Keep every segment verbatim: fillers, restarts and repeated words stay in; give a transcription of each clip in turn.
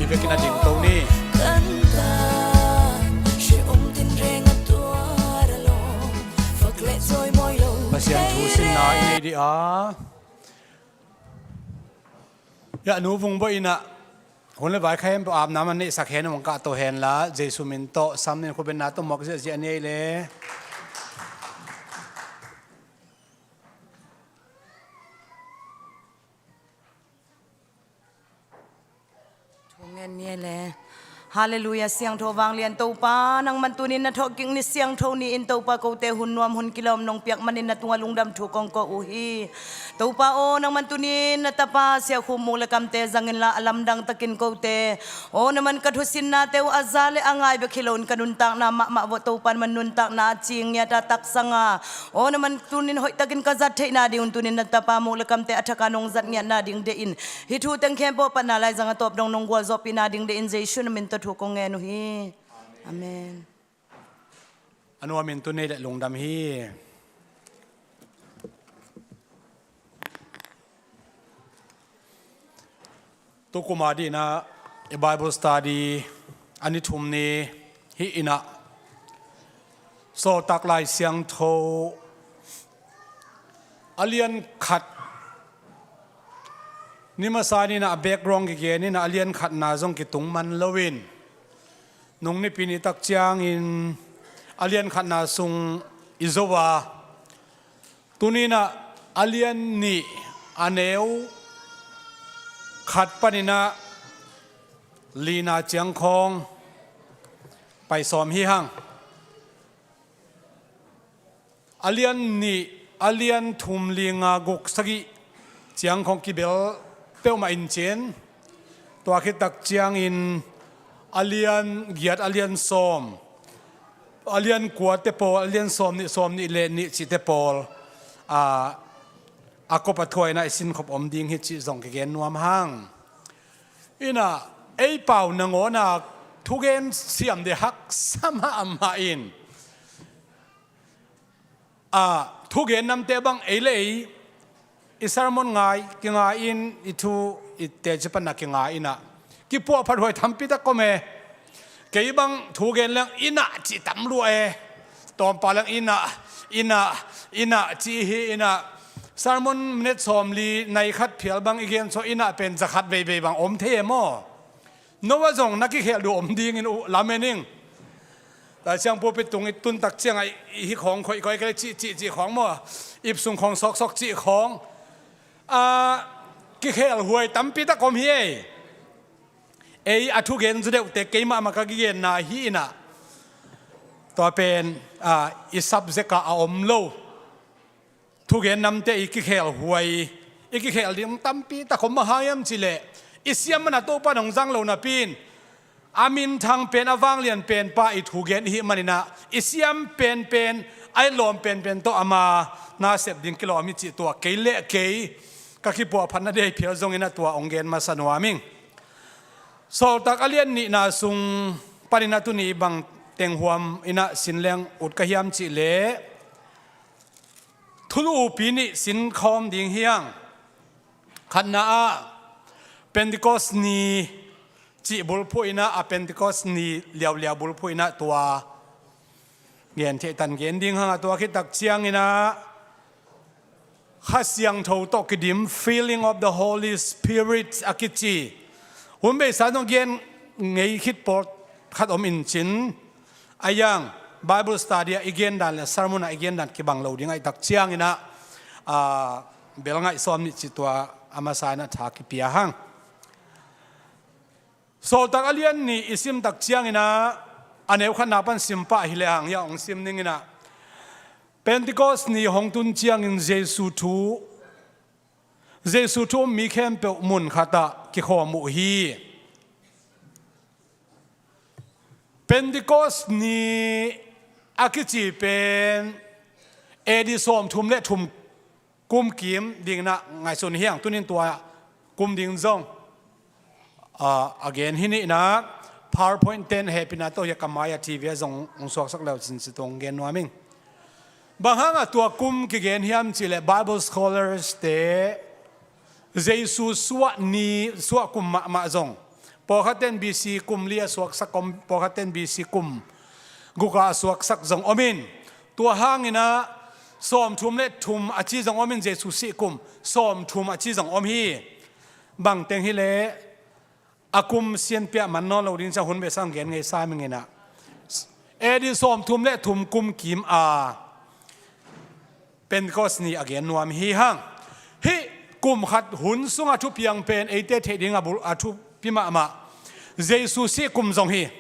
Vekin a ding to ni. Pasian thu sinna i nei dih a. Ya nu vung bo ina. Hun le vai kha hem pe apna man nei sak hen, hong kah to hen la, Jesu min tawh sam nin khubenna tawh muak ziahziah ni ei le. Thungen ni ei le. Halleluiah, siangtho vanglian Topa, nangman tunin na thawhkik ni siangtho ni-in Topa, kote hun nuam hun kilawm nong piak manin na tungah lungdam thu kong ko uh hi. Topa aw, nangman tunin na tapa Sia Khum Muk le Kamte zangin la a lamdang takin kote aw, nangman ka thusinnate uh a za le a ngai bek hi loin ka nuntakna mahmah vawh Topa nangman nuntakna a cing ngiat a taksanga aw, nangman tunin hoihtakin ka zat theihna dingun tunin na tapa Muk le Kamte a thaka nong zat ngiatna ding dehin hih thu teng khempeuh a patna laizang a tawp dong nong gualzawhpihna ding dehin Jesu na min tawh thu kong ngen uh hi. Amen. A nuamin tu nei le lungdam hi. Tukuma dihna i Bible study a ni thum ni hi ina, Sawltak Lai Siangtho a lian khat ni masa ni ina a background kigen ina a lian khatna zong kitung man loin nung nipi ni tak ciangin a lian khatna sung i zo a, tuni ina a lian nih a neu khat pan ina lina ciang khawng pai sawm hi hang. A lian nih, a lian thum, li, nga, guk, sagih ciang khawng kibel peuhmah in cin, tua khit tak ciangin a lian giat, a lian sawm, a lian kua te pawl, a lian sawm nih, sawm nih le nih cih te pawl, a, a kop a thuaina i sinkhop om ding hi cih zong kigen nuam hang. Ina, ei pau nangawn a thugen siam ding haksa mahmah in, a, thugen namte bang ei le ei i sermon ngai, kingai in, i thu i teci panna kingai ina, kipuahphat huai tampi tak om e. Kei bang thugen leng ina cih tam lua e. Tawmpa leng ina, ina, ina cih hi ina. Sermon minute sawmli nai khat phial bang i gen so ina pen za khat veivei bang om thei e maw? Noah zong na kikhel duh om dingin uh lamen ing. Laisiang pulpit tung i tun tak ciangah i hi khawng khoih khoih kei cih cih cih khawng maw? Ip sung khawng sawksawk cih khawng. A, kikhel huai tampi tak om hi ei. Ei a thugen zu deuhte keimah mah ka kigenna hi ina. Tua pen, a, i subject ah a om lo. Thugen namte i kikhel huai, i kikhel ding tampi tak om mah hang hiam cih leh, i siam mana Topa nong zang lo napi in, a minthang pen, a vanglian pen pa i thugen i hih man ina, i siam penpen, a i lawm penpen tawh ama nasep ding kilawm hi cih tua kei le kei ka kipuahphat nading phial zong ina tua hong gen masa nuam ing. Sawltak a lian nihna sung pan ina tuni bang teng huam ina sin leng ut ka hiam cih leh, thulu upi nih sin khawm ding hi hang. Khatna ah Pentecost ni cih bulphuh ina, a Pentecost ni liauliau bulphuh ina tua gen theih tan gen ding hang a, tua khit tak ciang ina Kha Siangtho tawh kidim, filling of the Holy Spirit a kici. Hun beisa zong gen ngei khit pawl khat om in cin, a yang Bible study ah i gen dan le sermon ah i gen dan kibang lo ding ahih tak ciang ina, a, bel ngaih sawm nih cih tua a masa ina tha kipia hang. Sawltak a lian nih i sim tak ciang ina, a neu khatna pan sim pah hi le hang, hiah hong sim ning ina. Pentecost ni hong tun ciangin Jesu thu, Jesu thu um mi khempeuh mun khat ah kikhawm uh hi. Pentecost ni a kici pen A D sawmthum le thum kum kim ding ina ngaihsun hi hang, tunin tua kum ding zong, a, a gen hi ning ina, PowerPoint ten hehpihna tawh hiah ka mai-ah T V ah zong hong suaksak le uh cin, cih tua hong gen nuam ing. Bang hangah tua kum kigen hiam cih leh Bible scholars te Jesu suah ni, suah kum mahmah zong Pawlkhat ten B C kum li a suaksak om, pawlkhat ten B C kum guk a suaksak zong om in, tua hangin ah sawmthum le thum a ci zong om in, Jesu sih kum sawmthum a ci zong om hi. Bangteng hi leh a kum sianpi-a man nawn lo ding ciang hun beh sang gen ngei sa mingin ah, A D sawmthum le thum kum kim a Pentecost ni a gen nuam hi hang. Hih kum khat hun sunga thupiang pen eite theih ding a bul a thupi mahmah. Jesu sih kum zong hi.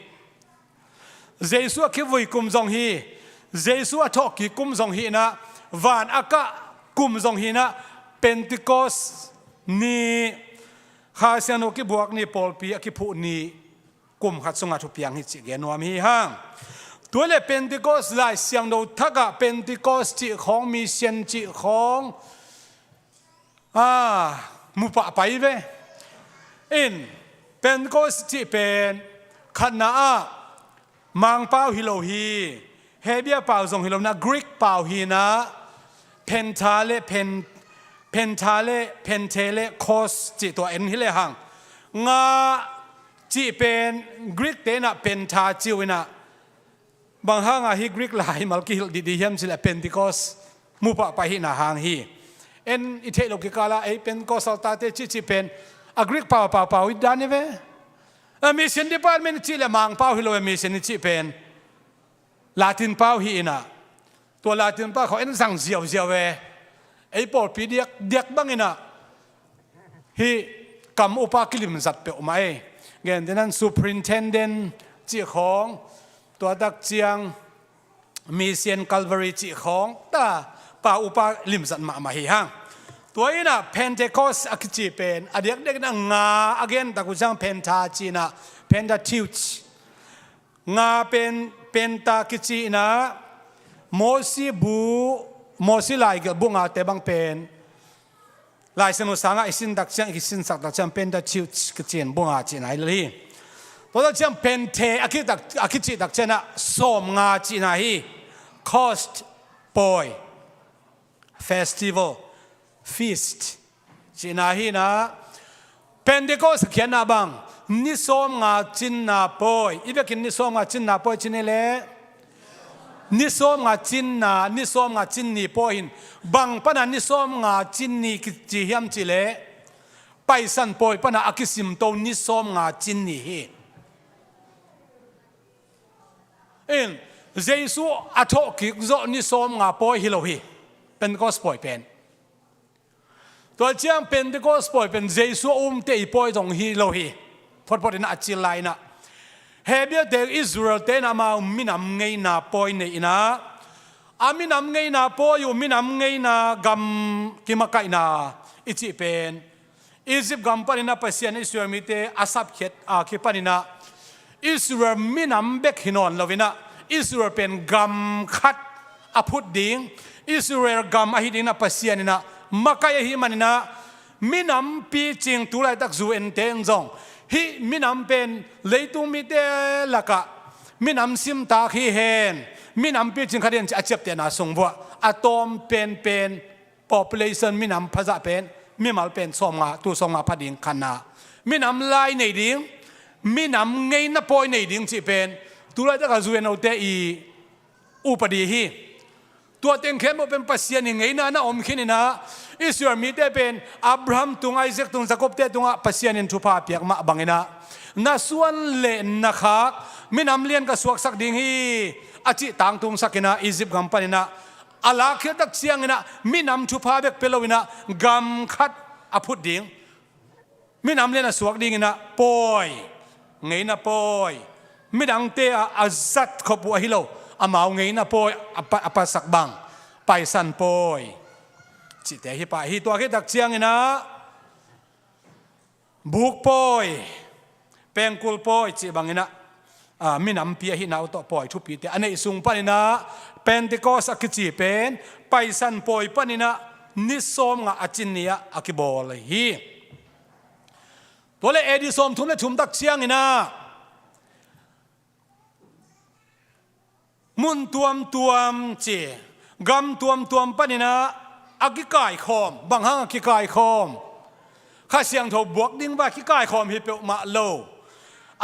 Jesu a kivui kum zong hi. Jesu a thawhkik kum zong hi in ah, van a kah kum zong hi in ah, Pentecost ni, Kha Siangtho kibuak ni, pawlpi a kiphuh ni, kum khat sunga thupiang hi cih gen nuam hi hang. Tua le Pentecost, Lai Siangtho thak ah Pentecost cih khawng, mission cih khawng, ah, mu pahpah hi ve. In, Pentecost cih pen khatna ah Mangpau hi lo hi. Hebrew pau zong hi lo in ah, Greek pau hi in ah, Penta le Pen-, Penta le Pente le Kos cih tua en hi le hang. Nga cih pen Greek te in ah Penta ci uh in ah, bang hang a hih Greek lai mal kihilh dihdih hiam cih leh Pentecost mu pahpah hihna hang hi. En i theih loh kikal ah ei Pentecostal tate cihcih pen a Greek pau a paupau hi dan hi ve. A mission department cih leh Mangpau hi lo, a mission i cih pen Latin pau hi in ah, tua Latin pau khawng en zang ziauziau e. Ei pawlpi diakdiak bangin ah hih kam upa kilimzat peuhmah e. Gentehna in superintendent cih khawng, tua tak ciang mission, Calvary cih khawng ta pau upa limzat mahmah hi hang. Tua in ah Pentecost a kici pen a diakdiak in ah nga a gen tak uh ciang Penta ci in ah, Pentateuch. Nga pen Penta kici in ah, Mosi bu, Mosi laigelh bu ngate bang pen Lai Siangtho sangah i sin tak ciang, i sinsak tak ciang Pentateuch kici in bu nga cihna hi lel hi. Tua tak ciang Pente a kitak, a kicih tak ciang ah sawmnga cihna hi. Cost, pawi, festival, feast cihna hi in ah, Pentecost a khiatna bang ni sawmnga cinna pawi. I vekin ni sawmnga cinna pawi ci ni leh, ni sawmnga cinna, ni sawmnga cinni pawi hi in, bang pana ni sawmnga cinni kici hiam cih leh, Paisan pawi pana a kisimto ni sawmnga cinni hi. In, Jesu a thawhkik zawh ni sawmnga pawi hi lo hi, Pentecost pawi pen. Tua ciang Pentecost pawi pen Jesu a umte i pawi zong hi lo hi. Photphot in ah a cil lai in ah, Hebrew te, Israel te in ah amau minam ngeina pawi nei in ah, a minam ngeina pawi uh, minam ngeina gam kimakaihna i cih pen Egypt gam panin ah Pasian Israel mite a sapkhiat a kipanin ah Israel minam bek hi nawn lo in ah, Israel pen gam khat a phut ding, Israel gam ahi dingin ah Pasian in ah makaih ahih manin ah, minam picing, tu laitak U N te in zong hih minam pen leitung mite lakah minam simtak hi hen, minam picing khat hi hen ci a ciaptehna sung vuah a tawm penpen population, minam phazah pen, mimal pen sawmnga, tul sawmnga pha ding khatna. Minam lai nei ding, minam ngeina pawi nei ding cih pen tu laitak a U N-o te i upadi hi. Tua teng khempeuh pen Pasian in ngeina na om khin in ah, Israel mite pen Abraham tung, Isaac tung, Jacob te tungah Pasian in thupha piak mah bangin ah, na suan le na khak minam lian ka suaksak ding hi, a cih tangtungsak in ah, Egypt gam panin ah a lakkhiat tak ciangin ah minam thupha bek pia lo in ah gam khat a phut ding, minam lian a suak dingin ah pawi, ngeina pawi, midangte a, a zat khop uh ahi lo, amau ngeina pawi a pa-, a pasak bang, Paisan pawi cihte hi pah hi. Tua khit tak ciangin ah buk pawi, pengkul pawi cih bangin ah, a, minampi ahihna uh tawh pawi thupite a neih sung panin ah Pentecost a kici pen Paisan pawi panin ah ni sawmnga a cin ni-ah a kibawl hi. Tua le A D sawmthum le thum tak ciangin ah mun tuamtuam ci, gam tuamtuam panin ah a kikaikhawm. Bang hang a kikaikhawm? Kha Siangtho buak ding vai kikaikhawm hi peuhmah lo.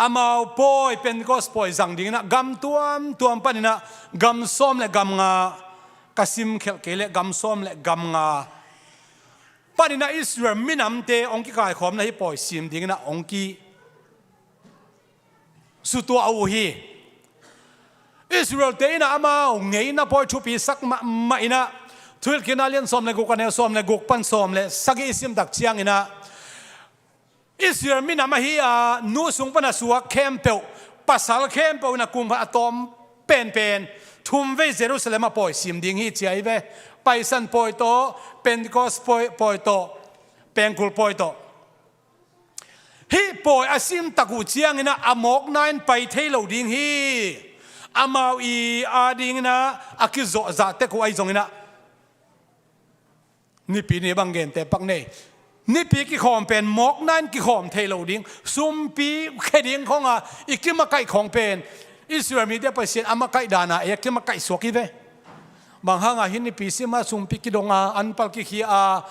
amau pawi, Pentecost pawi zang dinginah gam tuamtuam paninah gam sawm le gam nga, ka simkhelh kei leh gam sawm le gam nga paninah Israel minamte hong kikaikhawmna hih pawi sim dinginah hong ki sutuah uh hi. Israelte inah amau ngeina pawi thupi sak mahmah inah, Thuhilhkikna lian sawm le guk, a neu sawm le guk pan sawm le sagih i simtak cianginah, Israel minam ahi a, nu sung pana suak khempeuh, pasal khempeuh inah kum khat a tawm penpen thumvei Jerusalem ah pawi sim ding hi ci ahi ve. Paisan pawi tawh, Pentecost pawi, pawi tawh, pengkul pawi tawh. Hih pawi a simtak uh cianginah a mawkna in pai thei lo ding hi. Amau i a dinginah a kizawhzah tek uh ahi zonginah, Nipi ni bang gente pak nei. Nipi kikhawm pen mawkna in kikhawm thei lo ding. Sumpi khe ding khawng a i kimakaih khawng pen Israel mite Pasian a makaih dana ei a kimakaih suak hi ve. Bang hanga hih nipi sima sumpi kidong a, anpal kikhia a,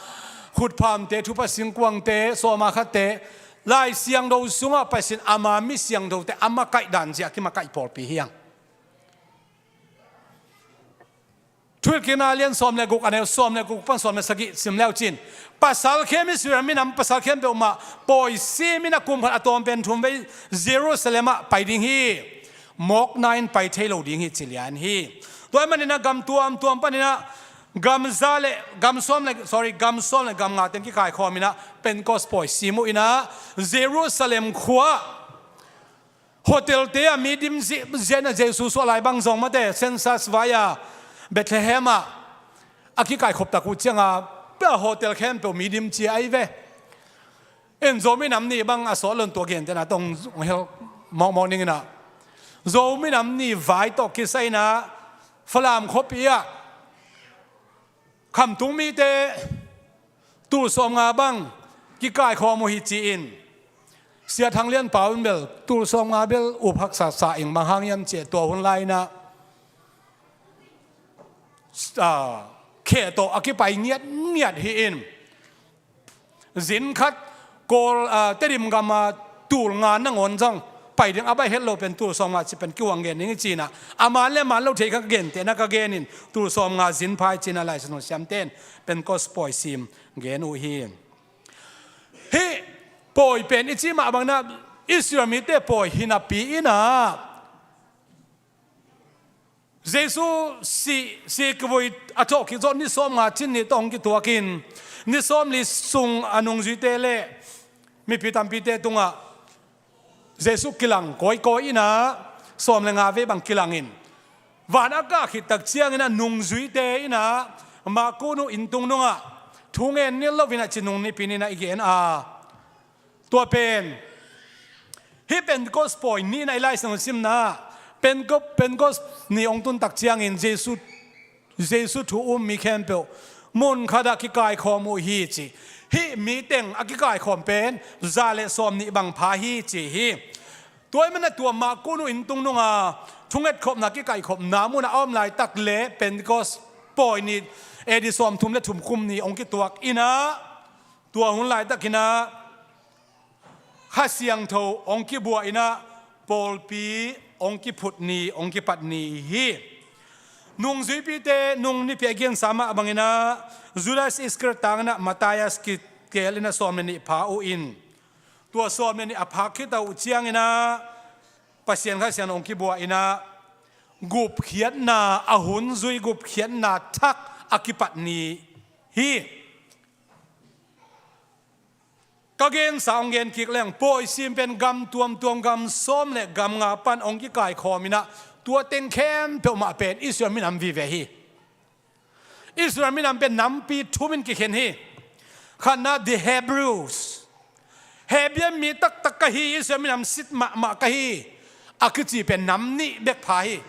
khutphamte, thupha singkuangte, sawma khatte, Lai Siangtho sungah Pasian ama mi siangthote a makaih dan zia kimakaih pawlpi hiang. Thuhilhkikna lian sawm le guk, a neu sawm le guk pan sawm le sagih sim leu cin, pasal khem Israel minam pasal khempeuh mah pawi simin a kum khat a tawm pen thumvei Jerusalem ah pai ding hi. Mawkna in pai thei lo ding hi ci lian hi. Tua ahih maninah gam tuamtuam paninah gam za le gam sawm le, sorry, gam sawm le gam nga teng kikaikhawminah Pentecost pawi sim uh inah Jerusalem khua hotelte ah mi dim ziahziah inah Jesu suah lai bang zong mate, census vai-a Bethlehem ah a kikaikhop tak uh cianga hotel khempeuh mi dim cia ahi ve. En Zomi nam ni bang a sawt lon tua gentehna tawh hong hel mawkmawk ninginah, Zomi nam ni vai tawh kisai inah Falam khuapi ah Khamtung mite tul sawmnga bang kikaikhawm uh hi ci-in, Sia Thang Lian Pau in bel tul sawmnga bel up haksa sa ing, bang hang hiam cih leh tua hun lai inah ah, khe tawh a kipai ngiatngiat hi in, zin khat Kawl, ah, Tedim gama tul nga nangawn zong pai ding a baih het lo pen tul sawmnga ci pen kihuang gen ding hi cinah, a man le man lo thei kha gentehna ka genin tul sawmnga zin pha hi cinah Lai Siangtho siamten Pentecost pawi sim gen uh hi. Hih pawi pen i cih mah banginah Israel mite pawi hi napi inah Jesu si, si kivui a thawh kik zawh ni sawmnga cin ni tawh hong kituakin, ni sawmli sung a nungzuite le mipi tampite tungah Jesu kilang kawikawi inah sawm le nga vei bang kilangin, van a kah khit tak cianginah nungzuite inah Makun uh inntung nungah thu ngen nilh loinah ci nung Nipi ni inah i gen a, tua pen hih Pentecost pawi ni inah i Lai Siangtho simna, Penteco-, Pentecost ni hong tun tak ciangin Jesu, Jesu thu um mi khempeuh mun khatah kikaikhawm uh hi ci. Hih mi teng a kikaikhawm pen za le sawmnih bang pha hi ci hi. Tua ahih manin tua Makun uh inntung nunga thungetkhopna kikaikhopna munah a om laitak le Pentecost pawi ni A D sawmthum le thum kum ni hong kituak inah, tua hun laitakinah Kha Siangtho hong kibuah inah pawlpi hong kiphut ni, hong kipat ni hi. Nungzuipite nung nipi a gensa mah banginah Judas Iskariot tanginah Matthias kitel inah sawm le nih pha uh in, tua sawm le nih a phak khit uh cianginah Pasian Kha Siangtho hong kibuah inah gupkhiatna, a hun zui gupkhiatna thak a kipat ni hi. Ka gensa hong gen kik leng, pawi sim pen gam tuamtuam, gam sawm le gam nga pan hong kikaikhawm inah tua teng khempeuh mah pen Israel minam vive hi. Israel minam pen nampi thumin kikhen hi. Khatna, the Hebrews. Hebrew mi taktak ka hi, Israel minam sit mahmah ka hi, a kici pen nam nih bek pha hi.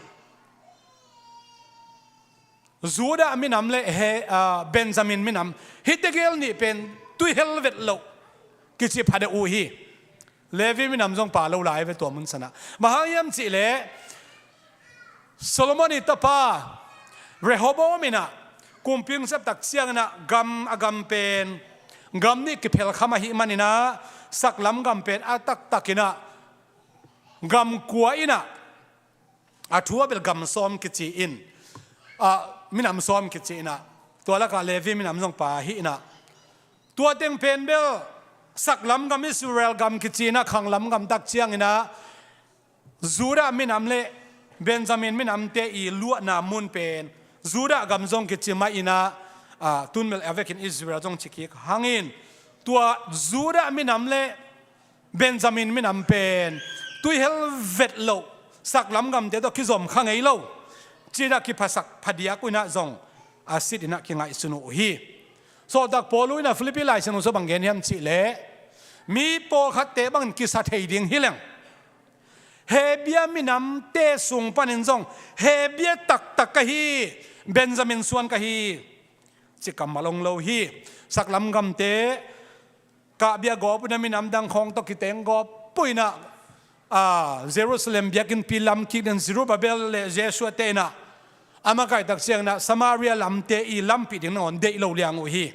Judah minam le he, ah, Benjamin minam, hihte gel nih pen tuihel vet loh kici phadeuh uh hi. Levi minam zong pha lo lai ve tua mun sanah. Bang hang hiam cih leh Solomon i tapa Rehoboam inah kumpi hong sep tak cianginah gam, a gam pen gam nih kiphel kham ahih maninah saklam gam pen a taktakinah gam kua in ah, a thu a bel gam sawm kici in, ah, minam sawm kici in ah, tua lakah Levi minam zong pha hi in ah, tua teng pen bel saklam gam, Israel gam kici in ah, khanglam gam tak ciangin ah, Judah minam le Benjamin minamte i luahna mun pen Judah gam zong kici mah in ah, ah, tun bel a vekin Israel zong ci kik hangin, tua Judah minam le Benjamin minam pen tuihel vet loh, saklam gamte tawh kizom kha ngei lo, ci-in ah kiphasak phadiak uh in ah zong a sit in ah kingaihsun uh hi. Sawltak Paul uh in ah Philippi Lai Siangtho sung bang gen hiam cih leh, mi pawlkhatte bangin kisa thei ding hi leng, Hebia minamte sung panin zong Hebia taktak ka hi, Benjamin suan ka hi, ci kammal hong lo hi. Saklam gamte kahbia gawp uh in ah, minam dang khawng tawh kiteng gawp uh in ah, ah, Jerusalem biakinnpi lam kik ding Zerubbabel le Jeshua te in ah a makaitak ciangin ah Samaria lamte i lampih ding nangawn deih lo liang uh hi.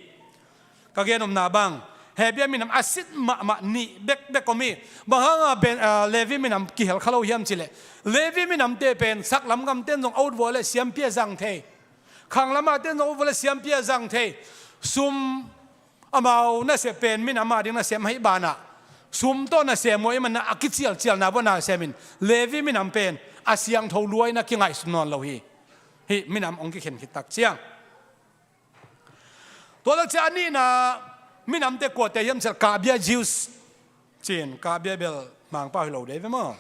Ka gen omna bang, Hebia minam a sit mahmah nih bekbek om hi. Bang hanga Ben, ah, Levi minam kihel kha lo hiam cih leh, Levi minamte pen saklam gamte in zong a ut vua le siampi a zang thei, khanglam a te in zong a ut vua le siampi a zang thei, sum, amau nasep pen minam a ding nasem ahih banah, sum tawh nasem uh ahih manin ah a kicialcialna vua nasem in, Levi minam pen a siangtho lua in ah kingaihsun nawn lo hi. Hih minam hong kikhen khit tak ciang, tua lak ciang a nihna minamte kuate hiam cih leh, kahbia Jews, ci-in, kahbia bel Mangpau hi lo dei ve maw.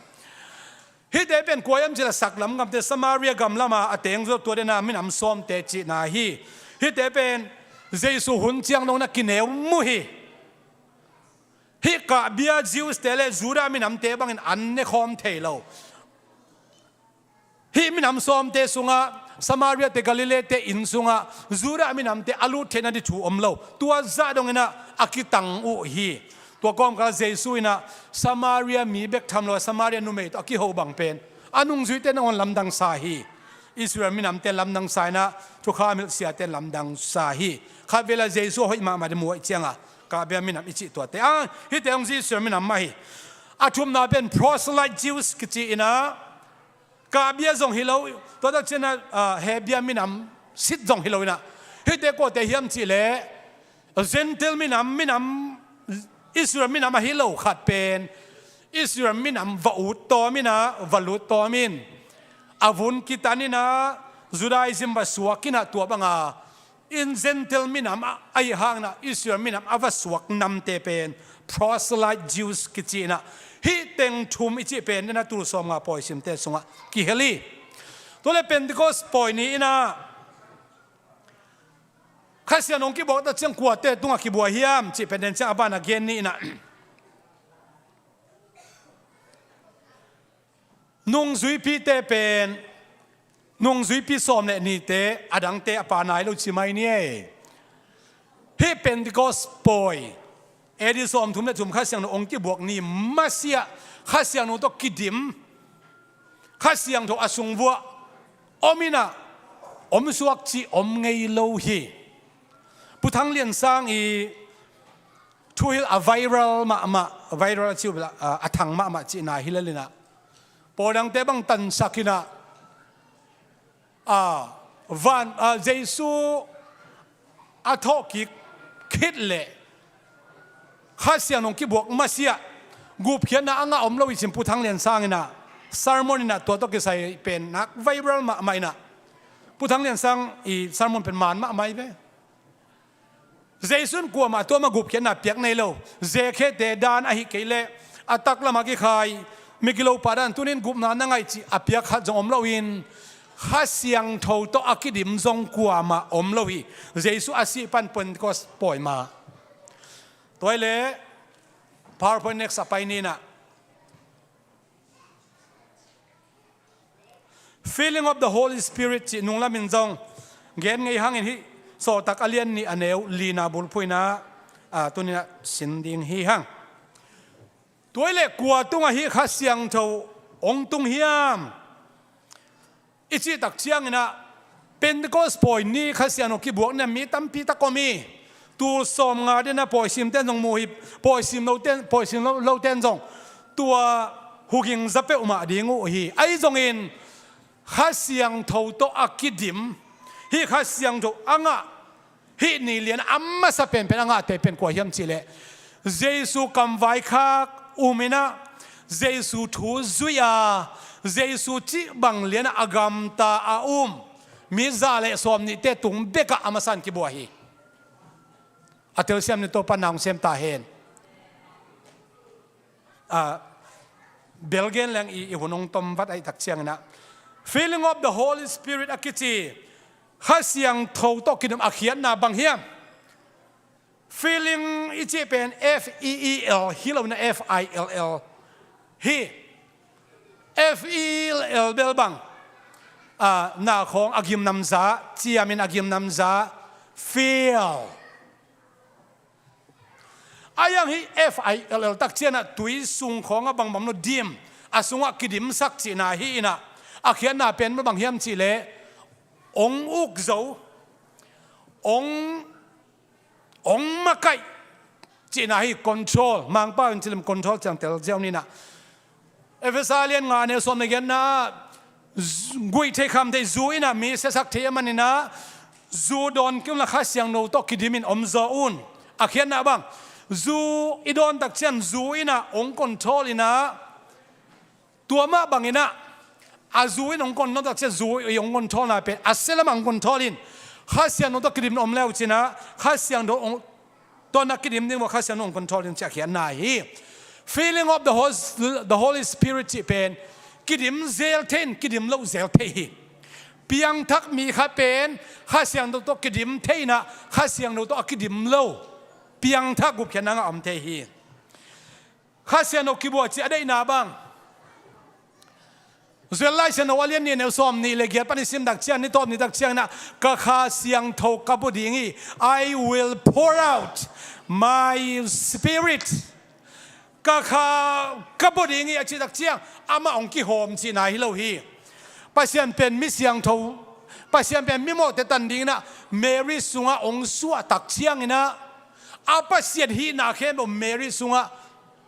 Hihte pen kua hiam cih leh, saklam gamte, Samaria gam lam a a teng zawh, tua den a minam sawmte cihna hi. Hihte pen Jesu hun ciang dong in ah kineu mu hi. Hih kahbia Jews te le Judah minamte bangin an ne khawm thei lo. Hih minam sawmte sungah, Samaria te, Galilee te inn sungah Judah minamte a lut theihna ding thu om lo. Tua zah dong in ah a kitang uh hi. Tua kawmkal Jesu in ah Samaria mi bek tham lo, Samaria numei tawh a kiho bang pen a nungzuite nangawn lamdang sa hi. Israel minamte lamdang sa in ah, thukham hilh siate lamdang sa hi. Khatvei la Jesu a hoih mahmah ding mu ahih ciangah, kahbia minam i cih tuate, ah, hihte hong ci Israel minam mah hi. A thumna pen proselyte Jews kici in ah, kahbia zong hi lo, tua tak ciangin ah, ah, Hebia minam sit zong hi lo in ah, hihte kuate hiam cih leh, Gentile minam, minam, Israel minam ahi lo khat pen Israel minam va ut tawm in ah, va lut tawm in, a vun kitan in ah, Judaism va suak in ah, tua banga in Gentile minam a, ahih hangin ah Israel minam a va suak namte pen proselyte Jews kici in ah, hih teng thum i cih pen in ah tul sawmnga pawi simte sungah kihel hi. Tua leh Pentecost pawi ni in ah Kha Siangtho hong kibuak tak ciang kuate tungah kibuak hiam cih pen den ciang a ban a gen ni in ah, nungzuipite pen, nungzuipi sawm le nihte, a dangte a pha nai lo ci mai ni ei. Hih Pentecost pawi, A D sawmthum le thum Kha Siangtho hong kibuak ni masiah, Kha Siangtho tawh kidim, Kha Siangtho a sung vuah om in ah, om suak cih om ngei lo hi. Pu Thang Lian Sang i thuhilh a viral mahmah, viral a cih uh bel a, a thang mahmah cihna hi lel in ah, pawl dangte bang tansak in ah, a, van, a, Jesu a thawhkik khit leh Kha Siangtho hong kibuak masiah gupkhiatna a ngah om lo hi ci-in Pu Thang Lian Sang in ah sermon in ah, tua tawh kisai pen nak viral mahmah in ah, Pu Thang Lian Sang i sermon pen man mahmah hi ve. Jesu in kuamah tua mah gupkhiatna piak nei lo. Zekhete dan ahih kei leh a taklamah kikhai, migilopa dan, tuni-in gupna na ngaih cih a piak khat zong om loin, Kha Siangtho tawh a kidim zong kuamah om lo hi. Jesu a sih pan Pentecost pawi ma. Tua hi leh PowerPoint next a pai ni in ah. Filling of the Holy Spirit cih nunglamin zong gen ngei hangin, hih Sawltak a lian nih a neu lina bulphuh in ah, a, tuni-in ah sin ding hi hang. Tua hi leh kua tungah hih Kha Siangtho hong tung hiam i cih tak ciangin ah, Pentecost pawi ni Kha Siangtho kibuak ni-a mi tampi tak om hi. Tul sawmnga den a pawi simte'n zong mu hi, pawi sim lote'n, pawi sim lo, lote'n zong tua huging za peuhmah ding uh hi. Ahi zongin Kha Siangtho tawh a kidim, hih Kha Siangtho a ngah, hih ni lian a masa penpen a ngahte pen kua hiam cihleh, Jesu kamvaikhak um inah, Jesu thu zui a, Jesu cih bang lianah a gamta a um mi za le sawm nihte tung bekah a masa in kibua hi. A telsiam ni Topa na hong sem ta hen. Ah, belgen leng i, i hun hong tom vat ahih tak cianginah, feeling of the Holy Spirit a kici Kha Siangtho tawh kidim a khiatna bang hiam? Feeling i cih pen F E E L hi lo inah, F I L L hi. F E E L bel bang, ah, na khawng a gimnamza, ciamin a gimnamza, feel. A yang hi F I L L tak cianah tui sung khawngah bangbang no dim, a sungah kidimsak cihna hi inah, a khiatna pen bang hiam cihleh, ong uk zo, ong, ong makaih cihna hi. Control, Mangpau in cilim control ciang tel ziau ninah. Efesa lian nga neu sawm le giatna, zu-, guih theih kham theih zu inah mi siasak theih a maninah, zu dawn kei unla Kha Siangtho tawh kidimin om zaw un. A khiatna bang, zu i dawn tak ciang zu inah ong control inah, tua mah banginah, a zu in ong control tak ciang zu i ong controlna pen a sia lamah ong control in, Kha Siangtho tawh kidimin om leu cinah, Kha Siangtho ong tawh na kidim ding maw, Kha Siangtho ong control ding cih a khiatna hi. Feeling of the Hos-, the Holy Spirit cih pen kidim zel thei in kidim loh zel thei hi. Piangthak mi khat pen Kha Siangtho tawh kidim thei inah, Kha Siangtho tawh a kidim lo, piangthak gupkhiatna ngah om thei hi. Kha Siangtho kibua cih a deihna bang, Joel Lai Siangtho a lian nih neu sawm nih le giat pan i sim tak ciang, ni tawp ni tak ciang inah, ka Kha Siangtho ka bua ding hi. I will pour out my spirit. Ka Kha ka bua ding hi a cih tak ciang, amah hong kihawm cihna hi lo hi. Pasian pen mi siangtho, Pasian pen mimawhte tan ding inah Mary sungah hong suah tak ciang inah, a Pasian hihna khempeuh Mary sungah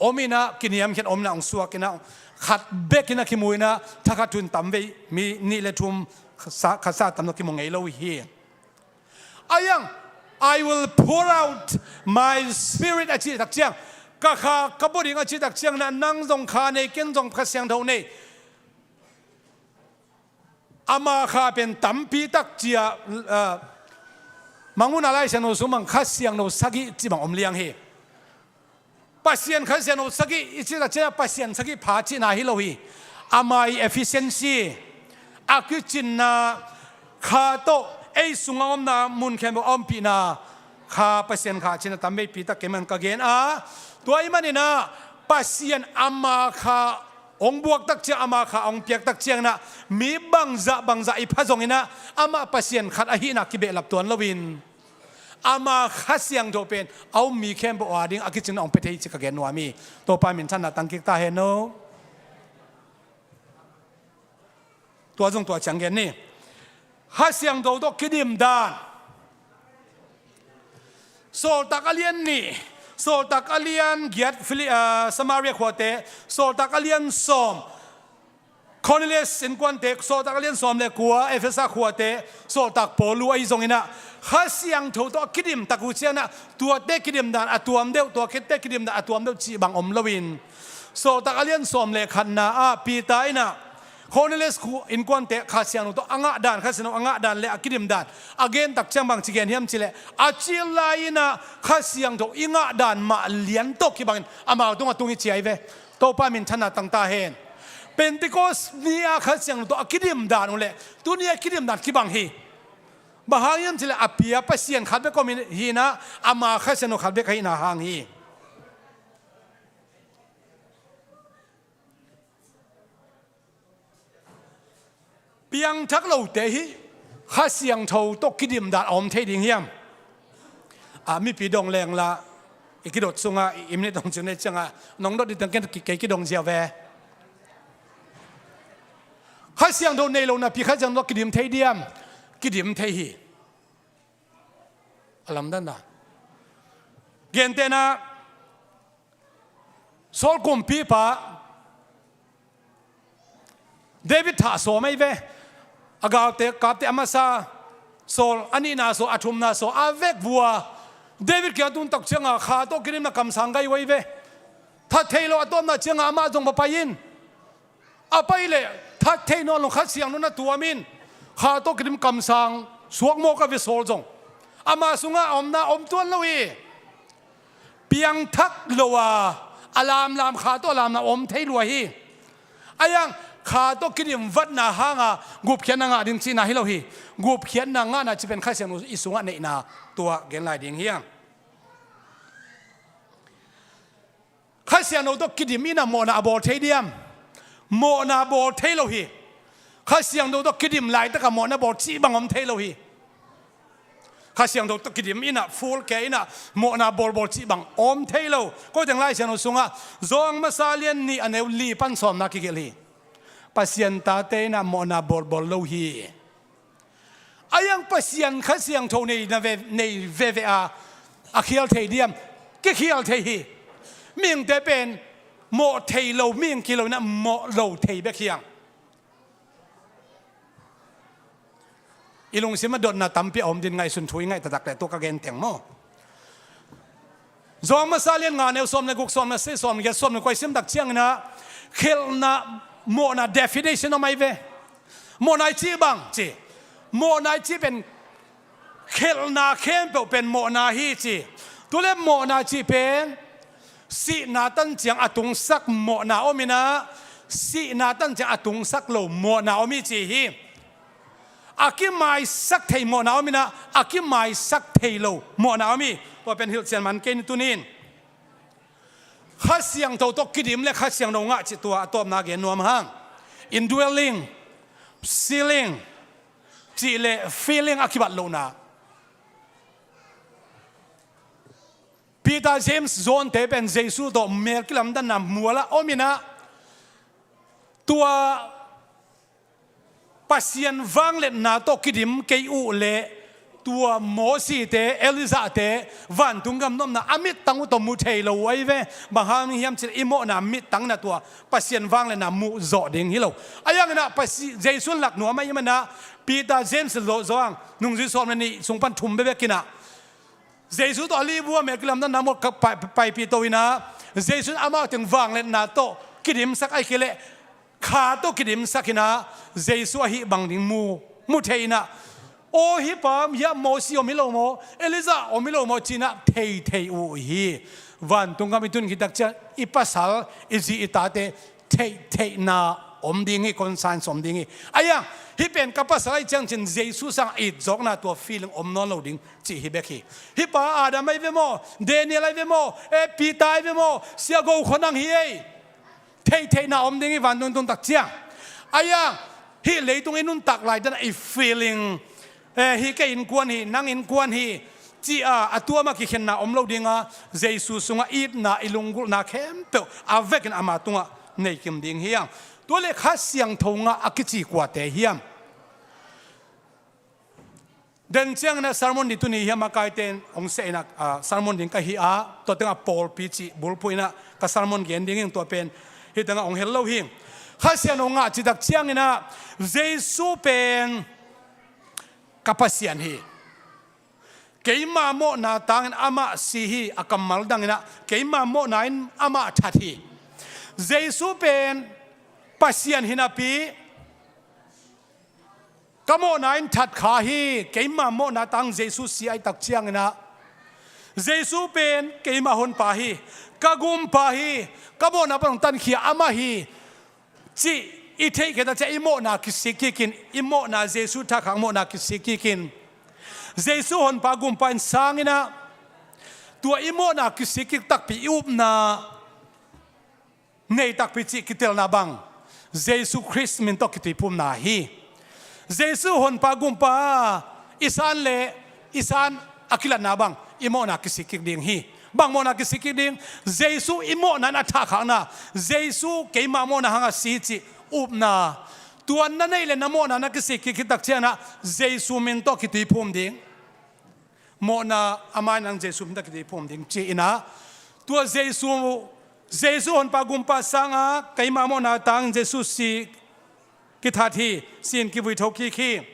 om inah, kiniamkhiat omna hong suak inah, khat bek inah kimu inah, thakhat thu in tamvei mi nih le thum, khatsa, khatsa tam lo kimu ngei lo hi. A yang, I will pour out my spirit a cih tak ciang, ka Kha ka bua ding a cih tak ciang inah, nang zong Kha nei, ken zong Kha Siangtho nei. Ama Kha pen tampi tak cia, ah, Mangmuhna Lai Siangtho sung bang Kha Siangtho sagih cih bang om liang hi. Pasian Kha Siangtho sagih i cih tak ciang, Pasian sagih pha cihna hi lo hi. Ama i efficiency, a kicinna, Kha tawh ei sungah omna mun khempeuh a ompihna, Kha, Pasian Kha cihna tamveipi tak kei man ka gen a, tua ahih maninah Pasian Ama Kha hong buak tak ciang, Ama Kha hong piak tak ciang inah, mi bangzah bangzah i pha zong inah, amah Pasian khat ahihna kibehlap tuan loin, Ama Kha Siangtho pen a um mi khempeuh a ding a kicinna hong pia thei cih ka gen nuam hi. Topa minthanna tang kik ta hen aw. Tua zong tua ciang gen ni. Kha Siangtho tawh kidim dan. Sawltak a lian nih, Sawltak a lian giat, Fili-, ah, Samaria khuate, Sawltak a lian sawm, Cornelius innkuante, Sawltak a lian sawm le kua, Efesa khuate, Sawltak Paul uh ahi zong inah, Kha Siangtho tawh a kidim tak uh ciang inah, tuate kidim dan a tuam deuh, tuate kidim dan a tuam deuh cih bang om loin, Sawltak a lian sawm le khatna ah Peter inah, Cornelius khu innkuante Kha Siangtho tawh a ngah dan, Kha Siangtho a ngah dan le a kidim dan a gen tak ciang bang ci gen hiam cihleh, a cil lai inah Kha Siangtho i ngah dan mah lian tawh kibangin amau tungah tung hi ci hi ve. Topa minthanna tang ta hen. Pentecost ni-a Kha Siangtho tawh a kidim dan uh leh tuni a kidim dan kibang hi. Bang hang hiam cihleh a pia Pasian khat bek om hi inah, Ama Kha Siangtho khat bek ahihna hang hi. Piangthak lote hih Kha Siangtho tawh kidim dan a om thei ding hiam? A, mipi dong leng la, i kidot sungah i imnit dong ciang nei ciangah nong dot dih teng ken ki-, kei kidong ziau ve. Kha Siangtho nei lo napi Kha Siangtho tawh kidim thei diam? Kidim thei hi. A lamdanna. Gentehna, Saul kumpipa David thah sawm ahi ve. A galte kapte a masa sawl, a nihna sawl, a thumna sawl a vek vua. David kiang a tun tak cianga kha tawh kidimna kamsang gai uh ahi ve. That thei lo a tawpna cianga amah zong va pai in. A pai leh that thei nawn lo Kha Siangtho na tuam in. Kha tawh kidim kamsang suak mawk a ve, sawl zong ama sungah a omna om tuan lo hi. Piangthak lo a, a lamlam kha tawh a lamlam om thei lua hi. Ahi hang kha tawh kidim vatna hanga gupkhiatna ngah ding cihna hi lo hi. Gupkhiatna ngahna cih pen Kha Siangtho i sungah neihna tua gen lai ding hi hang. Kha Siangtho tawh kidim in a mawhna a bawl thei diam? Mawhna bawl thei lo hi. Kha Siangtho tawh kidim laitakah mawhna bawl cih bang om thei lo hi. Kha Siangtho tawh kidim in a, full care in a, mawhna bawlbawl cih bang om thei lo. Ko teng Lai Siangtho sungah Johan masa lian nih a neu li pan sawmna kigelh hi. Pasian tate in a mawhna bawlbawl lo hi. Ahi hang Pasian Kha Siangtho nei na ve, nei veve a, a khial thei diam? Kikhial thei hi. Mihingte pen mawh thei lo, mihing kilo in a mawh lo thei bek hi hang. I lungsim a dotna tampi a om din ngaihsun thu i ngaih taktak leh tua ka gen teng maw. Johan masa lian nga neu sawm le guk, sawm le sagih, sawm le giat, sawm le kua i sim tak ciangin a, khelhna, mawhna definition om ahi ve. Mawhna i cih bang ci. Mawhna i cih pen khelhna khempeuh pen mawhna hi ci. Tua leh mawhna cih pen sihna tan ciang a tungsak mawhna om in a, sihna tan ciang a tungsak lo mawhna om hi ci hi. A kimaisak thei mawhna om in a, a kimaisak thei lo mawhna om hi. Tua pen hilhcian man kei ni tuni in. Kha Siangtho tawh kidim le Kha Siangtho ngah cih tua a tawpna gen nuam hang. Indwelling, sealing cih le filling a kibat lohna. Peter, James, John te pen Jesu tawh mel kilamdanna mual ah om in a, tua Pasian vangliatna tawh kidim kei uh leh tua Mosi te, Elijah te, vantung gam nopna a mittang uh tawh mu thei lo uh ahi ve. Bang hang hiam cih leh i mawhna mittang in a tua Pasian vangliatna muh zawh ding hi lo. Ahi hangin a Pasi-, Jesu in lak nuam ahih manin a Peter, James, John, nungzui sawm le nih sung pan thum bekbek in a Jesu tawh a lihvua mel kilamdanna mual ka pai-, paipih to in a, Jesu in amau teng vangliatna tawh kidimsak ahih kei leh kha tawh kidimsak in a, Jesu ahih bang ding mu, mu thei in a, aw hih pa hiah Mosi om hi lo maw, Elijah om hi lo maw ci in a thei thei uh hi. Vantung gam i tun khit tak ciang i pasal, i zi, i tate theihtheihna om ding hi, conscience om ding hi. Ahi hang hih pen ka pasal ahih ciang cin Jesu sang it zawkna tua feeling om nawn lo ding cih hi bek hi. Hih pa Adam ahi ve maw, Daniel ahi ve maw, eh, Peter ahi ve maw, Sia Go Khua Nang hi ei. Theihtheihna om ding hi vantung tun tak ciang. Ahi hang hih leitung i nuntak lai dan a i feeling, eh, hih kei innkuan hi, nang innkuan hi, ci a, a tuam a kikhenna om lo ding a, Jesu sungah itna, i lunggulhna khempeuh a vekin ama tungah nei kim ding hi hang. Tua leh Kha Siangtho ngah a kici kuate hiam? Den ciangin a sermon ding tuni hiam a kaite in hong seh in a, ah, sermon ding ka hi a, tua tengah pawlpi cih bulphuh in a ka sermon gen ding hi ing, tua pen hih tengah hong hel lo hi ing. Kha Siangtho ngah cih tak ciangin a Jesu pen ka Pasian hi. Keima mawhna tangin amah si hi, a kammal dangin a keima mawhna in amah that hi. Jesu pen Pasian hi napi, ka mawhna in that kha hi. Keima mawhna tang Jesu si ahih tak ciangin a, Jesu pen keima honpa hi, ka gumpa hi, ka mawhna pan hong tankhia amah hi cih i theih khit tak ciang i mawhna kisik kikin, i mawhna Jesu thakhak mawhna kisik kikin, Jesu honpa gumpa in sang in a, tua i mawhna kisik kik takpi i upna nei takpi cih kitelna bang Jesu Khrist min tawh kituiphumna hi. Jesu honpa gumpa i san le i san a kilatna bang i mawhna kisik kik ding hi. Bang mawhna kisik kik ding? Jesu i mawhna in a thahkhakna, Jesu keima mawhna hanga si cih upna. Tua na neih le na mawhna na kisik kik khit tak ciangin a Jesu min tawh kituiphum ding. Mawhna a mai nang Jesu min tawh kituiphum ding ci in a, tua Jesu, Jesu honpa gumpa sanga keima mawhna tang Jesu si kithat hi, sin kivui thokik hi.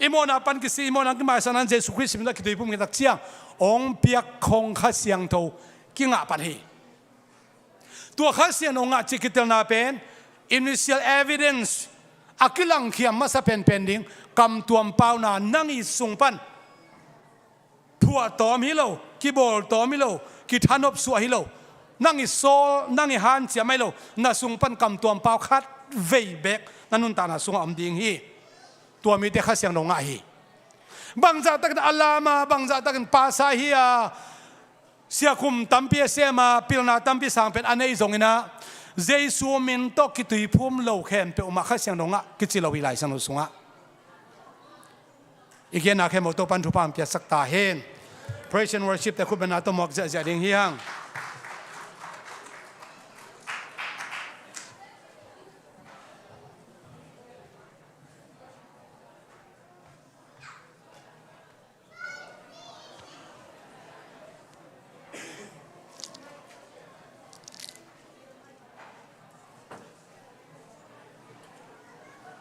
I mawhna pan kisi, i mawhna kimaisan an Jesu Khrist min a kituiphum kitak ciang hong piak khong Kha Siangtho kingah pan hi. Tua Kha Siangtho ngah cih kitelna pen initial evidence a kilangkhiam masa penpen ding, kamtuam pauna nang i sung pan phuahtawm hi lo, kibawltawm hi lo, kithanop suah hi lo, nang i sawl, nang i hanciam hi lo, na sung pan kamtuam pau khat vei beek na nuntakna sungah om ding hi. Tua mite Kha Siangtho ngah hi. Bangzah takin a lam a, bangzah takin pasa hi a, siakhum tampi a sem a, pilna tampi sang pen a nei zongin ah, Jesu min tawh kituiphum lo khempeuh mah Kha Siangtho ngah kici lo hi Lai Siangtho sungah. I genna khempeuh Topa'n thupha hong piaksak ta hen. Praise and worship te khutbetna tawh muak ziahziah ding hi hang.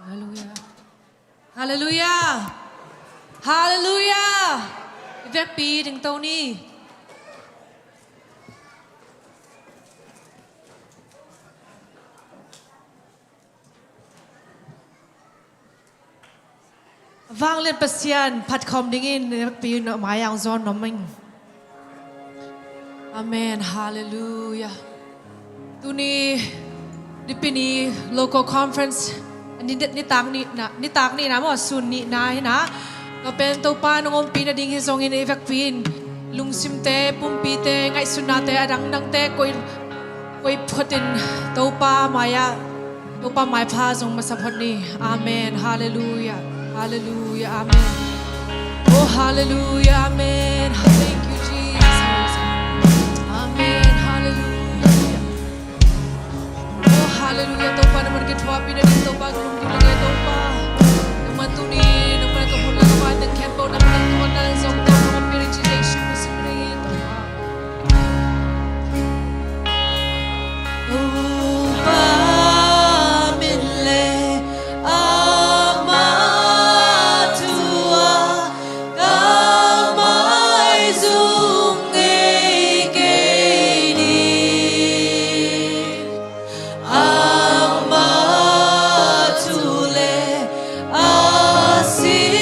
Halleluia. Halleluia. Halleluia. I vekpi ding to ni. Vanglian Pasian phatkhawm dingin i vekpi in a mai-ah hong zawn nuam ing. Amen. Halleluia. Tuni Nipini Local Conference ni, nitak nihna, nitak nihna maw, sun nihna hi na. Tua pen Topa nong ompih nading hi zongin i vekpi in lungsimte, pumpite, ngaihsutnate a dangdangte koih, koih phuatin Topa mai-ah, Topa maipha zong masa phot ni. Amen. Halleluia. Halleluia. Amen. Oh, halleluia. Amen. Thank you, Jesus. Amen. Halleluia. Oh, halleluia. Topa, nangman kithuahpih nading, Topa, ka lungkim nading, Topa. Nangman tuni, nangman ka hun, nangman ka hun, nangman ka hun, nangman ka hun, Topa. Topa min le amah thu-ah ka maizum ngei kei ni. Amah thu le a sin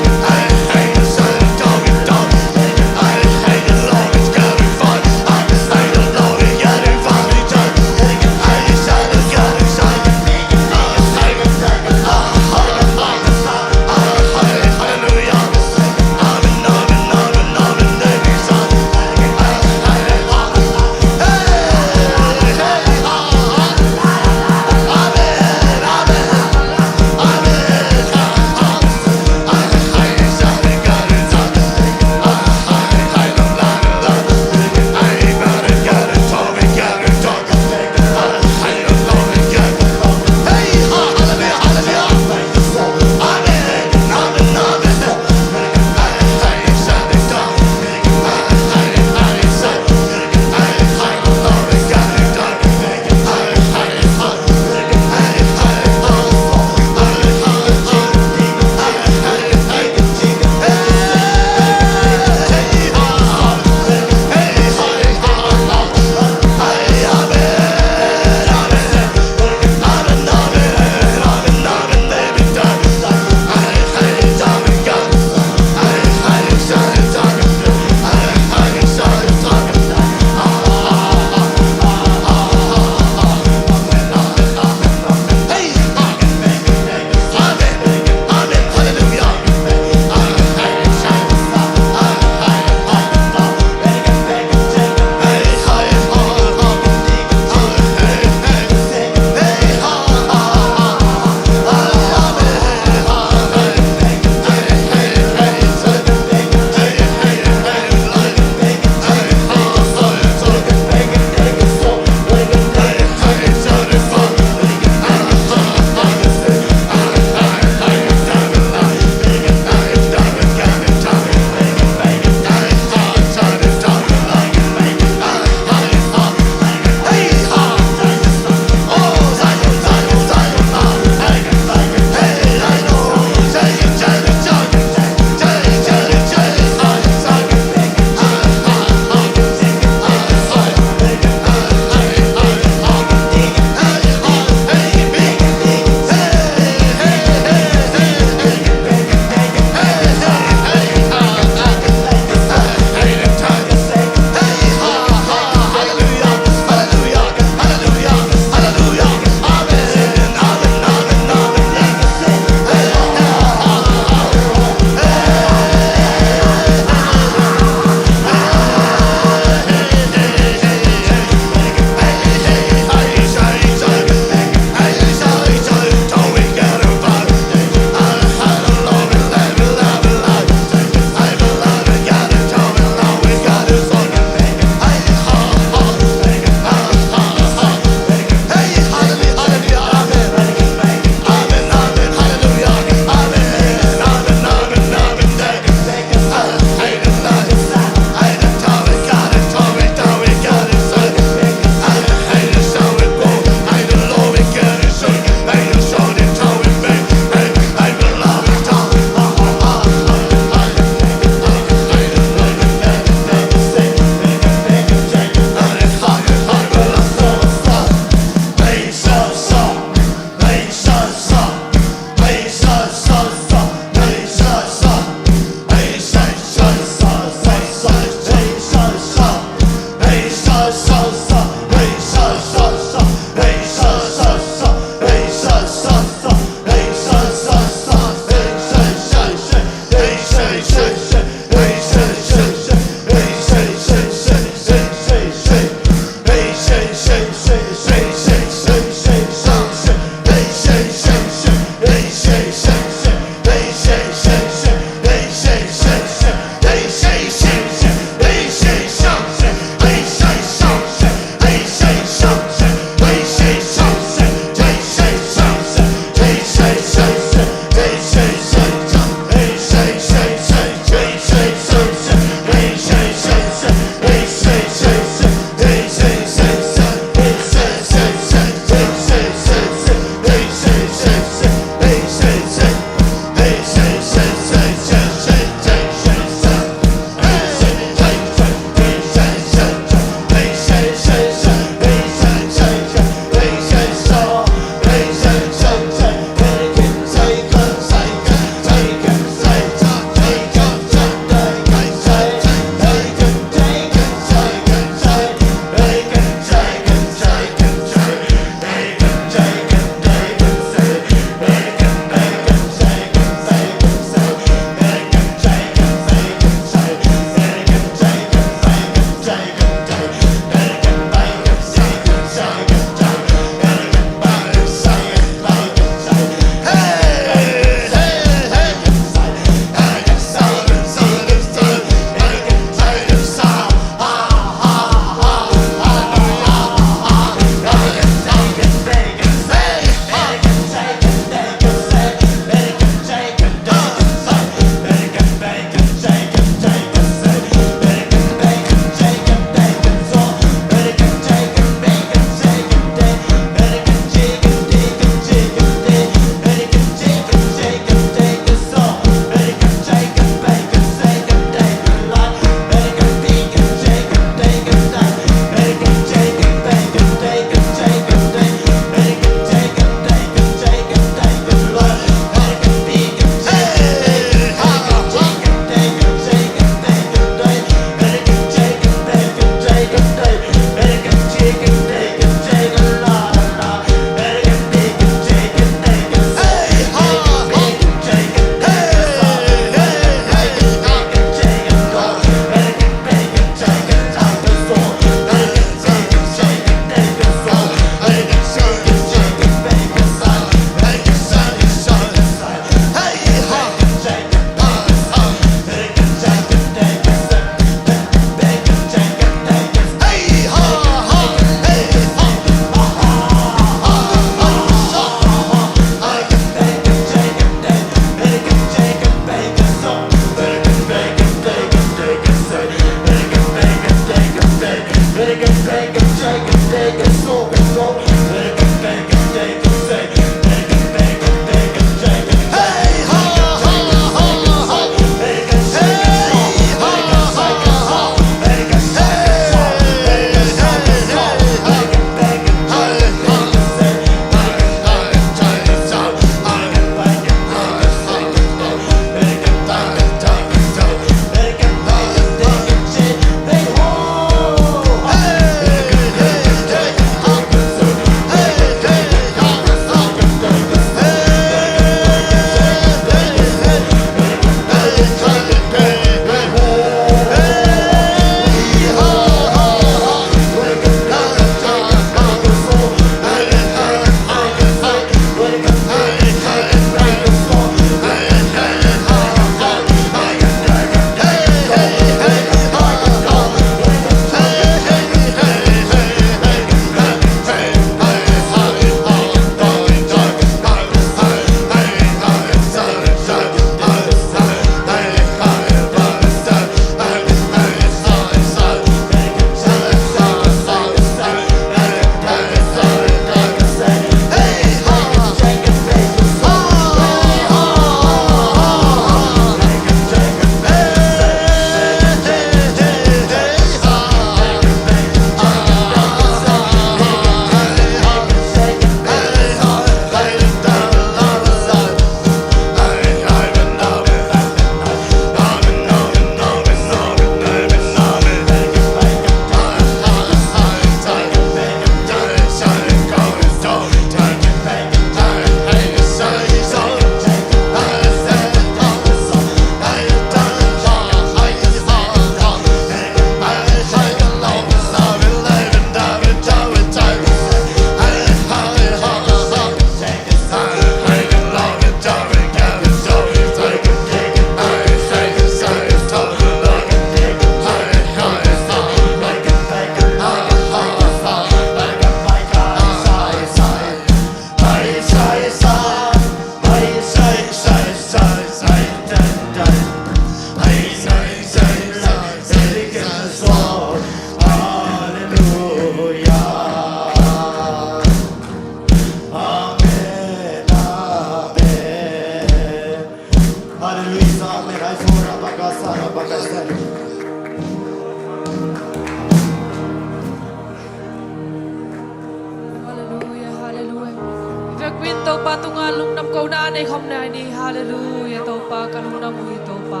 Kohna nei khawm nai ni. Halleluia. Topa ka lungdam uh hi Topa.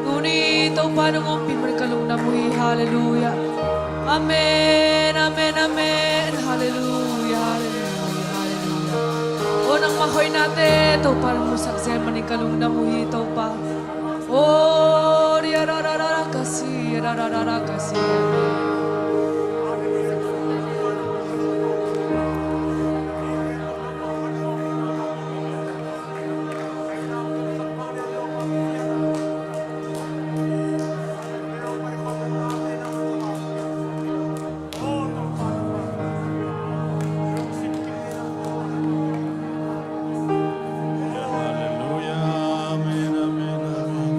Tuni Topa nong ompih manin ka lungdam uh hi. Halleluia. Amen, amen, amen. Halleluia, halleluia, halleluia. O nangmah hoihnate Topa nong musak zel manin ka lungdam uh hi Topa. O ria ra ra ra ra ka si, ra ra ra ra ka si. Halleluia. Amen, amen, amen.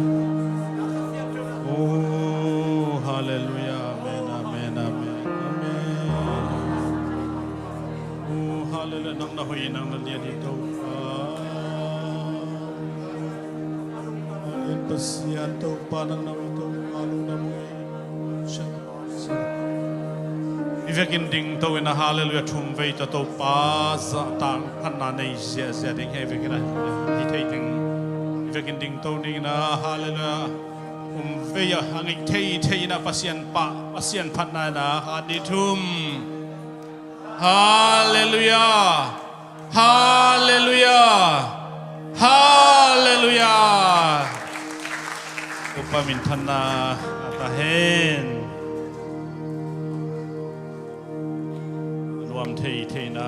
Oh, halleluia. Amen, amen, amen, amen. Oh, halleluia. Nang na hoih, nang na lian hi Topa. Amen. Pasian Topa, nang na hoih Topa, nang na hoih. Hi vekin dingto in a halleluia thum vei tawh Topa zahtak phatna nei ziahziah ding hi. Hi vekin a hi thei ding. Hi vekin dingto ding in a halleluia thum vei a, a ngeih theithei in a Pasian pah, Pasian phatna in a khat, nih, thum. Halleluia. Halleluia. Halleluia. Topa minthanna a ta hen. Nuam theithei in a,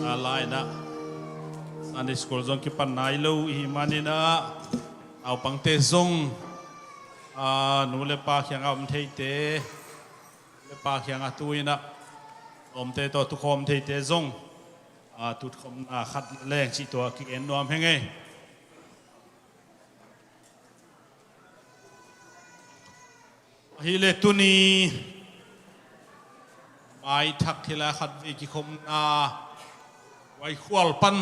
a lai in a Sunday school zong kipan nai lo i hih manin a, naupangte zong, a, nu le pa kiangah om theite, nu le pa kiangah tu in a, lawmte tawh tukhawm theite zong, a, tutkhawmna khat leng cih tua kigen nuam hi ing ei. Ahih leh tuni maithak hi lai, khatvei kikhopna, vai khual pan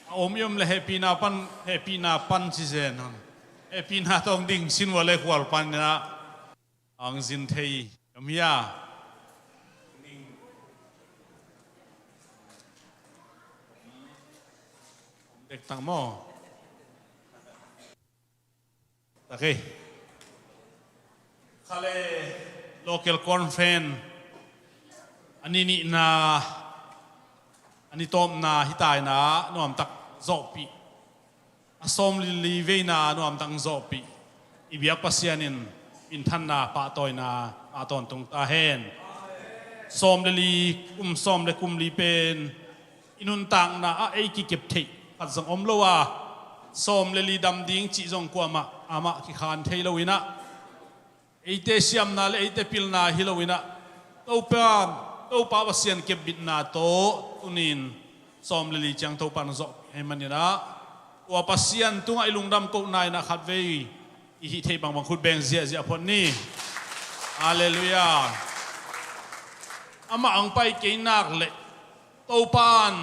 a om i om leh hehpihna pan, hehpihna pan ci zen hang. Hehpihna tawh ding sin ua leh khual pan in a hong zin thei om hia? Dektak maw? Tak ei. Kha le local conference a ni nihna, a ni tawpna hi ta in a, nuamtak zawhpih. A sawm le li veina nuamtak zawhpih i biak Pasian in minthanna pahtawina a tawntung ta hen. Sawm le li, kum sawm le kum li pen i nuntakna ah ei kikep theih khat zong om lo a, sawm le li dam ding cih zong kuamah amah kikhan thei lo in a, eite siamna le eite pilna hi lo in a, Topa, Topa Pasian kepbitna tawh tunin sawm le li ciang Topa in hong zawhpih ahih manin a, tua Pasian tungah i lungdam kohna in a khatvei i hih theih bangbang khut beng ziahziah phot ni. Halleluia. Amah hong pai kei nak leh Topa in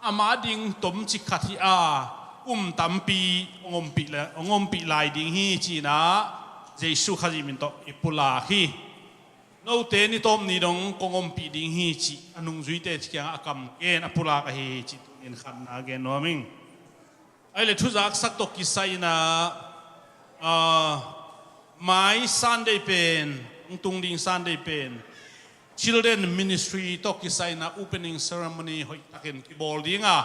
amah ading tomcik khat hi a, kum tampi hong ompih le, hong ompih lai ding hi ci in a, Jesuh Khazih min tawh i pulak hi. Note ni tawp ni dong kong ompih ding hi cih a nungzuite kiangah a kam gen, a pulak ahi hi cih tunin khatna gen nuam ing. Ahih leh thuzaksak tawh kisai in a, ah, mai Sunday pen, hong tung ding Sunday pen Children Ministry tawh kisai in a opening ceremony hoihtakin kibawl ding a,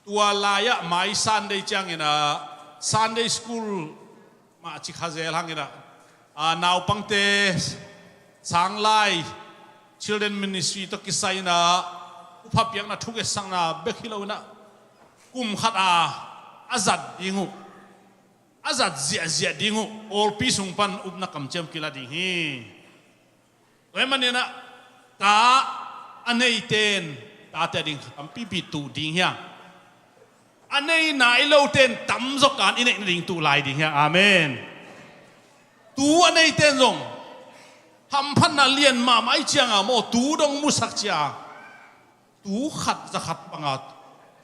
tua lai-ah mai Sunday ciangin a Sunday school mah ci kha zel hang in a, ah, naupangte sanglai Children Ministry tawh kisai in a upha piakna thuketsakna bek hi lo in a, kum khat a a zat ding uh, a zat ziahziah ding uh, pawlpi sung pan upna kamciam kila ding hi. Tua ahih manin a, ta a neite in tate ading tampipi tuh ding hi a, a nei nai lote in tamzaw kan i neih nading tuh lai ding hi a. Amen. Tu a neite in zong hamphatna lian mahmah ahih ciangin maw, tu dong musak cia, tu khat za khat banga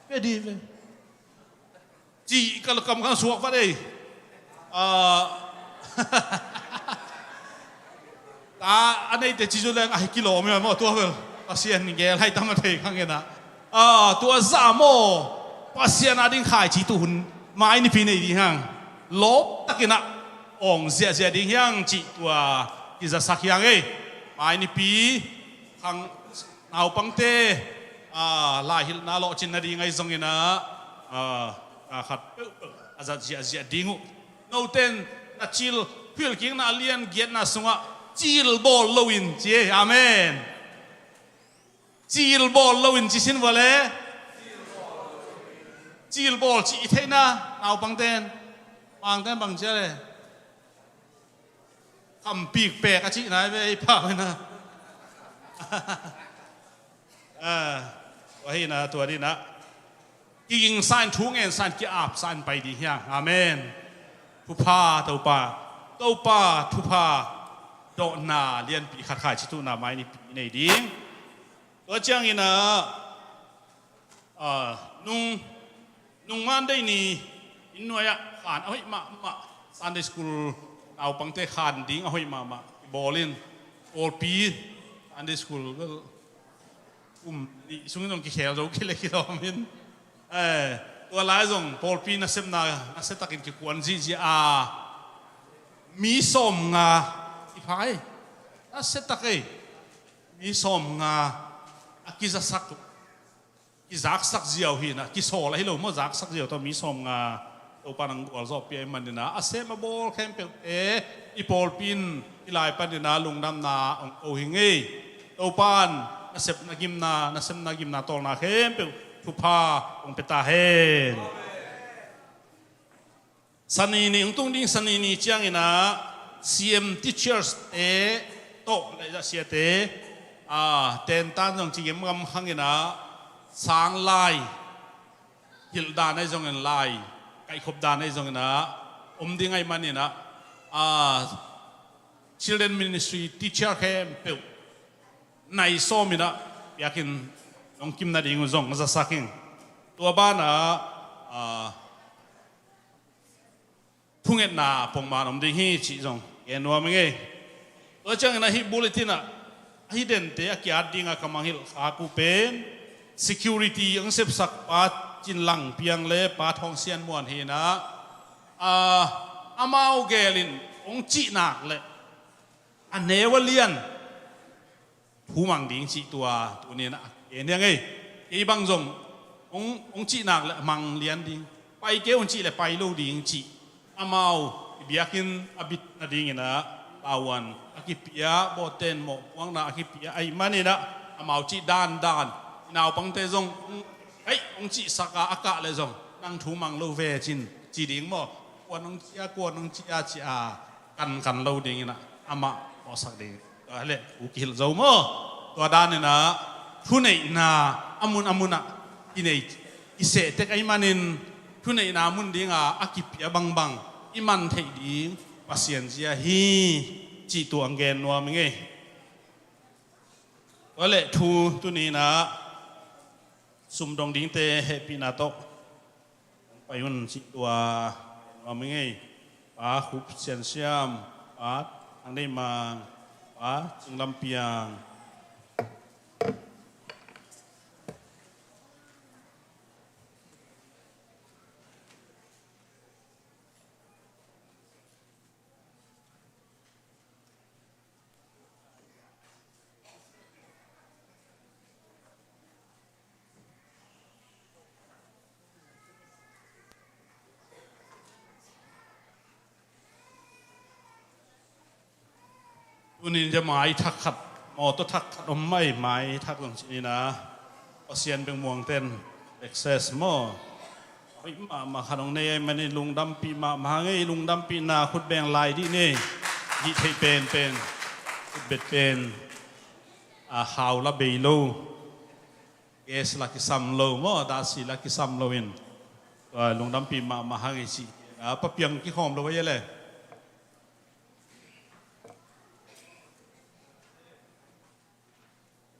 pia dih ve. Cih ka kam kan suak vat ei. Ah, ta a neite ci zu leng ahi kilawm hi maw, tua bel Pasian gel hai tam a thei kha ngen a. Ah, tua zah maw, Pasian a ding khaici tuh hun mai nipi nei ding hiang, lawp takin ah awng ziahziah ding hiang cih tua kizasak hiang ei. Mai nipi khang naupangte, a, laihilhna lawhcinna ding ahi zongin ah, a, a khat peuhpeuh a zat ziahziah ding uh. Noten na cil, Khuilkikna a lian giatna sungah cil bawl loin ci ei. Amen. Cil bawl loin ci sin vua le. Cil bawl cih i theihna naupangten, mangten bang cia le. Khampik pek a cihna i ve i pau ina. Ah, tua hi na, tua dina. Kiging sa in, thu ngen sa in, ki-ap sa in pai ding hiang. Amen. Thupha Topa, Topa thupha dawhna lianpi khat khaici tuhna mai nipi nei ding. Tua ciangin ah, ah, nung, nung Monday ni inn nuai-ah khan a hoih mahmah, Sunday school naupangte khan ding a hoih mahmah i bawl in, pawlpi Sunday school, well, kum nih sungin zong kikhel zo kei le kilawm in. Eh, tua lai zong pawlpi nasepna, nasia takin kikuan zihziah a, mi sawmnga i pha ei. Nasia tak ei. Mi sawmnga a kizasak, kizaksak ziau hi na, kisawl ahi lo maw, zaksak ziau tawh mi sawmnga Topa nang gualzawhpih ahih manin ah, a sem a bawl khempeuhte i pawlpi in i lai panin ah lungdamna hong ko hi ngei. Topa in nasepna gimna, nasemna gimna tawlna khempeuh thupha hong pia ta hen. Sani ni hong tung ding, sani ni ciangin ah C M teachers te tawh, lai zah siate, a, tentan zong ci gemgam hangin ah sang lai, hilh dan ahi zongin lai, kaihkhop dan ahi zongin ah om ding ahih manin ah, a, children ministry teacher khempeuh nai sawmin ah biakinn hong kimna ding uh zong zasak ing. Tua banah, a, thungetna pongman om ding hi cih zong gen nuam ing ei. Tua ciangin ah hih bulletin ah, a hih dente a ki-at dingah ka mangngilh khak uh pen security hong sepsak Pa Cin Lang Piang le Pa Thawng Sian Muan hi na, a, amau gelin hong cih nak leh a neu a lian thu mang ding cih tua tuni-in ah gen hiang ei. Kei bang zong hong, hong cih nak leh mang lian ding, pai kei hong cih leh pai lo ding cih, amau i biakinn a bit nadingin ah pauan a kipia, bawhten mawhpuakna a kipia ahih manin ah amau cih dandan, i naupangte zong hong, hei, hong cihsak a, a kah leh zong nang thu mang lo ve cin ci ding maw? Kuan hong cih a, kuan hong cih a ci a kankan lo dingin ah amah mawhsak ding. Tua hi leh thu kihilh zo maw? Tua danin ah thuneihna a mun a munah kinei, kiseh tek ahih manin thuneihna mun dinga a kipia bangbang i man theih ding Pasian zia hi cih tua hong gen nuam ing ei. Tua leh thu tuni-in ah sum dong dingte hehpihna tawh pai un cih tua nuam ing ei. Pa Khup Sian Siam, Pa Thang Deih Mang, Pa Cing Lam Piang. Tunin zia mai thak khat, mawtaw thak khat om mai, mai thak zong ci ni na. Pasian bengmuangten access maw? Hoih mahmah khat hong nei ahih manin lungdampih mahmah hang ei. Lungdampihna khut beng lai dih ni. Dih theih penpen, khut bet pen, a, hau la bei lo, gas la kisam lo maw, dahsi la kisam lo in, tua lungdampih mahmah hang ei ci. A, Pa Piang kikhawm lo a hia le.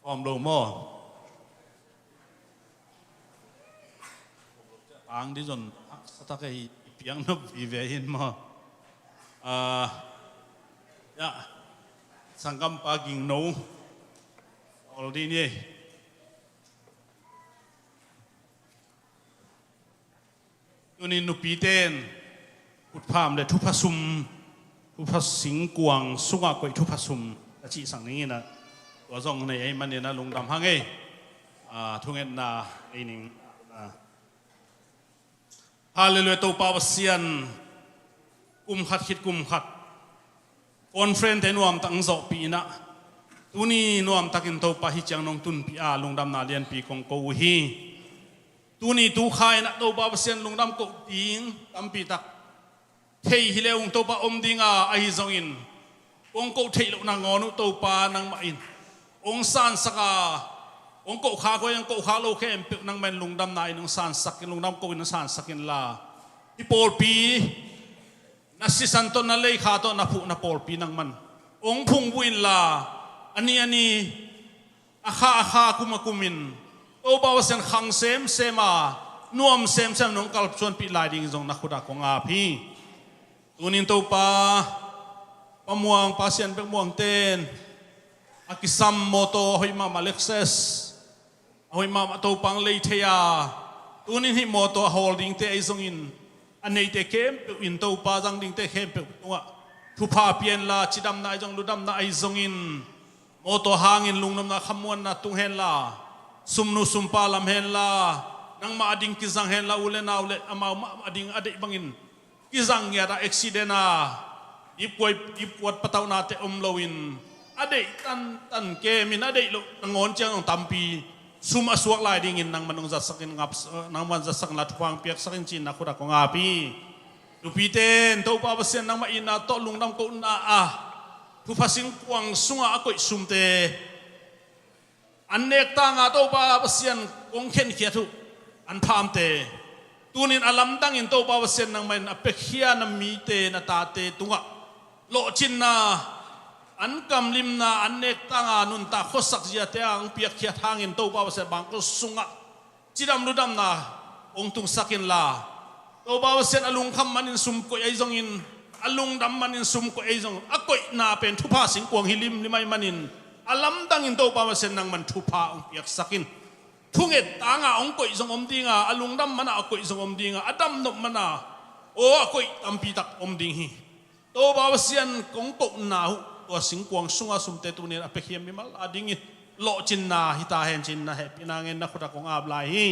Om lo maw? Ang di zon haksa tak ei, i piang nop vive in maw? Ah, ya, sanggampa Ging No. Ol di ni ei. Tuni nupiten utpham le thupha sum, thupha singkuang sungah koih thupha sum a cihsak ning in ah, tua zong nei ei manin ah lungdam hang ei. Ah, thungetna ei ning. Ah. Halleluia, Topa Pasian, kum khat khit kum khat conference te nuamtak hong zawhpih in ah, tuni nuamtakin Topa hih ciang nong tunpih a, lungdamna lianpi kong ko uh hi. Tuni tu kha in ah Topa Pasian, lungdam koh ding tampi tak thei hi le ung Topa om ding a, ahi zongin kong koh theih loh nangawn uh Topa nangmah in hong sansak a, hong koh khak uh, hong koh khak lo khempeuh nangmah in lungdamna in hong sansak in, lungdam koh in hong sansak inla, hih pawlpi na sisan tawh, na leikha tawh na phuh na pawlpi nangman hong phungvuh inla, a ni a ni, a kha a kha, kum a kum in Topa Pasian, khang semsem a, nuam semsem nong kalsuanpih lai ding zong na khut ah kong ap hi. Tunin Topa, Pa Muang, Pasian Bek Muang ten a kisam mawtaw a hoih mahmah, Lexus a hoih mahmah, Topa hong lei thei a, tunin hih mawtaw a hawl dingte ahi zongin, a neite khempeuh in Topa, zang dingte khempeuh tungah thupha pia inla, cidamna ahi zong, ludamna ahi zongin, mawtaw hangin lungnopna khamuanna tung henla, sumnu sumpa lam henla, nangmah a ding kizang henla, u le nau le amau mah a ding a deih bangin kizang ngiat a, accident a, dipkuai, dipkuat patauhnate om loin, a deih tantan kemin, a deih loh nangawn ciang zong tampi sum a suak lai dingin nangman hong zatsak in, ngap, nangman zatsak inla, thupha hong piaksak in ci-in na khut ah kong ap hi. Nupite in Topa Pasian, nangmah itna tawh lungdam kohna a thupha singkuang sungah a koih sumte, an nek tanga Topa Pasian kong khenkhiat uh an phamte, tunin a lamdangin Topa Pasian, nangmah in a piakhia na mite, na tate tungah lawhcinna, an kamlimna, an nek tanga nuntak khuasak ziate a hong piakkhiat hangin Topa Pasian, bangkua sungah cidam ludamna hong tungsak inla, Topa Pasian, a lungkham manin sum koih ahi zongin, a lungdam manin sum koih ahi zong, a koihna pen thupha singkuang hi limlim ahih manin, a lamdangin Topa Pasian, nangman thupha hong piaksak in. Thunget tanga hong koih zong om dinga, a lungdam mana a koih zong om dinga, a damnop mana aw a koih tampi tak om ding hi. Topa Pasian, kong kohna uh tua singkuang sunga sumte tunin a piakhia mimal a dingin lawhcinna hi ta hen ci-in na hehpihna ngen na khut ah kong ap lai hi.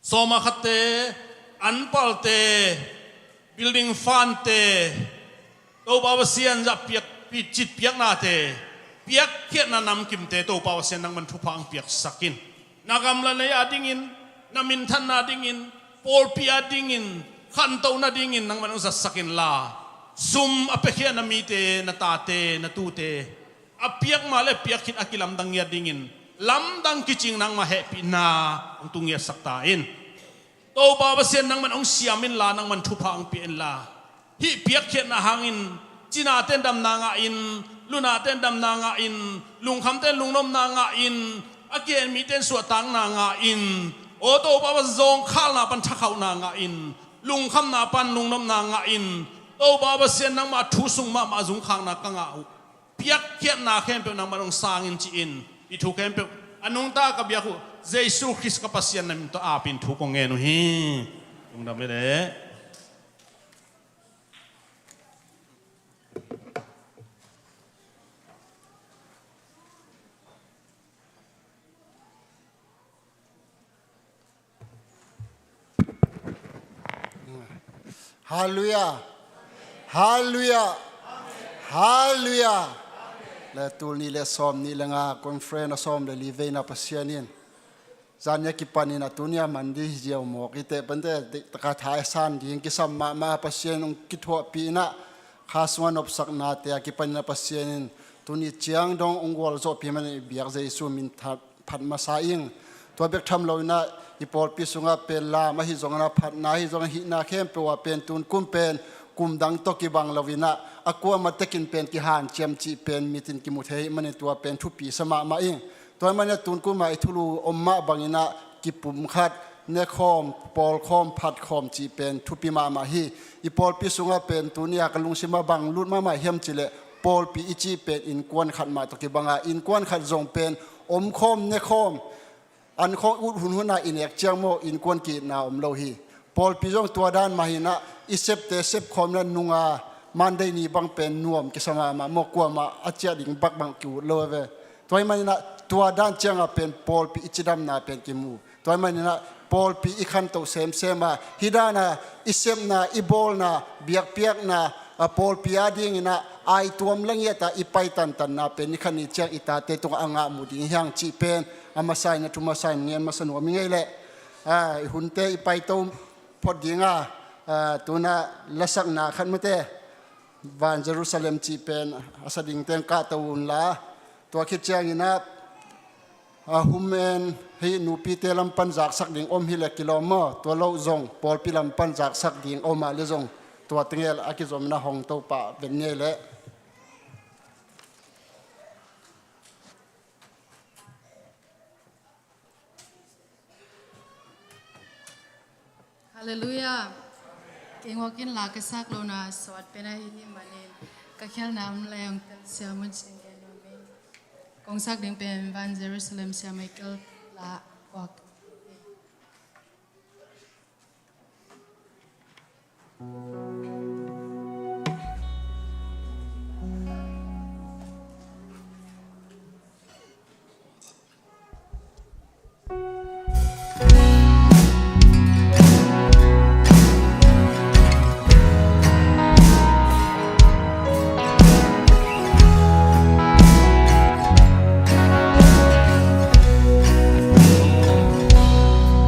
Sawma khatte, an palte, building fundte, Topa Pasian, zah piak, pi-, citpiaknate, piakkhiatna namkimte Topa Pasian, nangman thupha hong piaksak in. Na gamla nei a dingin, na minthanna dingin, pawlpi a dingin, khantohna dingin nangman hong zatsak inla, sum a piakhia na mite, na tate, na tute, a piak ma le piak khit a kilamdang ngiat dingin lamdang kicing nangmah hehpihna hong tung ngiatsak ta in. Topa Pasian, nangman hong siam inla, nangman thupha hong pia inla, hih piakkhiatna hangin cinaten damna ngah in, lunaten damna ngah in, lungkhamten lungnopna ngah in, a kihen miten suahtakna ngah in, aw Topa Pasian, zawngkhalna pan thakhauhna ngah in, lungkhamna pan lungnopna ngah in, Topa Pasian, nangmah thu sung mahmah zungkhakna ka ngah uh, piakkhiatna khempeuh nangman hong sang in ci-in, hih thu khempeuh a nungta ka biak uh Jesu Khrist ka Pasian na min tawh apin thu kong ngen uh hi. Lungdam hi leh. Halleluia. Halleluia. Halleluia. Le tul nih le sawm nih le nga conference a sawm le li veina Pasian in zan nia kipanin a tunia man di hi ziau mawk i teh pente taka thai san ding kisam mahmah Pasian hong kithuahpih inah kha sunga nopsaknate a kipanin a Pasian in tuni ciang dong hong gualzawhpih manin i biak Jesu min that phat masa ing. Tua bek tham lo inah i pawlpi sungah pen lam ahi zongin a phatna ahi zongin hihna khempeuh ah pen tun kum pen kum dang tawh kibang lo inah a kuamah tekin pen kihanciam cih pen mitin kimu thei ahih manin tua pen thupi sa mahmah ing. Tua ahih manin a tun kum ah i thulu om mah bangin ah kipumkhat, nekhawm, pawlkhawm, phatkhawm cih pen thupi mahmah hi. I pawlpi sungah pen tuni a ka lungsim ah bang lut mahmah hiam cih leh pawlpi i cih pen innkuan khat mah tawh kibang a, innkuan khat zong pen omkhawm, nekhawm, ankhawng ut hunhun a i nek ciang maw innkuan ki-itna om lo hi. Pawlpi zong tua dan mah hi inah, i septe sepkhawm inah nunga Monday ni bang pen nuam kisa mahmah maw, kuamah a ciah ding bak bang ki-ut lo a ve. Tua ahih man inah tua dan ciangah pen pawlpi i cidamna pen kimu. Tua ahih man inah pawlpi i khantoh semsem a, hih dana i sepna, i bawlna, biakpiakna, a pawlpi ading inah aituam la ngiat a i pai tantanna pen ni khat ni ciang i tate tungah a ngah mu ding hi hang cih pen a masa in, a thu masa in ngen masa nuam ing ei leh. A, i hunte i paito phot ding a, a, tu inah lasakna khat mate, Van Jerusalem cih pen a sa ding teng kahto un la. Tua khit ciang inah, a, hum en, hih nupite lam pan zaksak ding om hi leh kilawm maw, tua lo zong pawlpi lam pan zaksak ding om a leh zong tua teng el a kizom inah hong to pah ven ni leh. Halleluiah. Kei ngawk in la ka sak lohna sawt pen ahih manin ka khialhna om leh hong telsiam un ci-in gen nuam ing. Kong sak ding pen Van Jerusalem Sia Michael la, kua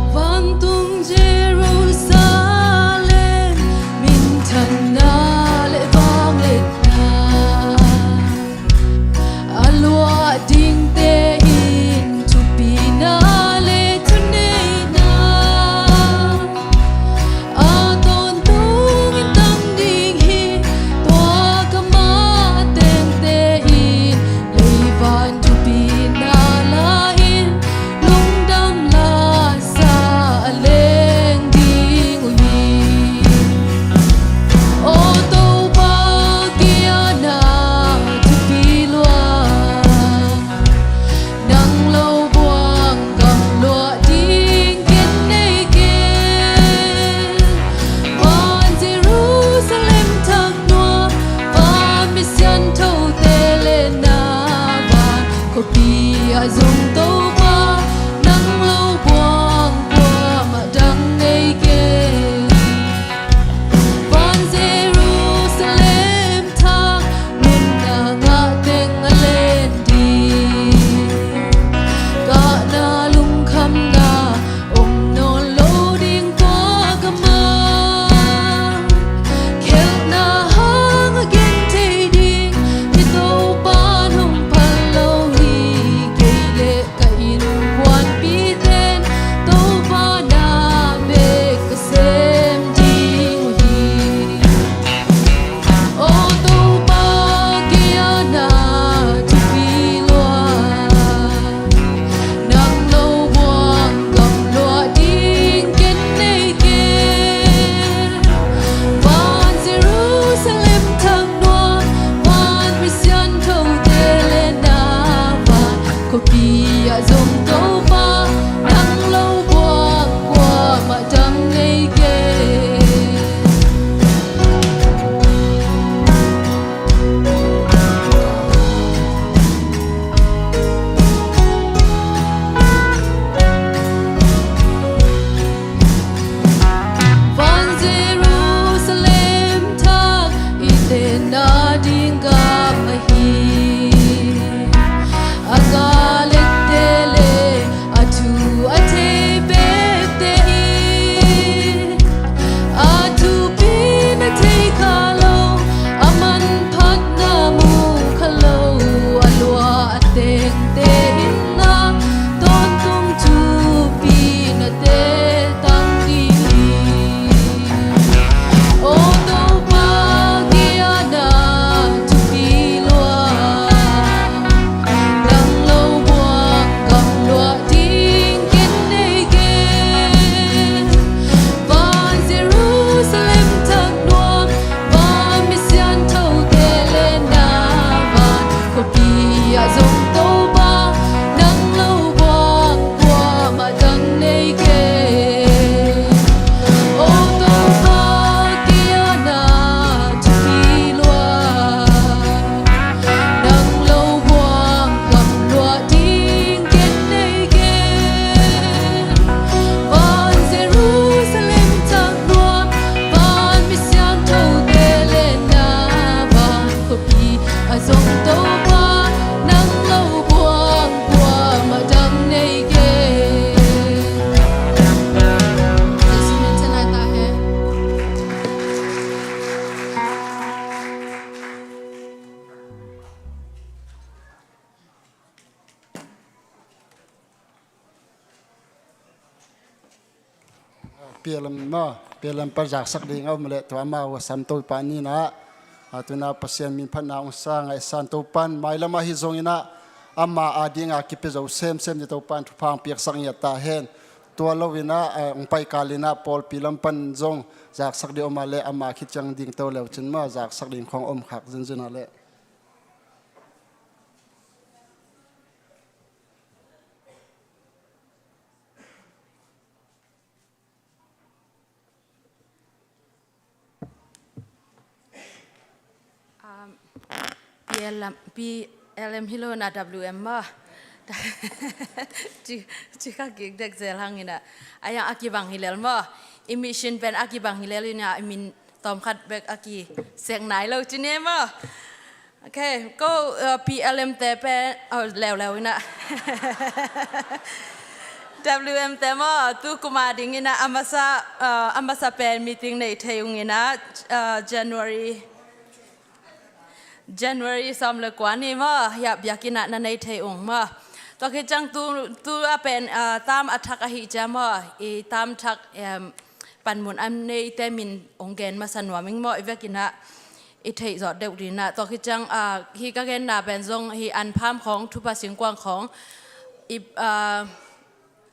Vantung Jerusalem, minthanna leh vangliatna, a luah dingte in thupina leh thuneihna, a tawntungin tang ding hi. Tua kamah tengte in leivan thupina la-in lungdam lasa a leng ding uh hi. Aw Topa, kiana thupi lua, nang lo buang gamluah ding ken nei ken. Van Jerusalem thak nuam, van misiangthote leh na van khuapi ah zong Topa, nang lo buang kuamah dang nei ken. Van Jerusalem thak nunna ngah teng a len ding, kahna lungkhamna om nawn lo ding tua kamah, khialhna hang a gen thei ding i Topa in hong phal lo hi. Kei le P L M maw, P L M pan zaksak ding a om leh tua amau a sam Topa ni-in ah, a, tu-in ah Pasian min phatna hong sa ngaihsan Topa'n mailam ahi zongin ah ama ading a kipia zo semsem ding Topa'n thupha hong piaksak ngiat ta hen. Tua lo-in ah, a, hong pai kal in ah pawlpi lam pan zong zaksak ding om a leh ama khit ciang dingto le uh cin maw, zaksak ding khawng om khak zenzen a leh. Um, P L M, P L M hi lo-in ah W M maw. Ci, ci kha kik dek zel hangin ah. A yang a kibang hi lel maw. I mission pen a kibang hi lel in ah, i min tawmkhat bek a kisek nai lo ci ni maw. Ok, ko, uh, P L M te pen, oh, leuleu in ah. W M te maw, tu kum a dingin ah, a masa, uh, a masa pen meeting nei thei ung in ah, uh, January, January sawm le kua ni maw, hiah biakinn ah na nei thei ung maw. Tua khit ciang tu, tu a pen, uh, tam a thak ahih ciang maw, i tam thak, em, panmun a neite min hong gen masa nuam ing maw, i vekin ah i theih zawh deuh ding in ah. Tua khit ciang, ah, hih ka genna pen zong hih anpham khawng, thupha singkuang khawng, i, ah,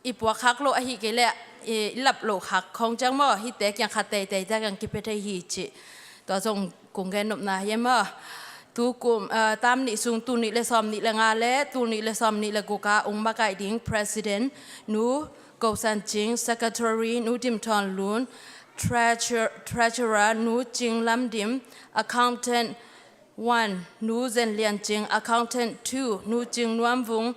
i puak khak loh ahih kei leh, i, i lap loh khak khawng ciang maw, hihte kiang khat teitei te kiang kipia thei hi cih. Tua zong kong gen nopna hi maw. Tu kum, ah, tam nih sung, tul nih le sawm nih le nga le tul nih le sawm nih le guk ah hong makaih ding President Nu Ko San Cing, Secretary Nu Dim Thawn Lun, Treasurer, Treasurer Nu Cing Lam Dim, Accountant one Nu Zen Lian Cing, Accountant two Nu Cing Nuam Vung,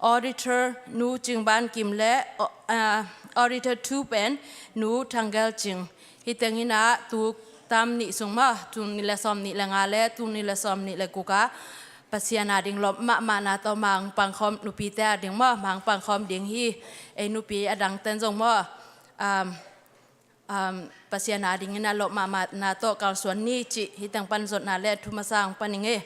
Auditor Nu Cing Ban Kim le, uh, Auditor two pen Nu Thang Gel Cing. Hih teng in ah tu tam nih sung maw, tul nih le sawm nih le nga le tul nih le sawm nih le guk ah Pasian a ding lawp mahmahna tawh mangpang khawm, nupite a ding maw, mangpang khawm ding hi. Ei nupi a dang ten zong maw, um, um, Pasian a dingin ah lawp mahmahna tawh kalsuan ni cih hih teng pan zotna le thu masa hong pan ing ei.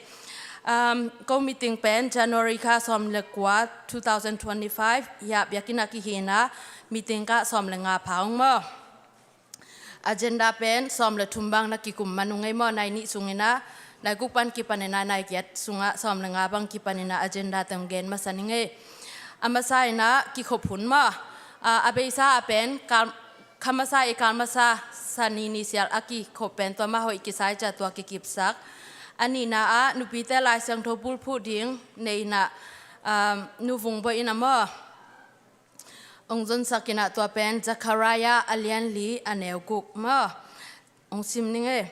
Um, ko meeting pen January kha sawm le kua, two thousand twenty-five, hiah biakinn ah kihi in ah meeting kha sawm le nga pha ung maw. Agenda pen sawm le thum bang na kikum man ung ei maw, nai nih sungin ah, nai guk pan kipan in ah, nai giat sungah sawm le nga bang kipan in ah agenda teng gen masa ning ei. A masa in ah kikhop hun maw. Ah, a beisa a pen kal, kha masa i kal masa Sani ni sial a kikhop pen tua mah hoih kisa i cih tua kikipsak. A nihna ah nupite Lai Siangtho bulphuh ding nei in ah, um, Nu Vung Boih in ah maw. Hong zonsak in ah tua pen Zekhariah a lian li a neu guk maw. Hong sim ning ei.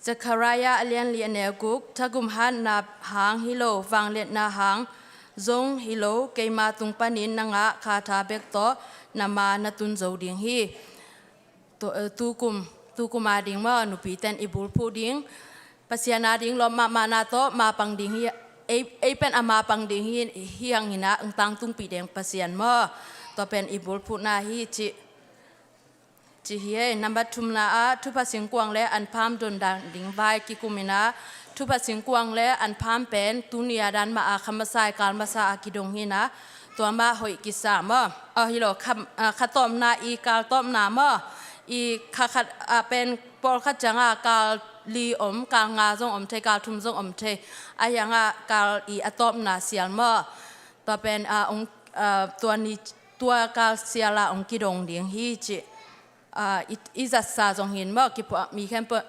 Zekhariah a lian li a neu guk, thagum hatna hang hi lo, vangliatna hang zong hi lo, keima tung panin na ngah khatha bek tawh na ma na tun zo ding hi. Tu, eh, tu kum, tu kum a ding maw, nupiten i bulphuh ding. Pasian a ding lawp mahmahna tawh mapang ding hi, ei, ei pen a mapang ding hi, hi hangin ah hong tangtungpih ding Pasian maw. Tua pen i bulphuhna hi cih, cih hi ei. Nambat thumna ah thupha singkuang le anpham dondan ding vai kikum in ah, thupha singkuang le anpham pen tuni a dan mah a kha masa i kal masa a kidong hi in ah, tua mah hoih kisa maw. Oh, hi lo, kha, ah, kha tawpna i kal tawpna maw. I kha khat ah pen pawlkhat ciang ah kal li om, kal nga zong om thei, kal thum zong om thei. A hiang ah kal i a tawpna sial maw. Tua pen, ah, hong, ah, tua ni, tua kal sial ah hong kidong ding hi cih. Ah, i, i zatsa zong hi in maw, kipuah mi khempeuh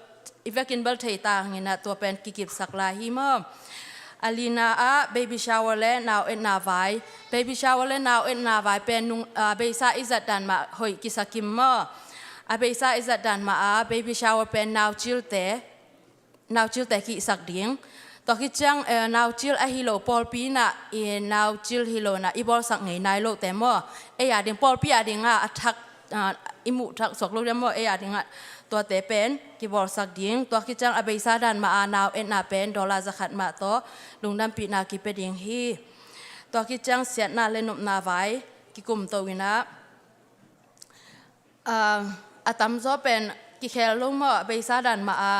i vekin bel thei ta hangin ah tua pen kikipsak lai hi maw. A lina ah baby shower le nau etna vai. Baby shower le nau etna vai pen nung, ah, beisa i zat dan mah hoih kisa kim maw. A beisa i zat dan mah ah baby shower pen naucilte, naucilte kihsak ding. Tua khit ciang, eh, naucil ahi lo pawlpi in ah, i naucil hi lo in ah i bawlsak ngei nai lote maw. Ei a ding pawlpi a ding ah a thak, ah, i muh thak suak lote maw, ei a ding ah tuate pen kibawlsak ding. Tua khit ciang a beisa dan mah a nau etna pen dollar zakhat mah tawh lungdampihna kipia ding hi. Tua khit ciang siatna le nopna vai kikum to in ah, ah, a tamzaw pen kikhel lo maw, a beisa dan mah a,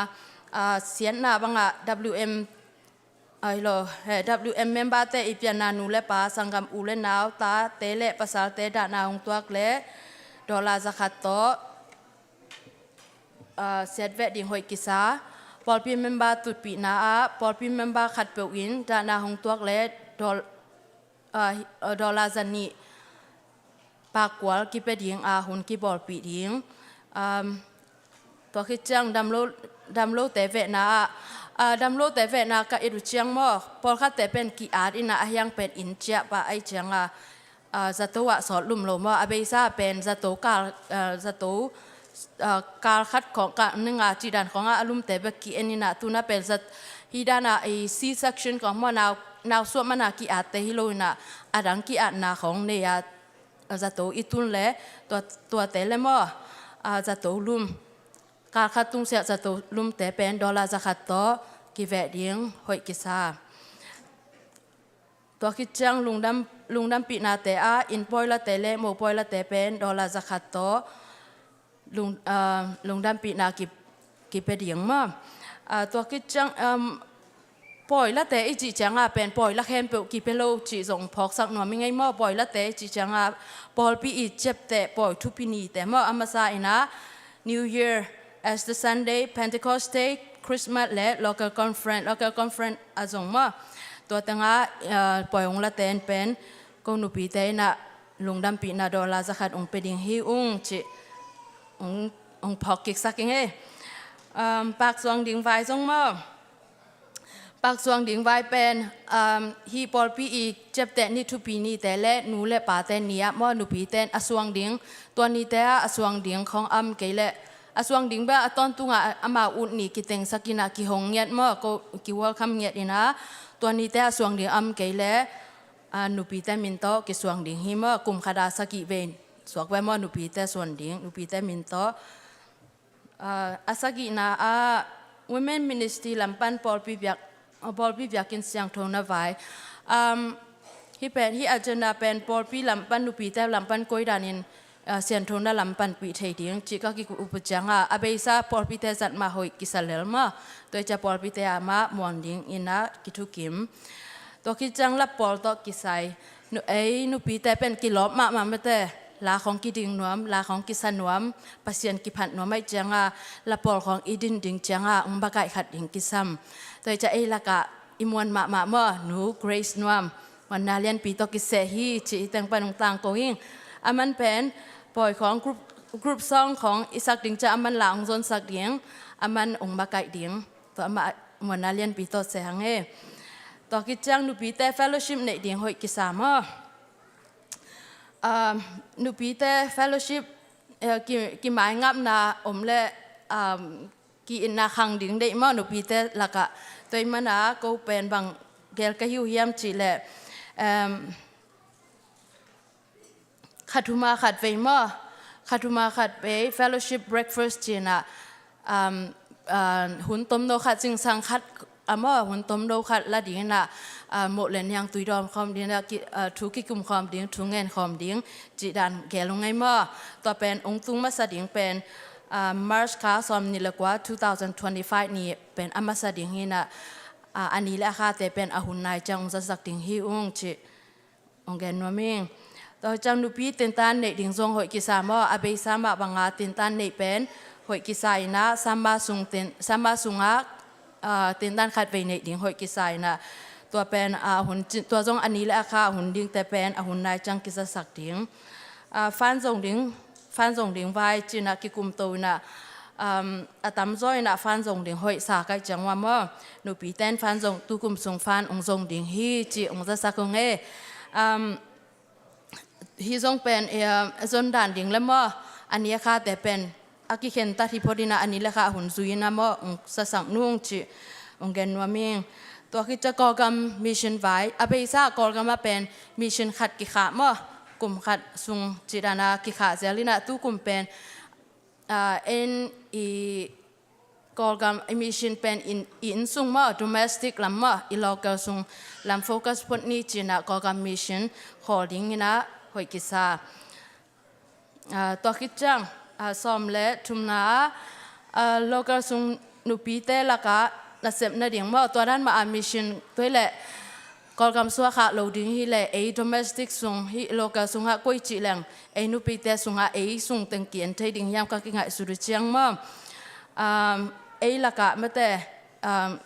ah, siatna bangah W M, ah, hi lo, he, W M member te i pianna nu le pa, sanggam u le nau, tate le pasalte dahna hong tuak le dollar zakhat tawh Aa, siatveh ding hoih kisa. Pawlpi member tutpihna ah pawlpi member khatpeuh in dahna hong tuak le dol-, aa, hi-, aa, dollar zanih pakual kipia ding a hun kibawlpih ding. Aa, tua khit ciang damlo, damlote vehna ah, aa, damlote vehna ka et uh ciang maw, pawlkhatte pen ki-at in ah, a hiang pen inn ciah pah ahih ciang a, aa, zato ah sawt lum lo maw, a beisa pen zato kal, aa, zato, aa, kal khat khawng, kal ning a cih dan khawng ah a lumte bek ki-en in ah, tu-in ah pen zat-, hi dan ah i C-section khawng maw, nau, nau suah man a ki-atte hi lo in ah, a dang ki-atna khawng nei a, zato i tun le, tua, tuate le maw, aa, zato lum, kal khat tungsiah zato lumte pen dollar za khat tawh kiveh ding hoih kisa. Tua khit ciang lungdam, lungdampihnate ah inn pawilate le mo pawilate pen dollar za khat tawh lung, aa, lungdampihna ki, kipia ding maw. Aa, tua khit ciang, um, pawilate i cih ciang a pen pawila khempeuh kipia lo cih zong phawksak nuam ing ei maw. Pawilate i cih ciang a pawlpi i ciapteh pawi thupi nite maw, a masa in ah New Year, Easter Sunday, Pentecost Day, Christmas le local conference, local conference a zong maw. Tua teng ah, aa, pawi hong late in pen ko nupite in ah lungdampihna dollar za khat hong pia ding hi ung cih hong, hong phawk kiksak ing ei. Um, paksuang ding vai zong maw. Paksuang ding vai pen, um, hih pawlpi i ciapteh ni, thupi nite le nu le pate ni ah maw, nupite in a suang ding, tua nite ah a suang ding khawng om kei leh, a suang ding bek a tawntung ah amau ut ni kitengsak in ah kihong ngiat maw, ko ki-welcome ngiat in ah, tua nite ah a suang ding om kei leh, aa, nupite min tawh kisuang ding hi maw, kum khat a sagih vei suak ve maw, nupite suan ding, nupite min tawh. Aa, a sagihna ah Women Ministry lam pan pawlpi biak, pawlpi biakinn siangthona vai. Um, hih pen, hih agenda pen pawlpi lam pan, nupite lam pan koi danin, aa, sianthona lam panpih thei ding cih ka kikup uh ciang a, a beisa pawlpite zat mah hoih kisa lel maw. Tua hi ciang pawlpite ah mah muang ding in ah kithukim. Tua khit ciang lapawl tawh kisai. Nu, ei nupite pen kilawp mahmah mate. La khawng kiding nuam, la khawng kisa nuam, Pasian kiphat nuam ahih ciang a, lapawl khawng i din ding ciang a, hong makaih khat ding kisam. Tua hi ciang ei lakah i muan mahmah maw, Nu Grace Nuam. Muanna lianpi tawh kiseh hi, cih hih teng pan hong tangko ing. Aman pen pawi khawng group, group song khawng i sak ding ciang aman la hong zonsak ding, aman hong makaih ding. Tua amah muanna lianpi tawh seh hang e. Tua khit ciang nupite fellowship neih ding hoih kisa maw. Um, nupite fellowship, eh, ki, kimaingapna om leh, um, ki-itna khang ding deih maw nupite lakah. Tua ahih manin ko pen bang gel ka hi uh hiam cih leh, um, kha thum a khat vei maw, kha thum a khat vei fellowship breakfast ci-in ah, um, uh, hun tomno khat, zingsang khat a maw, hun tomno khat la ding in ah, uh, moh le niang tui dawm khawm ding in ah, ki, uh, thu kikum khawm ding, thu ngen khawm ding, cih dan gel ung ei maw. Tua pen hong tung masa ding pen, uh, March kha sawmnih le kua, two thousand twenty-five ni pen a masa ding hi in ah, uh, a ni le a khate pen a hun nai ciang hong zatsak ding hi ung cih hong gen nuam ing. Tua ciang nupi tintan neih ding zong hoih kisa maw, a beisa mah banga tintan neih pen hoih kisa in ah, summer sung tin, summer sungah, ah, tintan khat vei neih ding hoih kisa in ah. Tua pen, ah, hun ci-, tua zong a ni le a kha hun dingte pen a hun nai ciang kizatsak ding. Ah, fund zong ding, fund zong ding vai ci-in ah kikumto in ah, um, a tamzaw in ah fund zong ding hoih sa ka hih ciang ua maw, nupite in fund zong, tukum sung fund hong zong ding hi cih hong zasak ung e. Um, hih zong pen, eh, a zon dan ding le maw, a ni a khate pen a kikhentat hi phot in ah, a ni le kha hun zui in ah maw, hong zasak nung cih hong gen nuam ing. Tua khit ciang Kawlgam mission vai, a beisa Kawlgam ah pen mission khat kikhah maw, kum khat sung cih dan a kikhah zel in ah, tukum pen, ah, en i Kawlgam i mission pen in, i inn sung maw, domestic lam maw, i local sung lam focus phot ni ci-in ah Kawlgam mission khawl ding in ah hoih kisa. Ah, tua khit ciang, ah, sawm le thumna ah, ah, local sung nupite lakah nasep nading maw, tua dan mah a mission tua hi leh Kawlgam sung ah khah lo ding hi leh, ei domestic sung, hih local sungah koi cih leng ei nupite sungah ei sung teng ki-en thei ding hiam ka kingaihsut uh ciang maw. Um, ei lakah mate, um,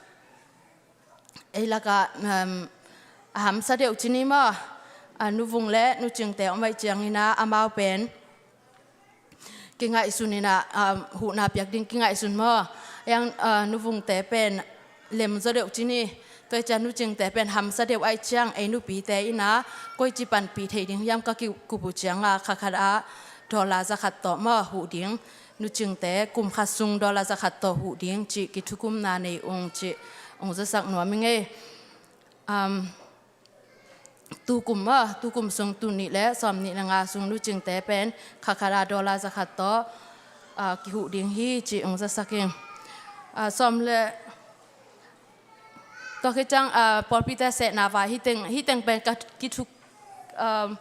ei lakah, um, a hamsa deuh cini maw, a nuvung le nucingte om ahih ciangin ah amau pen kingaihsun in ah, um, huhna piak ding kingaihsun maw. Yang, uh, nuvungte pen lem zaw deuh cini. Tua ahih ciang nucingte pen hamsa deuh ahih ciang ei nupite in ah koici panpih thei ding hiam ka kikup uh ciang ah kha khat ah dollar za khat tawh maw huh ding. Nucingte kum khat sung dollar za khat tawh huh ding cih kithukumna nei ung cih ung zasak nuam ing ei. Um, tukum maw, tukum sung tul nih le sawm nih le nga sung nucingte pen kha khat ah dollar za khat tawh, ah, kihuh ding hi cih ung zasak ing. Ah, sawm le, tua khit ciang, ah, pawlpite sehna vai hih teng, hih teng pen ka kithuk, um,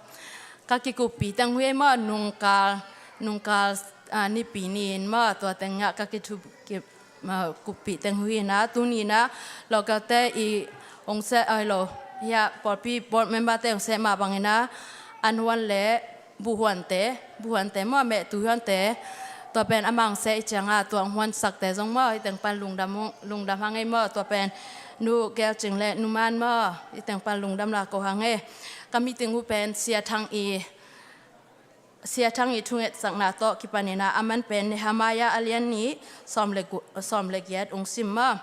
ka kikuppi teng uh hi ei maw, nungkal, nungkal, ah, Nipi ni-in maw, tua teng ah ka kithu, ki, ah, kuppi teng uh hi in ah, tuni in ah local te i ong seh, ai lo, hiah pawlpi board member te ong seh mah bangin ah, an huan le buhuante, buhuante maw, mehtu huante, tua pen amah ong seh i ciang ah, tua ong huansakte zong maw, hih teng pan lungdam, lungdam hang ei maw, tua pen Nu Gelcing le Nu Man maw, hih teng pan lungdam la ko hang ei. Ka meeting uh pen Sia Thang i, Sia Thang i thungetsakna tawh kipan in ah, aman pen Nehemiah a lian nih, sawm le gu-, sawm le giat ung sim maw.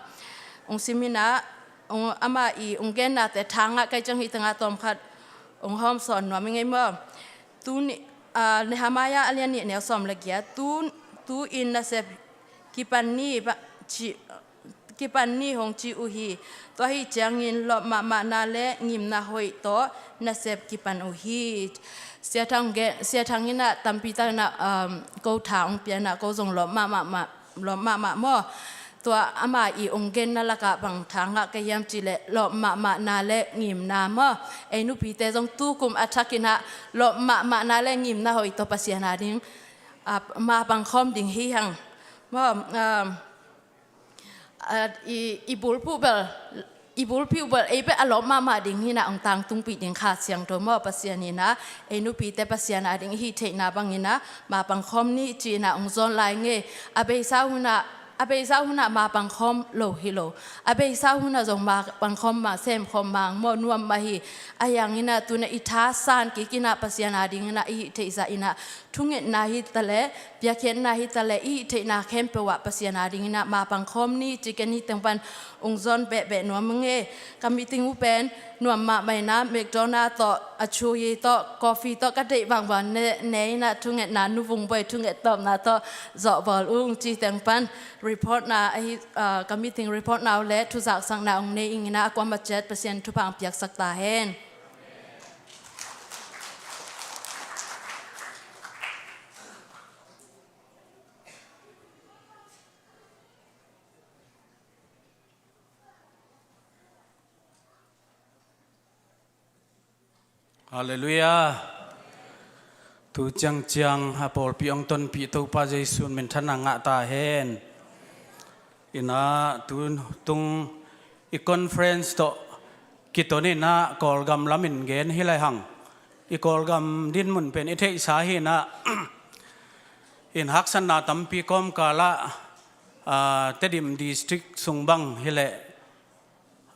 Ung sim in ah, ung, amah i ung gennate tha ngah ka hih ciang hih teng ah tawm khat ung hawmsawn nuam ing ei maw. Tuni, ah, Nehemiah a lian nih neu sawm le giat, tu, tu-in nasep kipan ni ba, ci, kipan ni hong ci uh hi. Tua ahih ciangin lawp mahmahna le ngimna hoih tawh nasep kipan uh hi. Sia Thang gen, Sia Thang in ah tampi tak in ah, um, ko tha ong pia in ah ko zong lawp mahmah, lawp mahmah maw. Tua amah i ong genna lakah bang tha ngah ka hiam cih leh lawp mahmahna le ngimna maw. Ei nupite zong tukum a thak in ah lawp mahmahna le ngimna hoih tawh Pasian a ding, ah, mapang khawm ding hi hang maw. Um, ah, i, i bulphuh bel, i bulphuh bel ei bek a lawp mahmah ding hi in ah ong tangtungpih ding Kha Siangtho maw, Pasian in ah ei nupite Pasian a ding i hih theihna bangin ah mapang khawm ni ci in ah ong zawn lai ing ei. A beisa hun ah, a beisa hun ah mapang khawm lo hi lo. A beisa hun ah zong mapang khawm mah, sem khawm mah maw, nuam mah hi. Ahi hangin ah tu in ah i thasan kik in ah Pasian a ding in ah i hih theih zah in ah thungetna hi ta leh, piakkhiatna hi ta leh, i hih theihna khempeuh ah Pasian a ding in ah mapang khawm ni ci. Ken hih teng pan ung zawn behbeh nuam ing ei. Ka meeting uh pen nuam mahmah in ah McDonald tawh, a chu hi tawh, coffee tawh ka deih vangvang ne, ne in ah thungetna, nuvung bawi thunget tawpna tawh zawh bawl ung ci. Teng pan reportna ahi, ah, ka meeting reportna uh le thuzaksakna ung nei ing in ah, a kuamah ciat Pasian thupha ong piaksak ta hen. Halleluiah. Tu ciangciang a pawlpi ong tonpih Topa Jesu in minthanna ngah ta hen. In ah tu tung i conference tawh kiton in ah Kawlgam lamin gen hi lai hang. I Kawlgam dinmun pen i theihsa hi in ah, in haksatna tampi kawmkal ah, ah, Tedim District sung bang hi leh,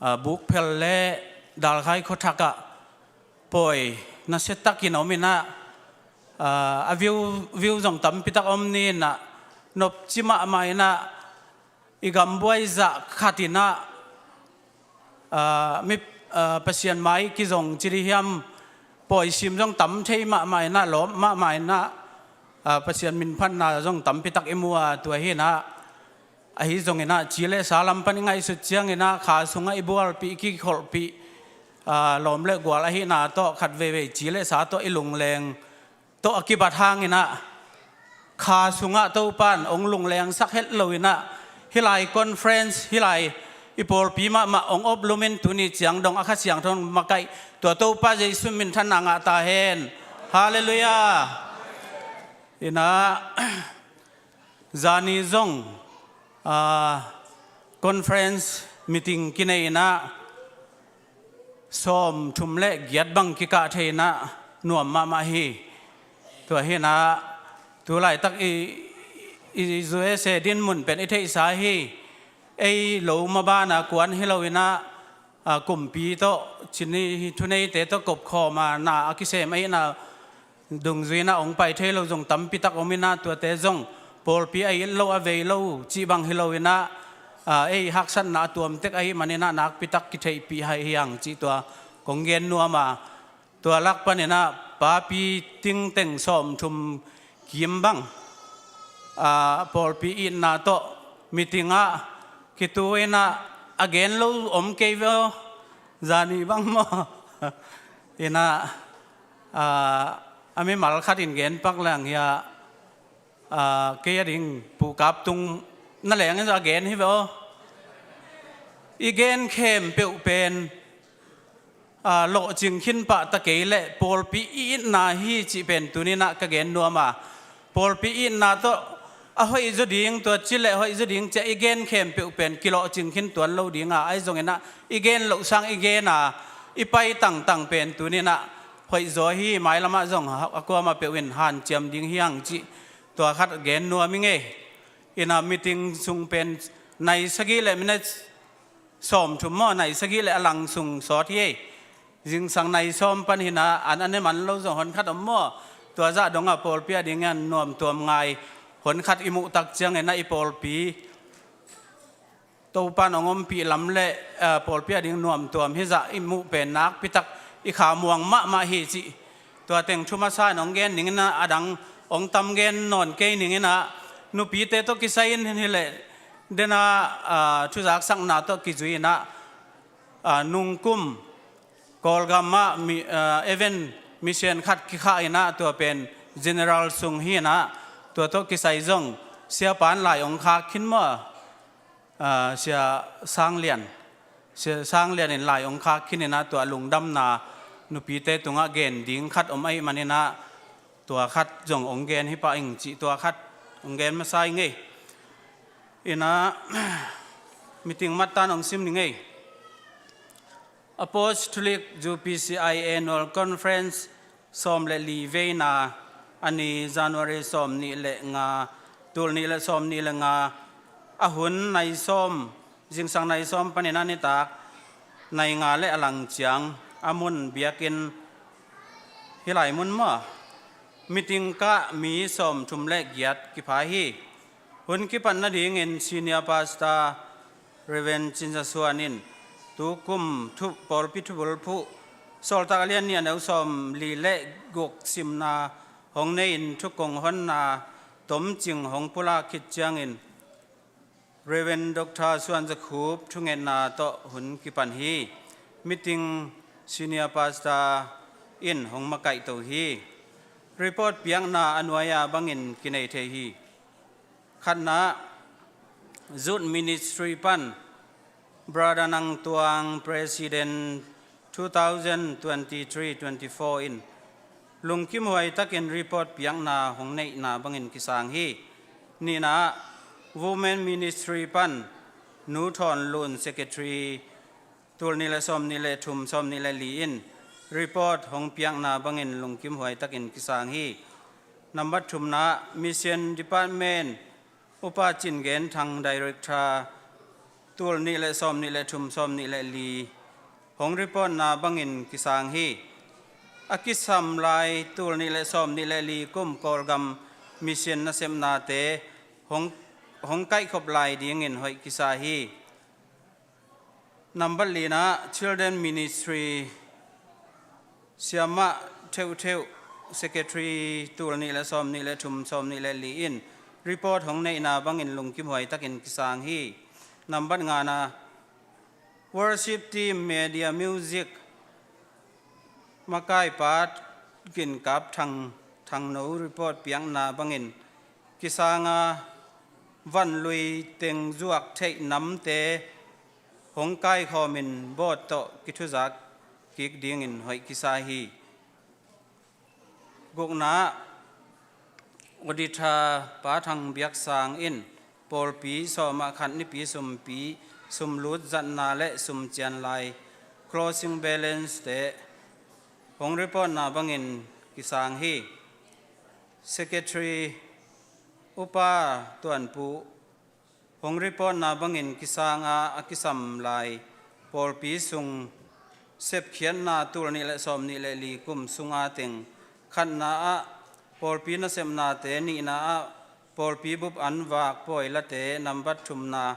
ah, Bukphel le Dalkhai khuathak ah pawi nasia takin om in ah, ah, a view, view zong tampi tak om ni in ah, nopci mahmah in ah, i gambuai zah khat in ah, ah, mi, ah, Pasian mai kizong ci dih hiam, pawi sim zong tam thei mahmah in ah, lawp mahmah in ah, ah, Pasian minphatna zong tampi tak i mu a, tua hi in ah, ahi zongin ah, ci le sa lam pan i ngaihsut ciangin ah, kha sungah i bualpih, i kikholhpih, ah, lawm le gual ahihna tawh khat veivei ci le sa tawh i lungleng tawh a kibat hangin ah, kha sungah Topa in ong lunglengsak het lo in ah, hih lai conference, hih lai i pawlpi mahmah ong op lumin tuni ciang dong a Kha Siangtho in makaih, tua Topa Jesu in minthanna ngah ta hen. Halleluiah. In ah, zani zong, ah, conference meeting kinei in ah, sawmthum le giat bang kikah thei in ah, nuam mahmah hi. Tua hi in ah, tu laitak i, i U S A din mun pen i theihsa hi. Ei lo maban a kuan hi lo in ah, a, kumpi tawh, cini thuneite tawh kopkhawm a na a kisem ahihna dungzui in ah hong pai thei lo zong tampi tak om in ah, tuate zong pawlpi a it lo, a vei lo cih bang hi lo in ah, a, ei haksatna a tuam tek ahih manin ah nakpi tak kitheihpih hi hang cih tua kong gen nuam a, tua lak panin ah Papi Ting teng sawmthum kim bang, a, pawlpi itna tawh meeting ah kitu in ah a gen lo om kei ve aw, zani bang maw? In ah, a, a mimal khat in gen pak leng hi a, a, kei a ding Pu Kap Tung na leng in a gen hi ve aw. I gen khempeuh pen, a, lawhcing khin pah ta kei leh pawlpi i itna hi cih pen tuni in ah ka gen nuam a, pawlpi itna tawh a hoih zaw ding, tua ci leh hoih zaw ding ci a i gen khempeuh pen kilawhcing khin tuan lo ding a, ahi zongin ah i gen loh sang i gen a, i pai tangtang pen tuni in ah hoih zaw hi, mailam ah zong a kuamah peuh in hanciam ding hi hang cih tua khat gen nuam ing ei. In ah meeting sung pen nai sagih le minute sawmthum maw, nai sagih le a lang sung sawt hi ei. Zingsang nai sawm pan hi in ah an a ne man lo zong hon khat om maw? Tua zah dong a pawlpi a ding in nuamtuam ngai hon khat i muh tak ciangin ah i pawlpi Topa'n hong ompih lam le, a, pawlpi a ding nuamtuam hi zah i muh pen nakpi tak i khamuang mahmah hi cih tua teng thu masa in hong gen ning in ah, a dang hong tam gen nawn kei ning in ah, nupite tawh kisai in hi leh den a, a, thuzaksakna tawh kizui in ah, a, nungkum Kawlgam ah mi, a, event mission khat kikhah in ah, tua pen general sung hi in ah, tua tawh kisai zong siapa in lai hong khak khin maw? A, Sia Sang Lian, Sia Sang Lian in lai hong khak khin in ah, tua lungdamna nupite tungah gen ding khat om ahih manin ah, tua khat zong hong gen hi pah ing cih tua khat hong gen masa ing ei. In ah, meeting mattan hong sim ning ei. Apostolic U P C I Annual Conference sawm le li veina, a ni January sawm nih le nga, tul nih le sawm nih le nga, a hun nai sawm, zingsang nai sawm panin a nitak nai nga le a lang ciang, a mun biakinn hi lai mun maw, meeting kah mi sawmthum le giat kipha hi. Hun kipat nadingin Senior Pastor Reverend Cin Za Suan in tukum thu, pawlpi thubulphuh, Sawltak a lian nih, a neu sawm li le guk simna hong nei in, thukong honna tomcing hong pulak khit ciangin Reverend Doctor Suan Za Khup thungetna tawh hun kipan hi. Meeting Senior Pastor in hong makaihto hi. Report piakna a nuai-a bangin kinei thei hi. Khatna, Youth Ministry pan Brother Nang Tuang, President, two thousand twenty-three twenty-four in lungkimhuai takin report piakna hong neihna bangin kisang hi. Nihna, Women Ministry pan Nu Thawn Lun, Secretary, tul nih le sawm nih le thum, sawm nih le li in report hong piakna bangin lungkimhuai takin kisang hi. Nambat thumna, Mission Department, Upa Cin Gen Thang, Director, tul nih le sawm nih le thum, sawm nih le li hong reportna bangin kisang hi. A kisam lai tul nih le sawm nih le li kum Kawlgam mission nasepnate hong, hong kaihkhop lai dingin hoih kisa hi. Nambat lina, Children Ministry, Siamah Theuhtheuh, Secretary, tul nih le sawm nih le thum, sawm nih le li in report hong neihna bangin lungkimhuai takin kisang hi. Nambat ngana, Worship Team, Media, Music, makaipa Ginkap Thang, Thangno report piakna bangin kisang a, vanlui teng zuak theih namte hong kaikhawmin board tawh kithuzak kik dingin hoih kisa hi. Gukna, Auditor Pa Thang Biak Sang in pawlpi sawm ah khat nipi sumpi, sumlut zatna le sumcian lai, closing balance te hong reportna bangin kisang hi. Secretary, Upa Tuanpu hong reportna bangin kisanga a kisam lai pawlpi sung sepkhiatna tul nih le sawm nih le li kum sunga teng khatna ah pawlpi nasepnate, nihna ah pawlpi bup an vak pawilate, nambat thumna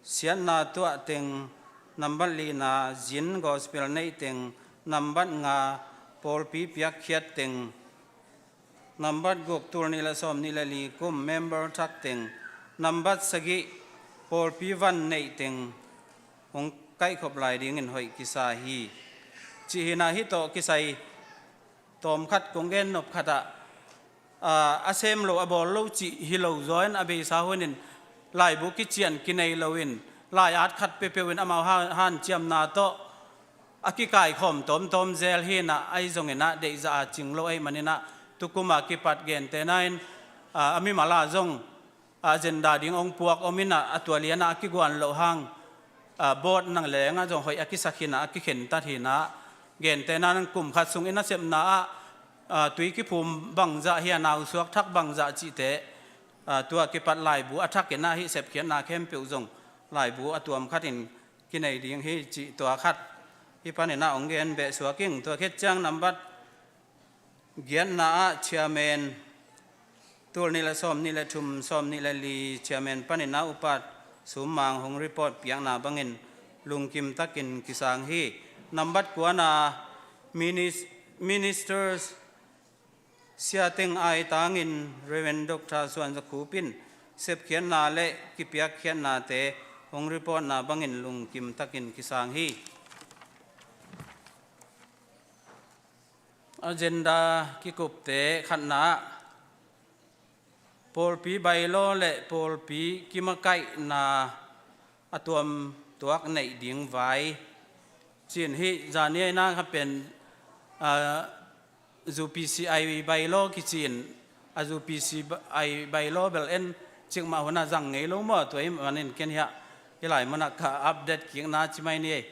siatna tuah teng, nambat lina zin gospel neih teng, nambat nga pawlpi piakkhiat teng, nambat guk tul nih le sawm nih le li kum member thak teng, nambat sagih pawlpi van neih teng hong kaihkhop lai dingin hoih kisa hi. Cih hinah hih tawh kisai tawmkhat kong gen nop khatah, aa, a sem lo a bawl lo cih hi lo zaw in a beisa hunin laibu kician kinei loin lai-at khat peuhpeuh in amau ha-, hanciamna tawh a kikaikhawm tawmtawm zel hinah ahi zonginah deihzah a cing lo ahih maninah tukuma kipat gentehna in, aa, a mimala zong a agenda ding hong puak om inah a tua lianah a kiguan loh hang, aa, board nang lengah zong hoih a kisakhinah a kikhentat hinah gentehna in kum khat sungin a sepna ah, aa, tui kiphum bangzah hi a nausuak thak bangzah cihte, aa, tua kipat laibu a thakinah hih sepkhiatna khempeuh zong laibu a tuamkhatin kinei ding hi cih tua khat hih paninah hong gen behsuak ing. Tua khit ciang nambat giatna ah chairman tul nih le sawm nih le thum, sawm nih le li chairman paninah upat summang hong report piakna bangin lungkim takin kisang hi. Nambat kuana minis-, ministers siateng aitangin Reverend Doctor Suan Za Khup in sepkhiatna le kipiakkhiatnate hong reportna bangin lungkim takin kisang hi. Agenda kikupte khatna ah pawlpi bylaw le pawlpi kimakaihna a tuamtuak neih ding vai. Cin hih zaniaina kha pen, aa, U P C I bylaw kicin, a U P C I bylaw bel en cikmah hunah zang ngei lo maw, tua hih manin ken hiah hih lai munah ka update kikna ci mai ni ei.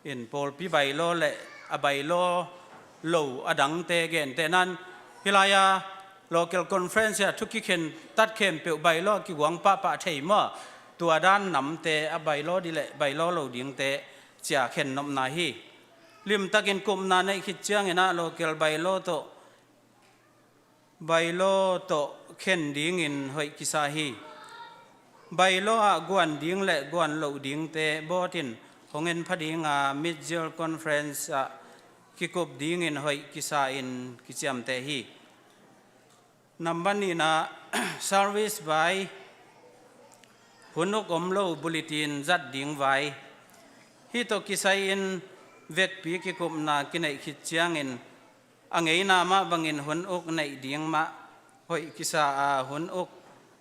In pawlpi bylaw le a bylaw lo a dangte gentehna in hih lai-a local conference ah thu kikhentat khempeuh bylaw kiguang pahpah thei maw, tua dan namte a bylaw ding le bylaw lo dingte cia khennopna hi. Limtakin kupna neih khit cianginah local bylaw tawh bylaw tawh khen dingin hoih kisa hi. Bylaw ah guan ding le guan loh dingte board in hong en pha dinga mid-year conference ah kikup dingin hoih kisa in kiciamteh hi. Nambat nihna service vai, hun uk om lo bulletin zat ding vai. Hih tawh kisai-in vekpi kikupna kineih khit ciangin a ngeina mah bangin hun uk neih ding mah hoih kisa a, hun uk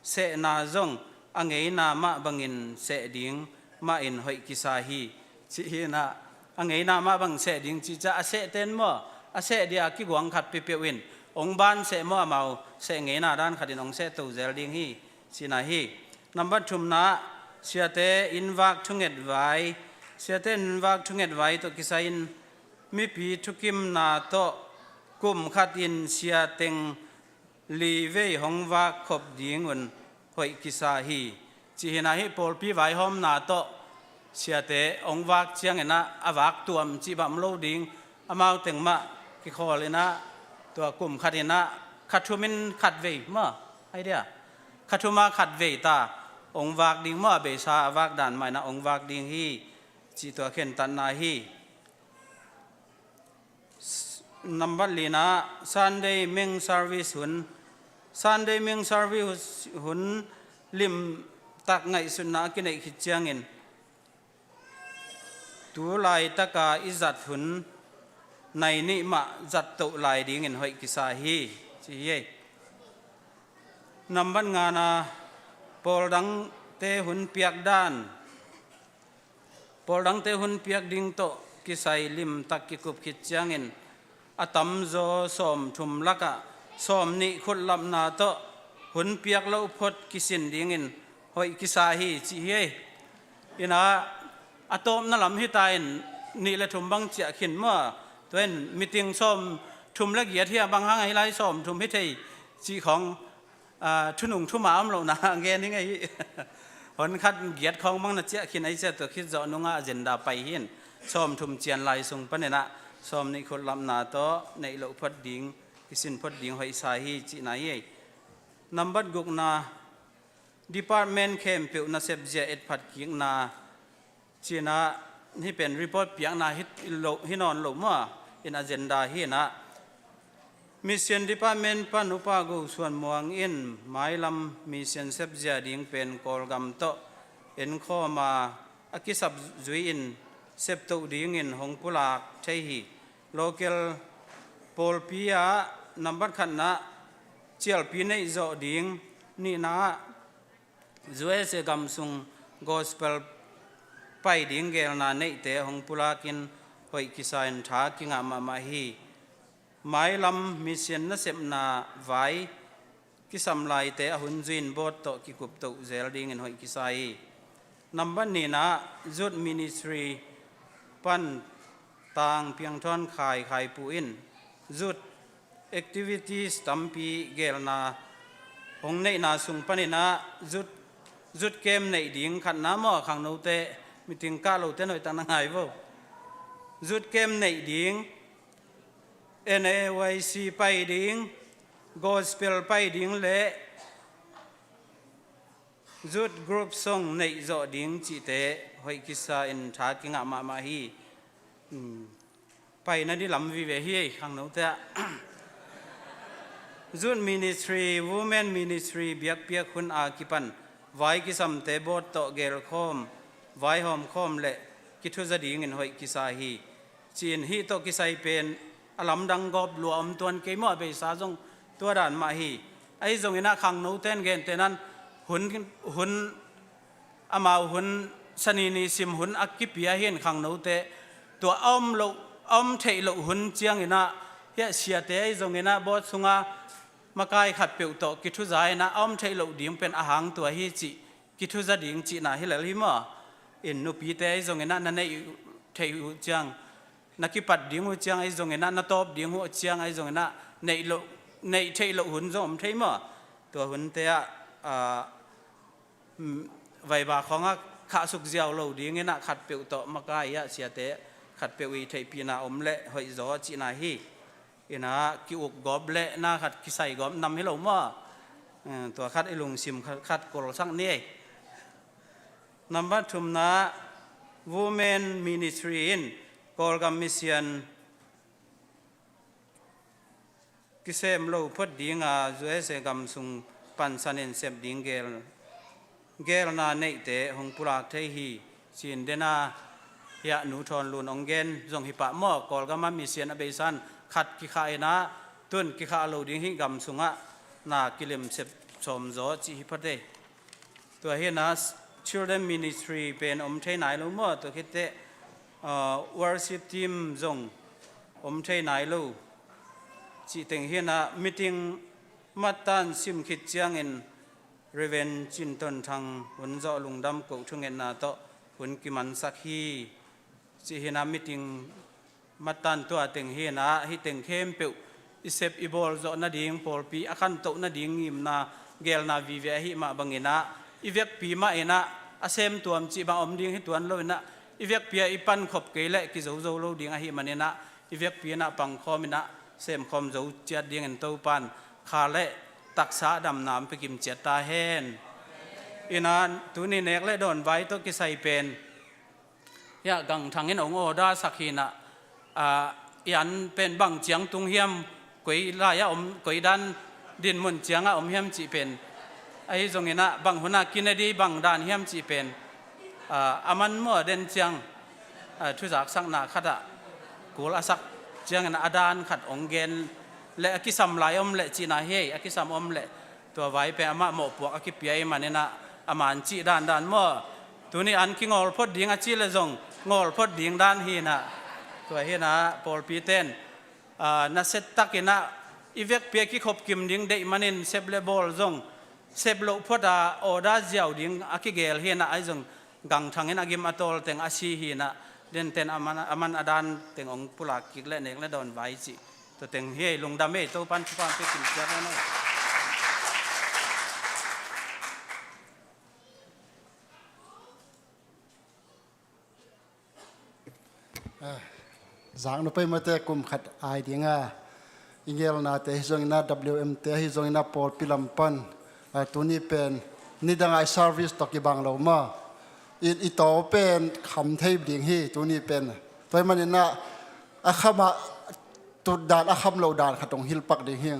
sehna zong a ngeina mah bangin seh ding mahin hoih kisa hi. Cih hinah a ngeina mah bang seh ding cih ciah a sehte in maw, a seh dia kiguang khat peuhpeuh in hong ban seh maw, amau seh ngeina dan khatin hong seh to zel ding hi. Cihna hi. Nambat thumna siate innvak thunget vai. Siate innvak thunget vai tawh kisai-in mipi thukimna tawh kum khatin sia teng li vei hong vak khop dingun hoih kisa hi. Cih hinah hih pawlpi vaihawmna tawh siate hong vak cianginah a vak tuam cih bang om lo ding, amau teng mah kikhawl inah tua kum khat inah kha thumin khat vei maw, ai dia, kha thuma khat vei ta hong vak ding maw, a beisa a vak dan mah inah hong vak ding hi. Cih tua khentatna hi. Nambat lina Sunday meng service hun. Sunday meng service hun limtak ngaihsutna a kineih khit ciangin tu laitaka i zat hun nai nih mah zat toh lai dingin hoih kisa hi, ci hi ei. Nambat ngana pawl dangte hun piak dan. Pawl dangte hun piak ding tawh kisai limtak kikup khit ciangin a tamzaw sawmthum lakah sawmnih khutlapna tawh hun piak loh phot kisin dingin hoih kisa hi, ci hi ei. Inah a tawpna lam hita in nih le thum bang ciah khin maw, tua in meeting sawmthum le giat hi a, bang hang a hih lai sawmthum hi thei cih khawng Aa, thunung thuma om lohna gen hi ngei hi. Hon khat giat khawng bang na ciah khin ahi ciah tua khit zawh nungah agenda pai hin. Sawm thum cian lai sung paninah sawm nih khut lamna tawh neih loh phot ding, kisin phot ding hoihsa hi cihna hi. Nambat gukna, department khempeuh nasep zia etphat kikna cinah, hih pen report piakna hi lo, hi nawn lo maw, in agenda hinah. Mission Department pan Upa Go Suan Muang in mailam mission sepzia ding pen Kawlgam tawh enkhawma a kisap zui-in septoh dingin hong pulak thei hi. Local pawlpi ah nambat khatna cialpi neih zawh ding, nihna ah U S A gam sung gospel pai ding gelna neihte hong pulakin hoih kisa in tha kingah mahmah hi. Mailam mission nasepna vai kisam laite a hun zuin board tawh kikuptoh zel dingin hoih kisa hi. Nambat nihna, Youth Ministry pan Tang Piang Thawn Khai Khai Pu in youth activities tampi gelna hong neihna sung paninah youth, youth camp neih ding khatna maw, khangnote meeting kah lote hoihtak na ngai vo. Youth camp neih ding, N A Y C pai ding, gospel pai ding le youth group song neih zawh ding cihte hoih kisa in tha kingah mahmah hi. Hmm. Paina di lam vive hi ei, khangnote ah. Youth Ministry, Women Ministry biakpiak hun a kipan vai kisamte board tawh gelkhawm, vaihawmkhawm le kithuza dingin hoih kisa hi. Ci-in hih tawh kisai pen a lamdang gawp lua om tuan kei maw, a beisa zong tua dan mah hi. Ahi zonginah khangnote in gentehnan hun, hun amau hun, sanini sim hun a kipia hin khangnote tua a om loh, a om theih loh hun cianginah, hiah siate ahi zonginah board sunga makai khatpeuh tawh kithuza inah a om theih loh ding pen a hang tua hi cih kithuza ding cihna hi lel hi maw. In nupite ahi zonginah na neih theih uh ciang, na kipat ding uh ciang ahi zonginah, na tawp ding uh ciang ahi zonginah neih loh, neih theih loh hun zong om thei maw. Tua hunte ah, aa, vaiba khawngah khahsuk ziau lo dinginah khatpeuh tawh makai ah siate khatpeuh i theihpihna om le hoihzaw cihna hi. Inah ki-uk gawp le na khat kisai gawp nam hi lo maw. Eh, tua khat i lungsim khat, khat kolsak ni ei. Nambat thumna, Women Ministry in Kawlgam Mission kisem lo phot dinga U S A gam sung pansanin sep ding gel, gelna neihte hong pulak thei hi. Cin dena hiah Nu Thawn Lun hong gen zong hi pah maw, Kawlgama mission a beisan khat kikhah inah tun kikhah lo ding hi, gam sungah na kilemsep sawmzaw cih hi phot ei. Tua hinah Children Ministry pen om thei nai lo maw, tua khitteh, ah, worship team zong om thei nai lo. Cihteng hinah meeting mattan sim khit ciangin Reverend Cin Ton Thang hun zawh lungdam koh thungetna tawh hun kimansak hi. Cih hinah meeting mattan tua teng hinah hih teng khempeuh i sep i bawl zawh nading, pawlpi a khantoh nading ngimna gelna vive ahih mah banginah i vekpi mah inah a sem tuam cih bang om ding hi tuan lo inah i vekpi ah i pankhop kei leh kizozo lo ding ahih maninah i vekpi inah pangkhawm inah semkhawm zo ciat dingin Topan kha le taksa damna hong pia kim ciat ta hen. Inah tuni nek le dawn vai tawh kisai pen hiah Gang Thang in hong order sak hinah, ah, i an pen bang ciang tung hiam, koi lai-ah om, koi dan dinmun ciangah om hiam cih pen, ahi zonginah bang hunah kine di bang dan hiam cih pen, ah, a man maw den ciang, ah, thuzaksakna khatah kul a sak ciangin a dan khat hong gen le a kisam lai om le cihna hi ei, a kisam om le tua vai pen amah mawhpuak a kipia i maninah a man cih dandan maw. Tuni an kingawl phot ding a ci le zong ngawl phot ding dan hinah. Tua hinah pawlpi ten, ah, nasia takinah i vekpi a kikhop kim ding deih manin sep le bawl zong sep loh phot a order ziau ding a kigel hinah ahi zong Gang Thang in a gim a tawl teng a si hinah, denten a man, a man a dan teng hong pulak kik le nek le dawn vai cih. Tua teng hi ei, lungdam ei, Topan thupha hong pia kim ciat hen ei. Zak nu pei mate kum khat ai dinga i ngelnate hi zongina W M te hi zongina pawlpi lam pan, a, tuni pen nidanga i service tawh kibang lo maw? I, i taw pen kham thei ding hi tuni pen. Tua hi manina a khama tutdan a kham lo dan khat hong hilh pak ding hi.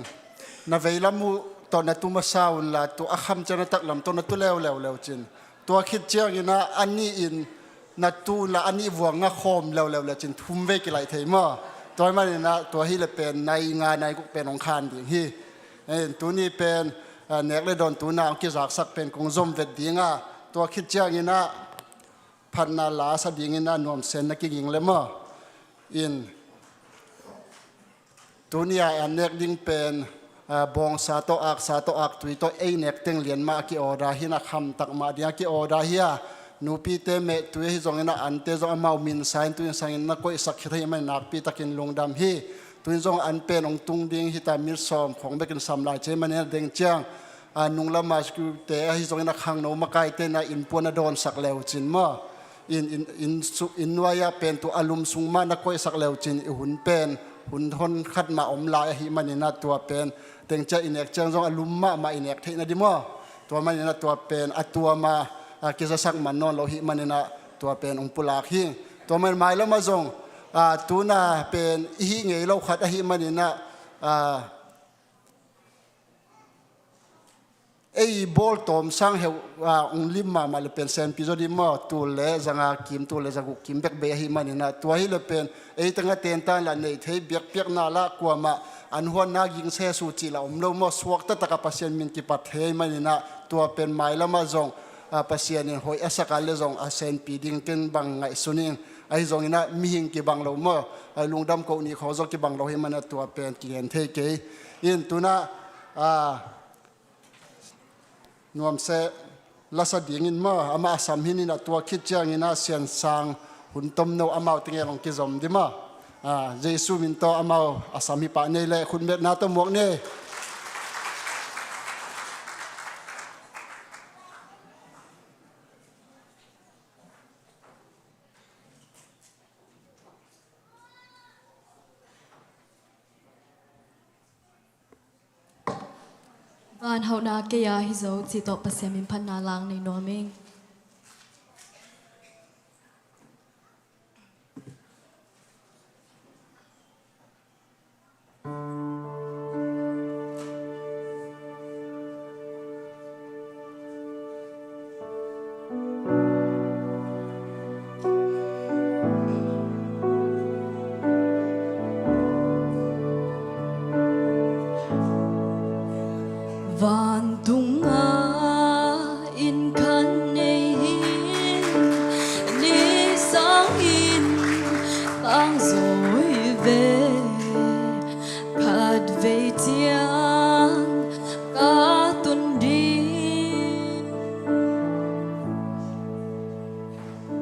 Na veilam uh tawh na tu masa unla, tu a kham ciang na taklam tawh na tu leuleu leu cin, tua khit ciangina a nih in na tu unla a nih vuanga khawm leuleu le cin thum vei kilaih thei maw? Tua hi manina tua hi le pen nai nga nai guk pen hong khan ding hi. Tuni pen, a, nek le dawn tuna hong kizaksak pen kong zom vet dinga, tua khit ciangina phatna la sa dingina nuamsen na kiging le maw? In, tuni a an nek ding pen, a, bawngsa tawh, aksa tawh, aktui tawh ei nek teng lian mah a ki-order hi, na khamtak mah ding a ki-order hi a, nupite mehtui ahi zongin a ante zong amau minsa in tu in sangin na koihsak khit ahi manin nakpi takin lungdam hi. Tu in zong an pen hong tung ding hi ta, mit sawm khawng bekin sam lai ci ahi manin a deng ciang, a, nunglama security te ahi zongin a khangno makaite na innpuan a dawnsak leu cin maw? In, in, in, su, inn nuai-ah pen tu a lum sung mah na koihsak leu cin i hun pen hun hon khat mah om lai ahi manina tua pen tengcia i nek ciang zong a lum mahmah i nek theihna di maw? Tua manina tua pen a tuama, a, kizasak man nawn lo hi manina tua pen hong pulak hi. Tua man mailamah zong, a, tuna pen i hih ngei lo khat ahi manina, a, ei bawl tawm sang heuh, a, hong lim mahmah le pen senpi zaw di maw? Tul le zanga kim, tul le zaguk kim bek bei ahi manina tua hi le pen ei tengah tentan la nei thei biakpiakna la kuamah an huanna gingse su cih la om lo maw? Suakta taka Pasian min kipat thei manina tua pen mailamah zong, a, Pasian in hoih a saka le zong a senpi ding ken bang ngaihsun in ahi zongina mihing kibang lo maw? A, lungdam ko ni kho zong kibang lo hi manina tua pen kigen thei kei. In tuna, a, nuamseh lasa dingin maw, amah a sam hi nina tua khit ciangina Siansang hun tomno amau tengel hong kizom di maw? A, Jesu min tawh amau a sam hi pah nei le khutmetna tawh muak nei. Van hauhna kei a hi zo cih tawh Pasian min phatna lang nei nuam ing. Vantunga inn khat nei hi, ni sangin tangzawi ve, khatvei ciang ka tun ding.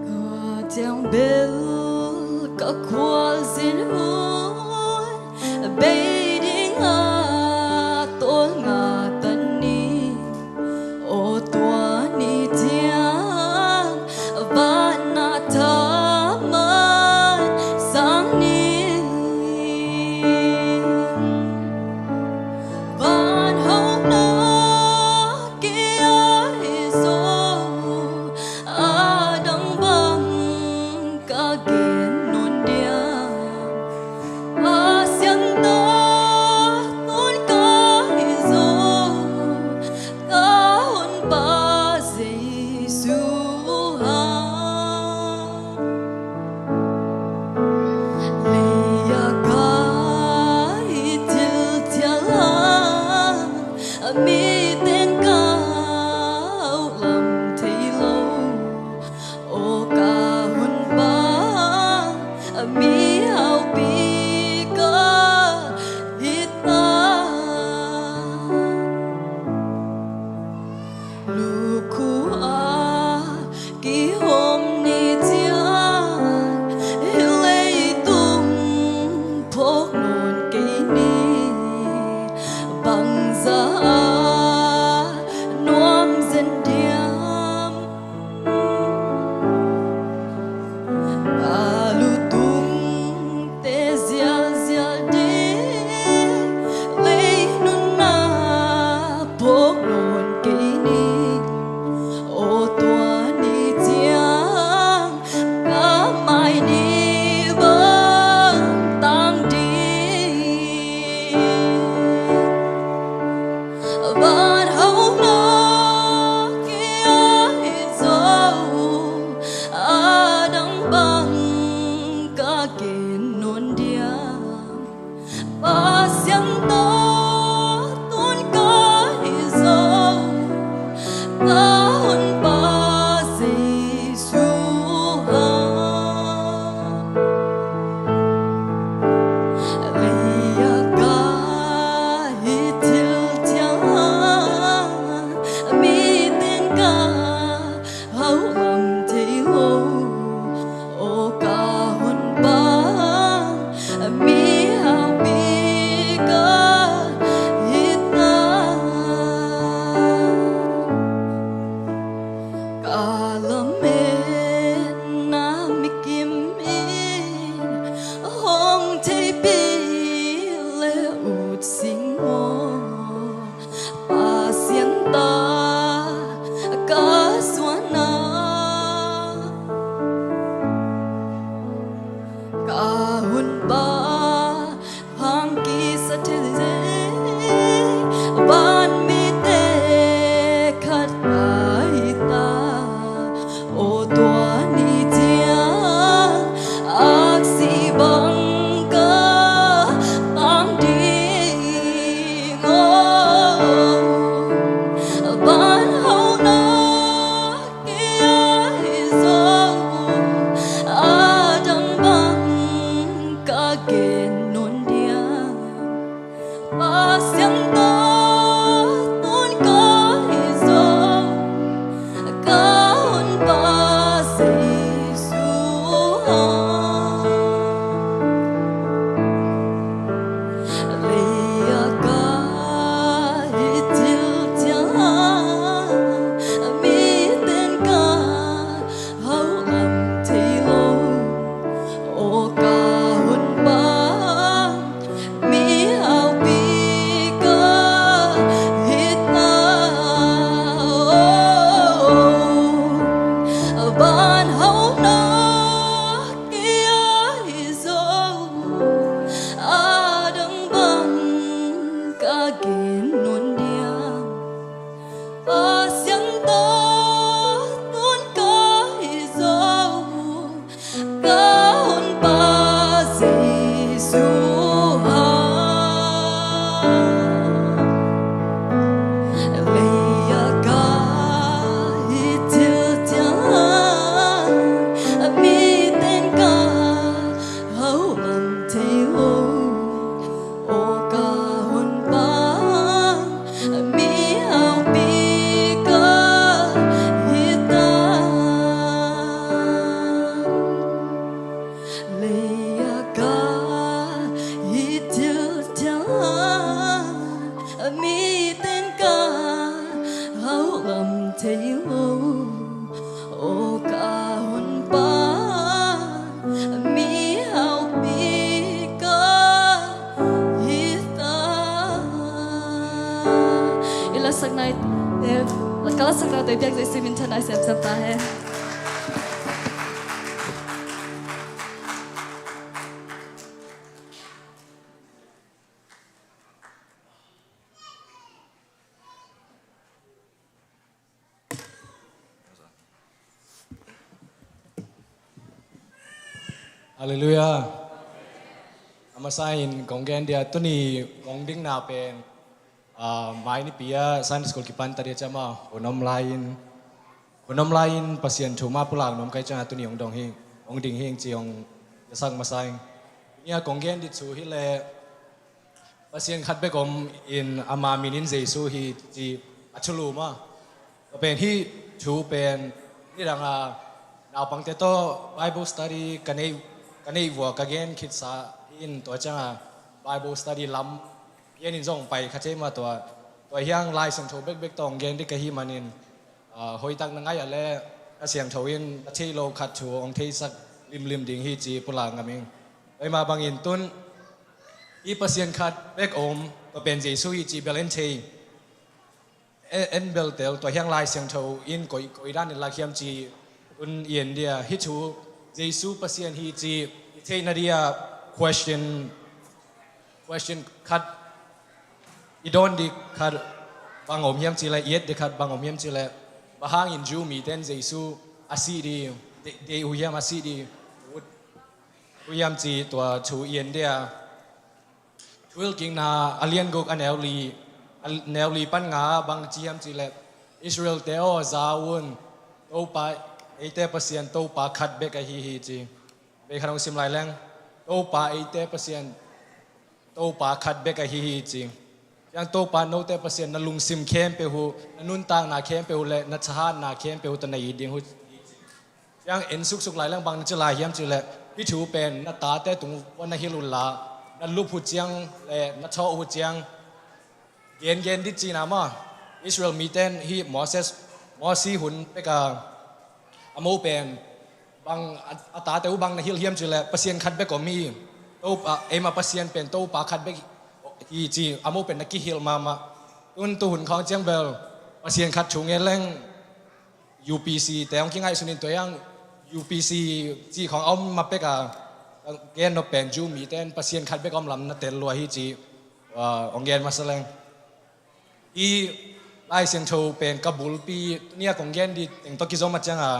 Ka ciang bel ka khualzin hun bei dinga tawlnga tan ni. Aw tua ni ciang vanah thaman sang ni. Van hauhna kei a hi zo, a dang bang ka gen nawn dia. Diam, Pasian ta tun ka hi zo, ka Honpa Jesu ha. Leia ka hi thil ciang ha, mi ten ka hau lam thei lo, o ka Honpa, mi haupi ka hi ta. Ka lametna mi kim in hong theipi le ut sing maw. Pasian ta ka suan a, ka Honpa hang kisa thei, van mite khat ka hi ta. O tua ni ciang aksi bang ka tang ding, o van hauhna kia hi zo, a dang bang ka gen nawn diam. Pasian ta tun ka hi zo, ka Honpa Jesu ha. Leia ka hi thil ciang ha, mi ten ka hau lam thei lo, o ka Honpa, mi haupi ka hi ta. Van hauhna kia hi zo, a dang bang ka gen nawn diam. Pasian ta tun ka hi zo, ka Honpa Jesu ha. Leia ka hi thil ciang ha, mi ten ka hau lam thei lo, o ka Honpa, mi haupi ka hi ta. Leia ka hi thil ciang ha, mi ten ka hau lam thei lo, o ka Honpa, mi haupi ka hi ta. I la sak nai te, ka la sak nai te biak Jesu min thanai sem sem ta hen. Halleluiah. A masa in kong gen dia, tuni kong dingna pen, ah, mai nipi a Sunday school kipan ta dia ciama, hun om lai-in, hun om lai-in Pasian thu mah pulak nuam ka hih cianga tuni hong dong hi, hong ding hi ci hong sak masa ing. Tuni a kong gen ding thu hi leh, Pasian khat bek om in ama min in Jesu hi ci a thulu mah. Tua pen hih thu pen nidang a naupangte tawh Bible study ka neih, ka neih vua ka gen khitsa hi in, tua cianga Bible study lam gen in zong pai kha thei mah, tua, tua hiang Lai Siangtho bekbek tawh hong gen ding ka hih manin, ah, hoihtak na ngaih a leh Kha Siangtho in a theih loh khat thu hong theisak limlim ding hi ci pulak ngam ing. Tua ahih mah bangin tun hih Pasian khat bek om, tua pen Jesu hi ci bel en thei. En, en bel tel, tua hiang Lai Siangtho in koi, koi dan in lak hiam ci tun i en dia. Hih thu Jesu Pasian hi ci i theihna dia question, question khat i dawn ding khat bang om hiam cih leh, i et ding khat bang om hiam cih leh, bang hangin Jew mite in Jesu a sih ding deih, deih uh hiam, a sih ding ut, Thu hiam cih tua thu i en dia. Thuhilhkikna a lian guk a neu li, a neu li pan nga bang ci hiam cih leh, Israel-te aw, za un, Topa eite Pasian Topa khat bek ahi hi ci. Vei khat hong sim lai leng, Topa eite Pasian Topa khat bek ahi hi ci. Ciang Topa note Pasian na lungsim khempeuh uh, na nuntakna khempeuh uh le na thahatna khempeuh uh tawh na it ding uh. Ciang en suksuk lai leng bang na ci lai hiam cih leh, hih thu pen na tate tung uh na hilh un la, na lup uh ciang le na thawh uh ciang, gengen dih cihna maw. Israel mite in hih Moses, Mosi hun pek a, a mo pen bang a, a tate uh bang na hilh hiam cih leh Pasian khat bek om hi. Topa, eima Pasian pen Topa khat bek hi ci, a mo pen na kihilh mahmah. Tun tu hun khawng ciang bel Pasian khat thu ngen leng U P C te hong kingaihsun in tua hiang U P C cih khawng a om ma pek a, gen nop pen Jew mite in Pasian khat bek om lam na tel lua hi ci, ah, hong gen masa leng. Hih Lai Siangtho pen ka bulpi, tuni a kong gen ding teng tawh kizom a ciang a,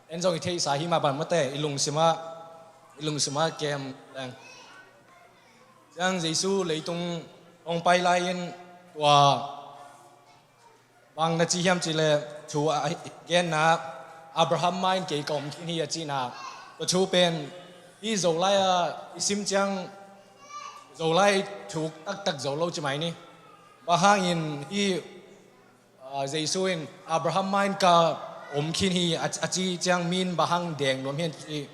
en zong i theihsa hi mah bang mate, i lungsim ah, i lungsim ah kem leng. Ciang Jesu leitung hong pai lai-in tua bang na ci hiam cih leh thu a genna, Abraham mai-in kei ka om khin hi a cihna. Tua thu pen hih Zolai a i sim ciang Zolai thu taktak zo lo ci mai ni. Bang hangin hih, ah, Jesu in Abraham mai-in ka om khin hi a, a ci ciang mi in bang hang deng nuam hiam cih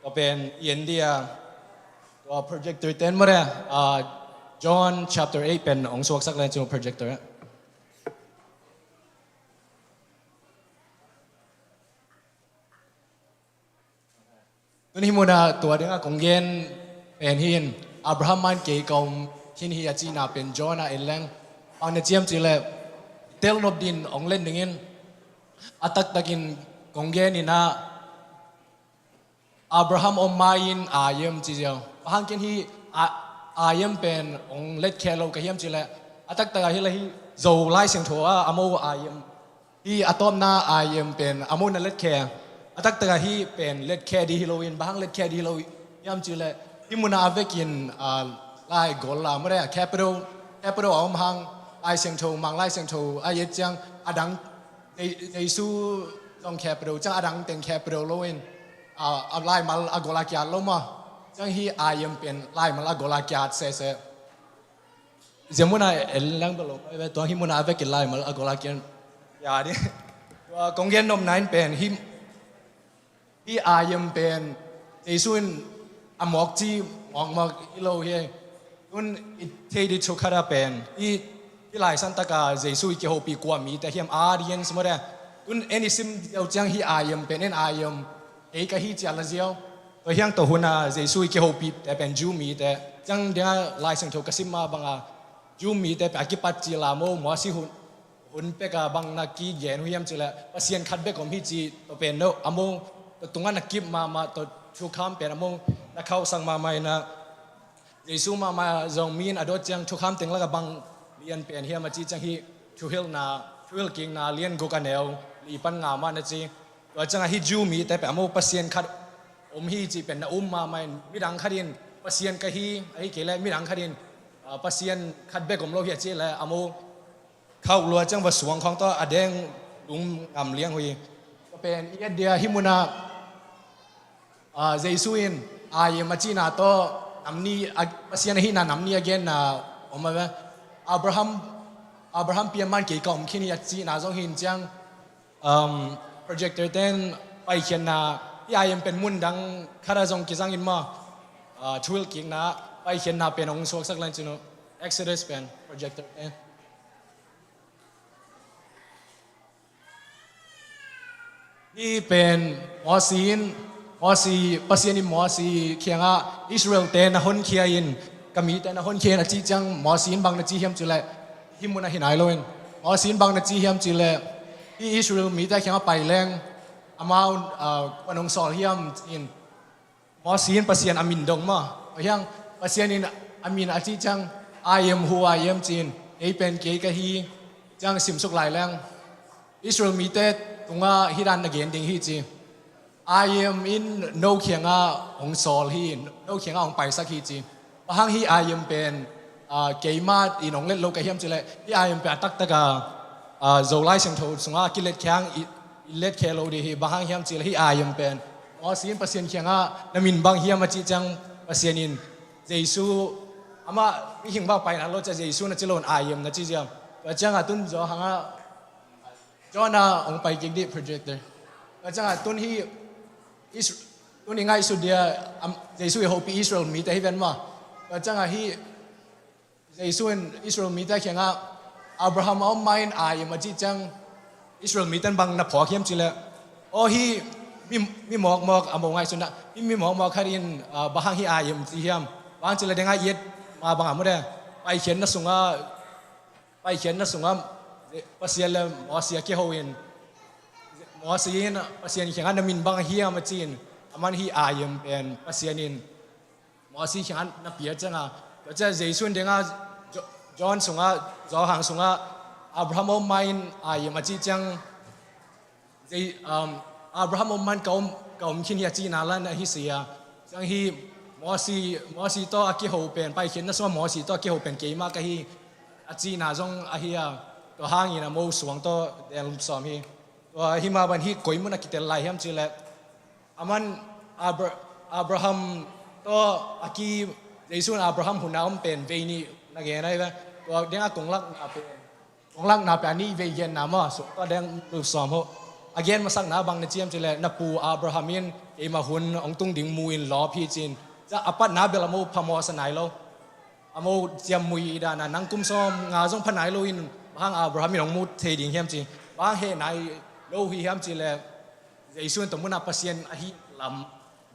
tua pen i en dia. Tua projector ten maw re, ah, John chapter eight pen hong suaksak lai ci projector. Tun hih munah tua dingah kong gen pen hi in, Abraham mai-in kei ka om khin hi a cihna pen John a en leng bang na ci hiam cih leh, tel nop ding hong len dingin, a taktakin kong gen in ah, Abraham om mai-in I am ci ziau. Bang hang ken hih I, I am pen hong letkhia lo ka hiam cih leh, a taktak ah hi leh hih Zolai Siangtho ah a mo I am, hih a tawpna I am pen a mo na letkhia. A taktak ah hih pen letkhia ding hi lo in, bang hang letkhia ding hi lo hiam cih leh, hih munah a vekin, ah, lai gol la maw re, capital, capital a om hang, Lai Siangtho, Mang Lai Siangtho a i et ciang a dang, Je-, Jesu zong capital ciang a dang teng capital lo in, a, a laimal a gol a kiat lo maw. Ciang hih I am pen laimal a gol a kiat sese. Zia munah en lang bel lo, tua hih munah a vekin laimal a gol a kiat. Ya di. Tua kong gen nopna in pen hih, hih I am pen Jesu in a mawk ci mawkmawk hi lo hi. Tun i thei ding thu khat a pen hih, hih Lai Siangtho ah Jesu i kihopih kua mite hiam, audience maw re. Tun en i sim ziau ciang hih I am pen en I am, kei ka hi ci a la ziau. Tua hiang tua hun a Jesu i kihopihte pen Jew mite. Ciang dingah Lai Siangtho ka sim mah bang a Jew mite pen a kipat ci la maw, Mosi hun hun pek a bang na kigen uh hiam cih leh, Pasian khat bek om hi ci, tua pen no, a mo, tua tungah na kip mahmah, tua thukham pen a mo, na khauhsak mahmah in ah, Jesu mahmah zong mi in a dot ciang thukham teng lakah bang lian pen hiam a ci ciang hih, thuhilhna, thuhilhkikna lian guk a neu li pan nga mah na ci. Tua ciangah hih Jew mite pen a mo Pasian khat om hi cih pen na um mahmah in, midang khat in Pasian ka hi, ahih kei leh midang khat in, ah, Pasian khat bek om lo hi a cih leh a mo khauh lua ciang va suang khawng tawh a deng lung ngam liang uh hi. Tua pen i et dia hih munah, ah, Jesu in I am a cihna tawh nam nih a, Pasian ahihna nam nih a genna om a ve. Abraham, Abraham pian man kei ka om khin hi a cihna zong hi in ciang, um, projector ten paikhiatna, hih I am pen mun dang khat ah zong kizang in maw, ah, thuhilhkikna paikhiatna pen hong suaksak lai cin uh, Exodus pen projector ten. Hih pen Mosi in, Mosi, Pasian in Mosi kiangah Israel-te na honkhia in, ka mite na honkhia in a cih ciang Mosi in bang na ci hiam cih leh, hih munah hi nai lo in, Mosi in bang na ci hiam cih leh, hih Israel mite kiangah pai leng amau, ah, kuan hong sawl hiam ci in, Mosi in Pasian a min dong maw. Tua hiang Pasian in a min a cih ciang, I am who I am ci in, kei pen kei ka hi, ciang simsuk lai leng Israel mite tungah hih dan na gen ding hi ci. I M in no kiangah hong sawl hi, no kiangah hong paisak hi ci. Bang hang hih I M pen, ah, keimah in hong let lo ka hiam cileh, hih I M pen a taktak a, ah, Zolai Siangtho sungah a kilet khiang i, i let khe lo dih hi. Bang hang hiam cileh hih I M pen Mosi in Pasian kiangah na min bang hiam a cih ciang Pasian in Jesu, amah mihing bang paina lo ciah Jesu na ci lo in I M na ci ziam. Tua ciangah tun zaw hangah John a hong pai kik dih projector. Tua ciangah tun hih Is-, tun i ngaihsut dia, am, Jesu i hopih Israel mite hi ven maw. Tua ciangah hih Jesu in Israel mite kiangah Abraham a om ma in I M a cih ciang Israel mite in bang na phawk hiam cileh, aw hih mi, mi mawkmawk a mo ngaihsutna, hih mi mawkmawk khat in, ah, bang hang hih I M ci hiam. Bang hang cileh dengah i et ma bangah mu de, Paikhiatna sungah Paikhiatna sungah Pasian le Mosi a kiho in, Mosi in Pasian kiangah na min bang hiam a ci-in, aman hih I M pen Pasian in Mosi kiangah na pia ciangah, tua ciah Jesu in dengah Jo-, John sungah, Johan sungah Abraham om ma in I M a cih ciang Zei-, um, Abraham om man ka om, ka om khin hi a cihna lan ahi sia. Ciang hi Mosi, Mosi tawh a kiho pen, Paikhiatna sungah Mosi tawh a kiho pen keimah ka hi a cihna zong ahi a. Tua hangin a mo suang tawh deng sawm hi. Tua hi mah bang hi koi mun a kitel lai hiam cileh, aman Abra-, Abraham tawh a ki, Jesu in Abraham hun a om pen vei nih na gen ahi ve. Tua dengah konglakna pen Konglakna pen a nih vei genna maw, suk tawh deng lut sawm ho. A gen masakna bang na ci hiam cileh, na pu Abraham in keimah hun hong tung ding mu in lawp hi ci-in. Ciah a patna bel a mo phamawh sa nai lo. A mo ciammui i dana nang kum sawm nga zong pha nai lo in, bang hang Abraham in hong mu thei ding hiam ci. Bang hang heh nai lo hi hiam cileh, Jesu in tua munah Pasian ahi lam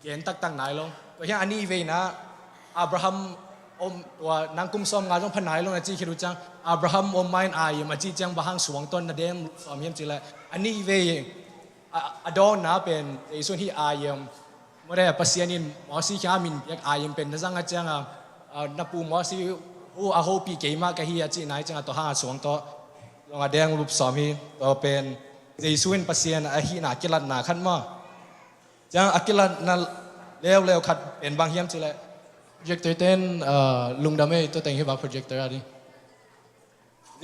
gen taktak nai lo. Tua hiang a nih veina Abraham om, tua nang kum sawm nga zong pha nai lo na cih khit uh ciang, Abraham om ma in I M a cih ciang bang hang suang tawh na deng sawm hiam cileh, a nih vei a, a dawnna pen Jesu in hih I M, mawh deh Pasian in Mosi kiangah min piak I M pen na zang a ciangah, a, na pu Mosi hu a hopih keimah ka hi a cihna hi ciangah tua hangah suang tawh zong a deng lup sawm hi. Tua pen Jesu in Pasian ahihna kilatna khat maw. Ciang a kilatna leuleu khat pen bang hiam cileh, projector ten, ah, lungdam ei, tua teng hi bang projector a ding.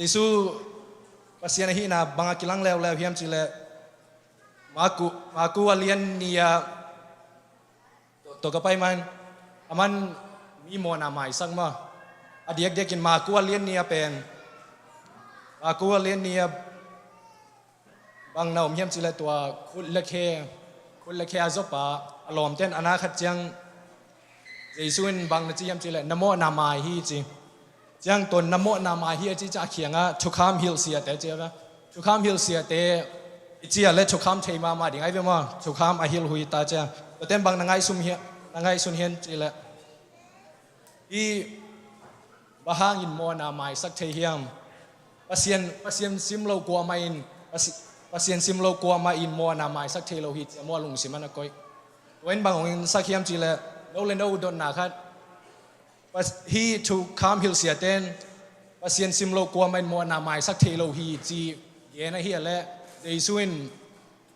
Jesu Pasian ahihna bang a kilang leuleu hiam cileh, Maku, Maku a lian nih ah, tua, tua ka pai man, aman mi mawhna maisak maw. A diakdiakin Maku a lian nih ah pen, Maku a lian nih ah bang na om hiam cileh, tua khut le khe, khut le khe a zop a, a lawmte in a na khat ciang Jesu in bang na ci hiam cileh, na mawhna mai hi ci. Ciang tua na mawhna mai hi a cih ciang a kiangah thukham hilh siate ci a ve. Thukham hilh siate i ci a leh thukham thei mahmah ding ahi ve maw. Thukham a hilh hui ta ciang. Tuate in bang na ngaihsun hiam, na ngaihsun hiam cileh, hih bang hangin mawhna maisak thei hiam? Pasian, Pasian sim lo kuamah in, Pasi-, Pasian sim lo kuamah in mawhna maisak thei lo hi ci a maw, lungsim ah na koih. Tua in bang hong sak hiam cileh, no le no dotna khat, Pas-, hih thukham hilh siate in Pasian sim lo kuamah in mawhna maisak thei lo hi ci gen ahi a leh, Jesu in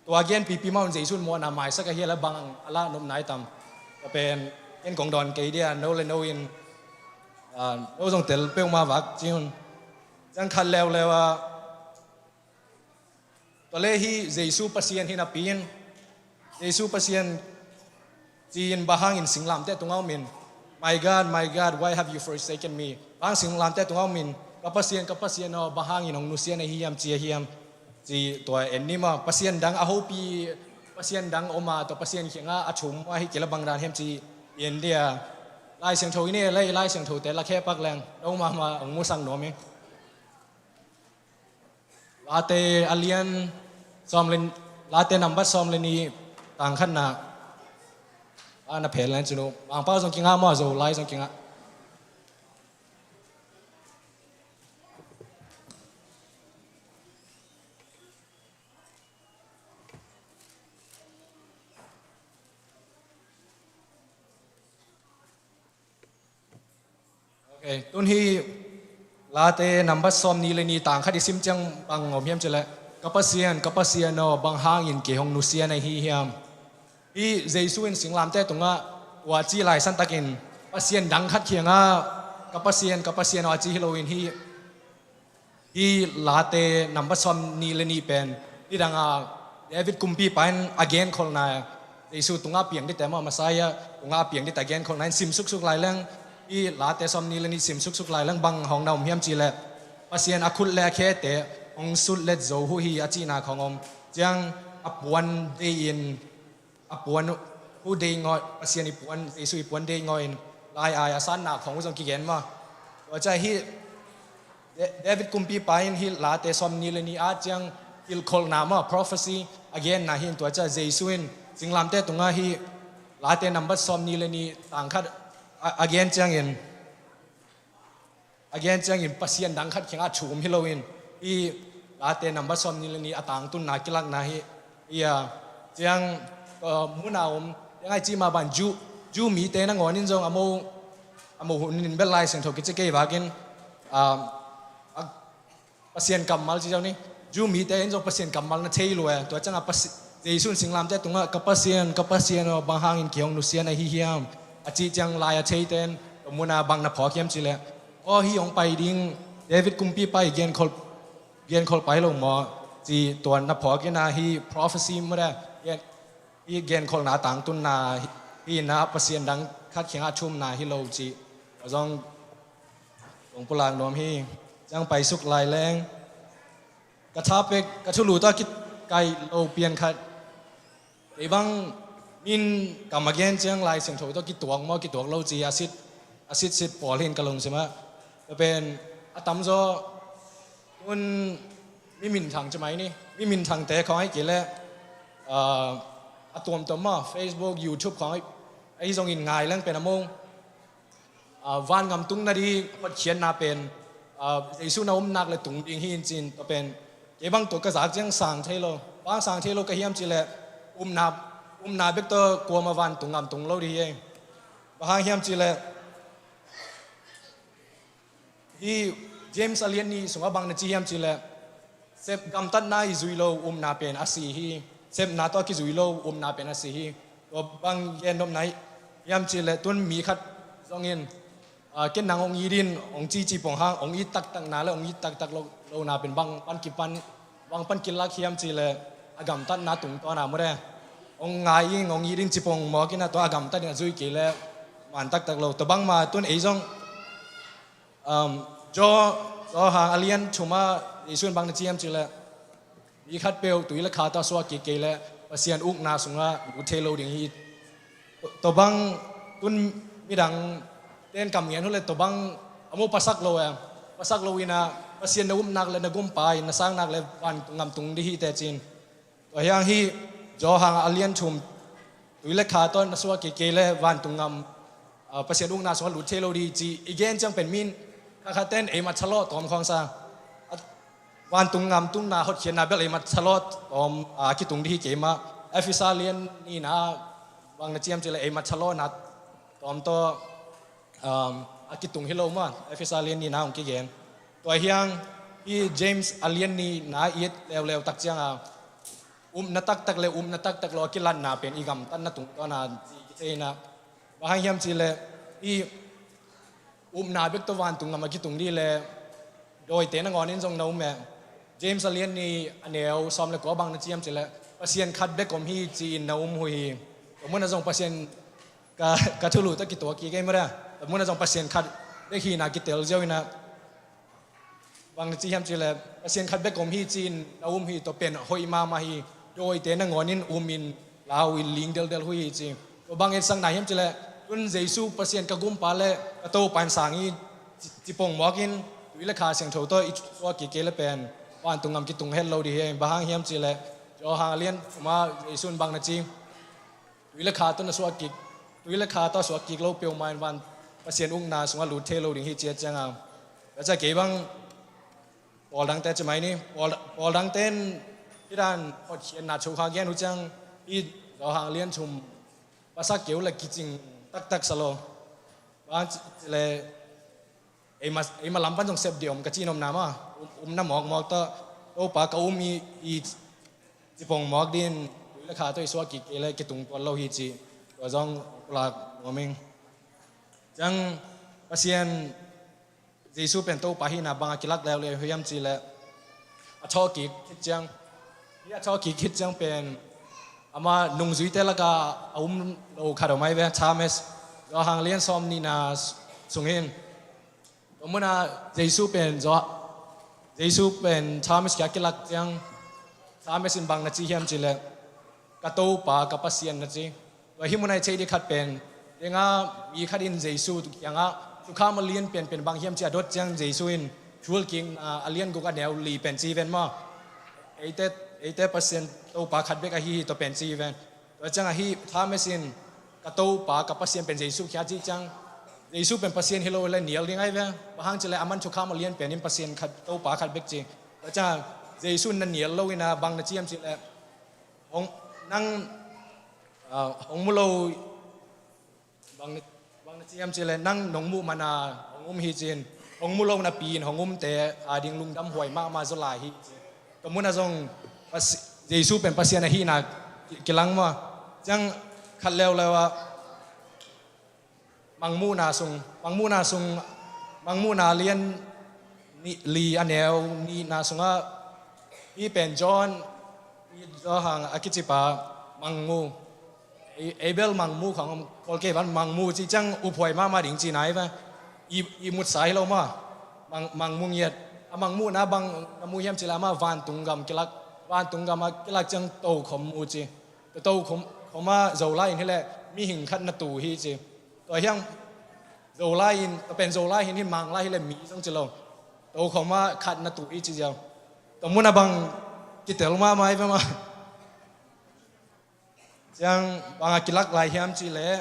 tua gen pipi mah un Jesu in mawhna maisak ahi a leh bang a lah nop nai tam? Tua pen ken kong dawn kei dia, no le no in, ah, no zong tel peuhmah vak ci un. Ciang khat leuleu ah, tua leh hih Jesu Pasian hi napi in, Jesu Pasian ci-in bang hangin singlamteh tungah om in, "My God, my God, why have you forsaken me?" Bang hang singlamteh tungah om in, "Ka Pasian, ka Pasian aw, bang hangin hong nusia na hi hiam?" ci a hiam? Ci tua en ni maw, Pasian dang a hopih, Pasian dang om a, tua Pasian kiangah a thum ahi kei leh bang dan hiam ci en dia. Lai Siangtho i ne leh, Lai Siangthote la khe pak leng, no mahmah hong musak nuam hi. Late a lian sawm le, Late nambat sawm le nih, tang khatna. A na phen len cinu. Mangpau zong kingah maw, Zolai zong kingah. Ok, tun hih Late nambat sawm nih le nih, tang khat i sim ciang bang om hiam cileh, "Ka Pasian, ka Pasian aw, bang hangin kei hong nusia na hi hiam?" Hih Jesu in singlamteh tungah tua ci laisan takin Pasian dang khat kiangah, "Ka Pasian, ka Pasian aw," a ci hi loin hih, hih Late number sawmnih le nih pen nidangah David kumpipa in a genkholhna, Jesu tungah piang dite maw, Messiah tungah piang dite a genkholhna in sim suksuk lai leng, hih Late sawmnih le nih sim suksuk lai leng bang hong na om hiam cihleh, Pasian a khut le a khete hong sutlet zo uh hi a cihna khong om. Ciang a puan dei in, a puan uh dei ngawh, Pasian i puan, Jesu i puan dei ngawh in lai-ai a sanna khong uh zong kigen maw. Tua ciah hih Da-, David kumpipa in hih Late sawmnih le nih ah ciang hilhkholhna maw, prophecy a genna hi in, tua ciah Jesu in singlamteh tungah hih Late number sawmnih le nih tang khat a, a gen ciangin, a gen ciangin Pasian dang khat kiangah thum hi loin, hih Late number sawmnih le nih a tangtunna kilakna hi. Hih a ciang, uh, muna om, ciang ai cih mah bang Jew, Jew mite nangawn in zong a mo, a mo hun in bel Lai Siangtho kici kei vakin, um, a, Pasian kammal ci zo ni. Jew mite in zong Pasian kammal na thei lua. Tua ciangah Pasi-, Jesu in singlamteh tungah, "Ka Pasian, ka Pasian aw, bang hangin kei hong nusia na hi hiam?" a cih ciang lai a theite in tua muna bang na phawk hiam cihleh, "Aw, hih hong pai ding David kumpipa i genkhol, genkholhpa hi lo maw?" ci tua na phawk in a, hih prophecy muna gen, hih genkholhna tangtunna hi, hih na Pasian dang khat kiangah thumna hi lo cih. Tua zong kong pulak nuam hi. Ciang paisuk lai leng, ka tha pek, ka thulu tawh kikaih lo pian khat. Kei bang min kam a gen ciang Lai Siangtho tawh kituak maw, kituak lo ci a sit, a sitsit pawl hi in ka lungsim ah. Tua pen a tamzaw tun mi minthang ci mai ni. Mi minthangte khawng ahi kei leh, ah, a tuamtuam maw, Facebook, YouTube khawng ahi, ahi zongin ngai leng pen a mong, ah, van ngam tung nading hotkhiatna pen, ah, Jesu na um nak le tung ding hi in cin, tua pen kei bang tua ka zak ciang sang thei lo. Bang sang thei lo ka hiam cihleh, upna, upna bek tawh kuamah vantung ngam tung lo ding hi. Bang hang hiam cihleh, hih James a lian nih sungah bang na ci hiam cihleh, sep gamtatna i zui lo upna pen a si hi. Sepna tawh kizui lo upna pen a si hi. Tua bang gen nopna hiam cihleh, tun mi khat zongin, ah, ken nang hong it in hong ci ci pong hang, hong it taktakna le hong it taktak lo, lona pen bang pan kipan, bang pan kilak hiam cihleh, a gamtatna tungtawna mure. Hong ngai in, hong it in ci pong mawk in a, tua a gamtat in a zui kei leh man taktak lo. Tua bangmah tun ei zong, um, Johan, Johan a lian thumah Jesu in bang na ci hiam cihleh, mi khatpeuh tui le kha tawh a suak kik kei leh Pasian ukna sungah lut thei lo ding hi. Tua bang tun midang ten kam ngen uh leh tua bang a mo pasak lo e. Pasak lo in a, Pasian na um nak le na gumpa in na sang nak le vantung ngam tung ding hi teh cin. Tua hiang hih Johan a lian thum, tui le kha tawh na suak kei kei leh vantung ngam, ah, Pasian ukna sungah lut thei lo ding ci i gen ciang pen min kha kha ten ei mat thalawh tawm khawng sa. Vantung ngam tungna hotkhiatna bel ei mat thalawh tawm, ah, kitung ding hi kei mah. Efesa lian nihna bang na ci hiam cihleh ei mat thalawhna tawm tawh, um, a kitung hi lo mah. Efesa lian nihna hong kigen. Tua hiang hih James a lian nihna i et leuleu tak ciangah, upna taktak le upna taktak lo a kilatna pen i gamtatna tungtawna ci kithei in a. Bang hang hiam cihleh, hih upna bek tawh vantung ngam a kitung ding le dawite nangawn in zong na um e. James a lian nih a neu sawm le kua bang na ci hiam cihleh, Pasian khat bek om hi ci-in na um uh hi. Tua munah zong Pasian ka, ka thulu tawh kituak kik ei mah dia. Tua munah zong Pasian khat bek hihna kitel ziau in a. Bang na ci hiam cihleh, Pasian khat bek om hi ci-in na um hi, tua pen hoih mahmah hi. Dawite nangawn in um in lau in ling deldel uh hi ci. Tua bang etsakna hiam cihleh, tun Jesu Pasian ka gumpa le ka Topa in sang hi ci, ci pong mawk in, tui le kha siangtho tawh i suak kik kei le pen vantung ngam kitung het lo ding hi. Bang hang hiam cihleh, Johan a lian thumah Jesu in bang na ci, tui le kha tawh na suak kik, tui le kha tawh suak kik lo peuhmah in van Pasian ukna sungah lut thei lo ding hi ci a ciangah. Tua ciah kei bang pawl dangte ci mai ni, pawl, pawl dangte in hih dan hotkhiatna thukha gen uh ciang, hih Johan a lian thum pasak kei uh le kicing taktak sa lo. Bang ci, ci le, eima, eima lam pan zong sep dih om ka ci nopna mah, um, umna mawkmawk tawh, Topa ka um hi, hi ci pong mawk ding, le kha tawh i suak kik kei le kitung tuan lo hi cih tua zong pulak nuam ing. Ciang Pasian Jesu pen Topa hihna bang a kilak leuleu hiam cih leh a thawhkik khit ciang, hi a thawhkik khit ciang pen ama nungzuite lakah a um lo khat om ai ve, Thomas. Johan lian sawm nihna sungin tua munah Jesu pen, Jesu pen Thomas kiang a kilak ciang Thomas in bang na ci hiam cih leh, "Ka Topa, ka Pasian," na ci. Tua hih munah i theih ding khat pen, dengah mi khat in Jesu kiangah thukham a lian penpen bang hiam ci a dot ciang Jesu in thulkikna a lian guk a neu li pen ci ven maw. Eite, eite Pasian Topa khat bek ahi hi tua pen ci ven. Tua ciangah hih Thomas in, "Ka Topa, ka Pasian pen Jesu," khia cih ciang, Jesu pen Pasian hi lo le nial ding ai ve. Bang hang cih leh aman thukham a lian pen in Pasian khat, Topa khat bek ci. Tua ciangah Jesu in na nial lo in a bang na ci hiam cih leh, "Hong, nang, ah, hong mu lo, bang na, bang na ci hiam cih leh, nang nong muh man a hong um hi," ci-in, "Hong mu lo napi in hong umte ading lungdam huai mahmah zaw lai hi," ci. Tua munah zong Pasi-, Jesu pen Pasian ahihna ki-, kilang maw. Ciang khat leuleu ah Mangmuhna sung, Mangmuhna sung, Mangmuhna lian nih, li a neu nihna sungah, hih pen John, John hang a kicipa mangmu. Ei, ei bel mangmu khang om kol kei van, mangmu cih ciang uphuai mahmah ding cihna hi ve. I, i mutsa hi lo maw. Mang, mangmu ngiat. A mangmuhna bang na mu hiam cih leh amah vantung gam kilak, vantung gam a kilak ciang tokhom mu ci. Tua tokhom, khom ah Zolai in hi leh mihing khat na tu hi ci. Tua hiang Zolai in, tua pen Zolai hi in, Manglai hi leh mi zong ci lo. Tokhom ah khat na tu hi ci ziau. Tua munah bang kitel mahmah hi ve maw. Ciang bang a kilak lai hiam cih leh,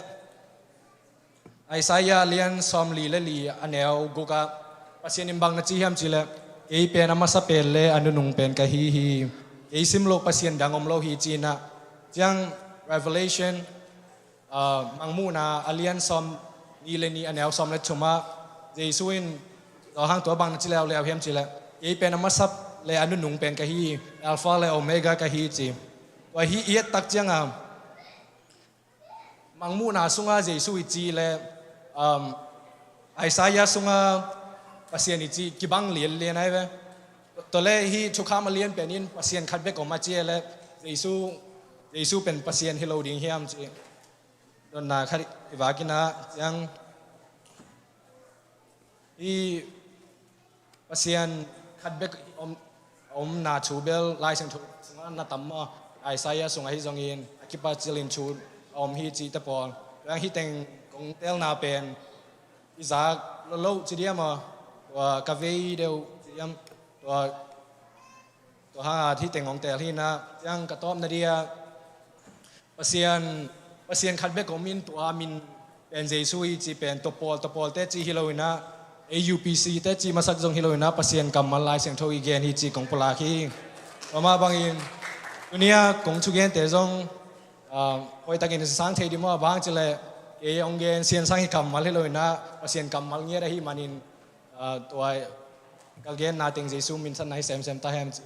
Isaiah lian sawmli le li a neu guk ah Pasian in bang na ci hiam cih leh, "Kei pen a masa pen le a nunung pen ka hi hi. Kei sim loh Pasian dang om lo hi," ci-in ah. Ciang Revelation, ah, Mangmuhna a lian sawmnih le nih a neu sawm le thum ah Jesu in tua hang tua bang na ci leuleu hiam cih leh, "Kei pen a masa le a nunung pen ka hi hi, Alpha le Omega ka hi hi," ci. Tua hih i et tak ciangah Mangmuhna sungah Jesu i cih le, um, Isaiah sungah Pasian i cih kibang lianlian ai ve. Tua le hih thukham a lian pen in Pasian khat bek om a ci le Jesu, Jesu pen Pasian hi lo ding hiam ci. Dotna khat i vak in ah ciang, hih Pasian khat bek om, omna thu bel Lai Siangtho sungah na tam maw? Isaiah sungah ahi zongin a kipacil in thu a om hi cihte pawl. Tua hih teng kong telna pen i zak lolo ci diam maw? Tua ka vei deuh ci diam? Tua Tua hangah hih teng hong tel hi in ah, ciang ka tawpna dia Pasian, Pasian khat bek om in tua min pen Jesu hi cih pen tua pawl, tua pawlte cih hi lo in ah, ei U P C te cih masak zong hi lo in ah, Pasian kammal Lai Siangtho i gen hi cih kong pulak hi. Tua mah bangin tuni-ah kong thugente zong, ah, hoihtakin sang thei ding maw, bang ci leh kei hong gen Sian Sang hi kammal hi lo in ah, Pasian kammal ngiat ahih manin, ah, tua ka genna teng Jesu min sangin hi semsem ta hen ci.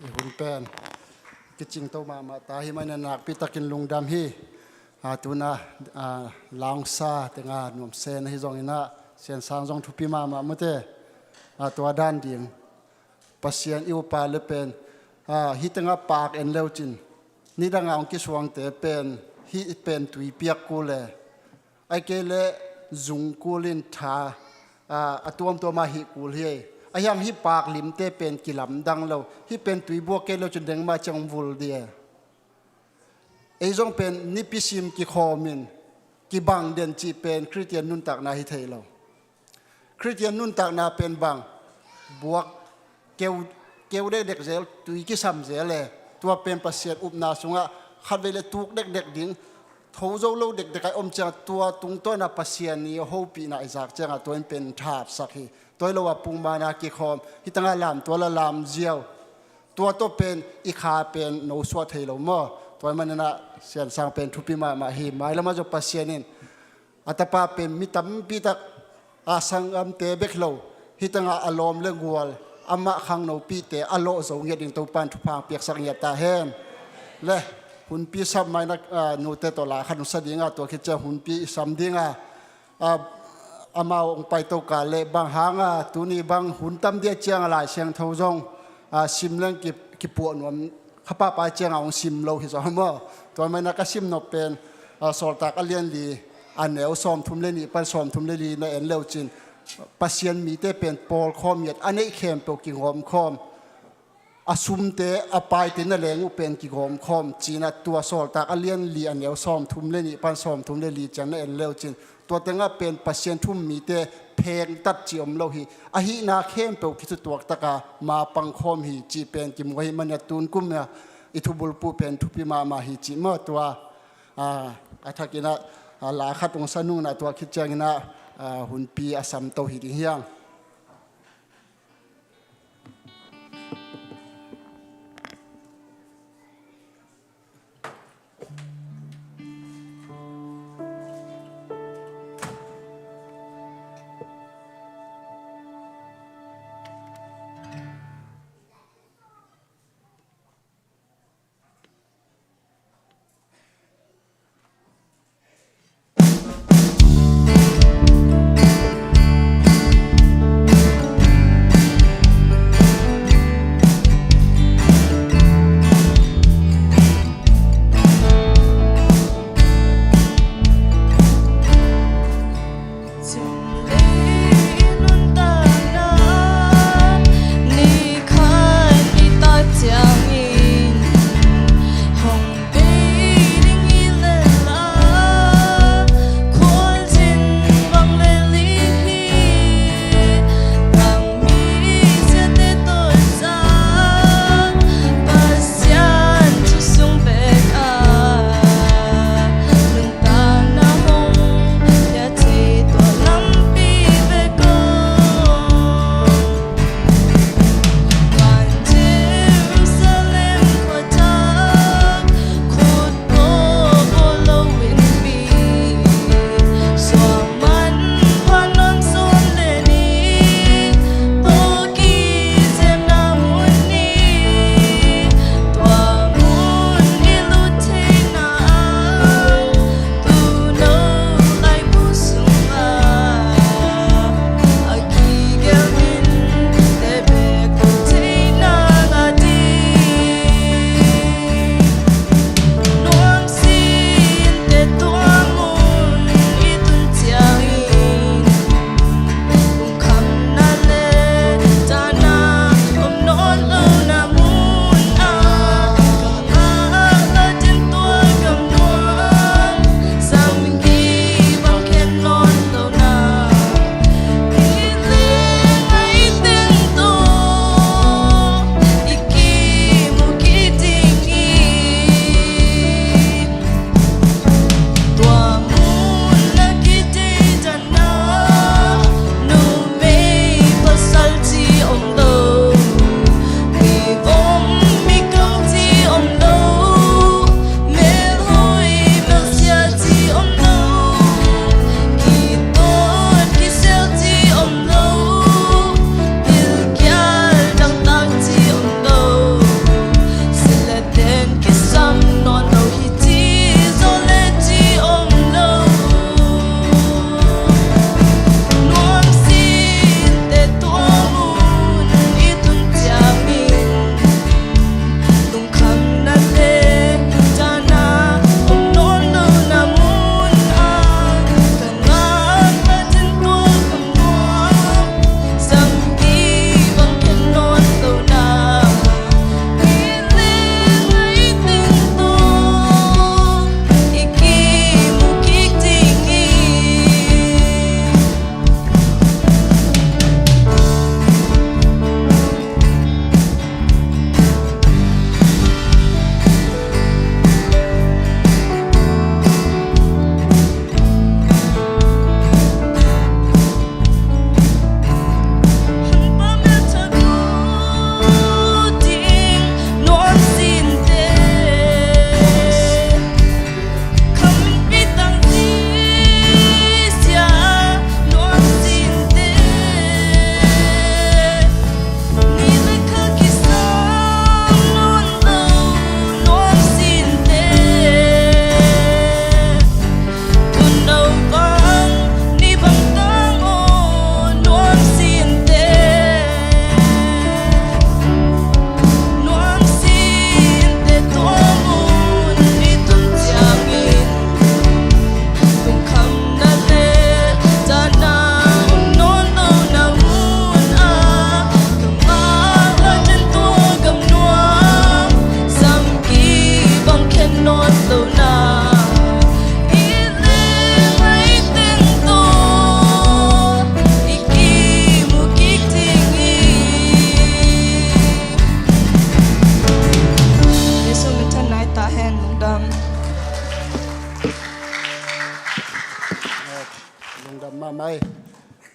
I hun pen kicingto mahmah ta hi manin nakpi takin lungdam hi. A, tu-in ah, a, Laungsa tengah nuamsen ahi zongin ah, Sian Sang zong thupi mahmah mate. A, tua dan ding Pasian i upa le pen, a, hih tengah paak en le uh cin, nidangah hong kisuangte pen, hih pen tui piak kul e. Ahih kei leh zung kul in tha, a, a tuamtuam ah hih kul hi. Ahih hang hih paak limte pen kilamdang lo. Hih pen tui buak kei le uh cin deng mah ciang vul ding e. Ei zong pen nipi sim kikhawm in kibang den cih pen Khristian nuntakna hi thei lo. Khristian nuntakna pen bang, buak keu, keu dekdek zel, tui kisam zel e. Tua pen Pasian upna sungah khatvei le tuk dekdek ding, tho zo lo dekdek a om ciang tua tungtawn ah Pasian i hopihna i zak ciangah tua in pen thatsak hi. Tua hi lo a pukmanna kikhawm, hih tengah lamtual a lam ziau. Tua tawh pen i kha pen no suah thei lo maw? Tua ahih manin ah Siansang pen thupi mahmah hi. Mailam ah zong Pasian in a tapa pen mi tampi tak a sanggamte bek lo, hih tengah a lawm le gual, amah khangnopihte a lawh zo ngiat ding Topa'n thupha piaksak ngiat ta hen. Le hunpi sam mai-in ah, ah, nute tawh la khat hong sa ding a, tua khit ciang hunpi i sam ding a, ah, amau hong paito kal leh bang hang a tuni bang hun tam dia ciang a Lai Siangtho zong, ah, sim leng ki, kipuah nuam kha pahpah ciang a hong sim lo hi zaw maw? Tua manin ah ka sim nop pen, ah, Sawltak a lian li, a neu sawmthum le nih pan sawmthum le li na en le uhcin, Pasian mite pen pawlkhawm ngiat, a neih khempeuh kigawmkhawm, a sumte a paite na leng uh pen kigawmkhawm ci-in ah, tua Sawltak a lian li a neu sawmthum le nih pan sawmthum le li ciang na en le uhcin, tua tengah pen Pasian thu um mite phengtat cih om lo hi. A hihna khempeuh kithutuak taka ma pangkhawm hi cih pen kimu ahih manin ah tun kum a i thubulphuh pen thupi mahmah hi cih maw? Tua, ah, a thakin ah, ah, la khat hong sa nung in ah, tua khit ciangin ah, ah, hunpi a samto hi ding hi hang.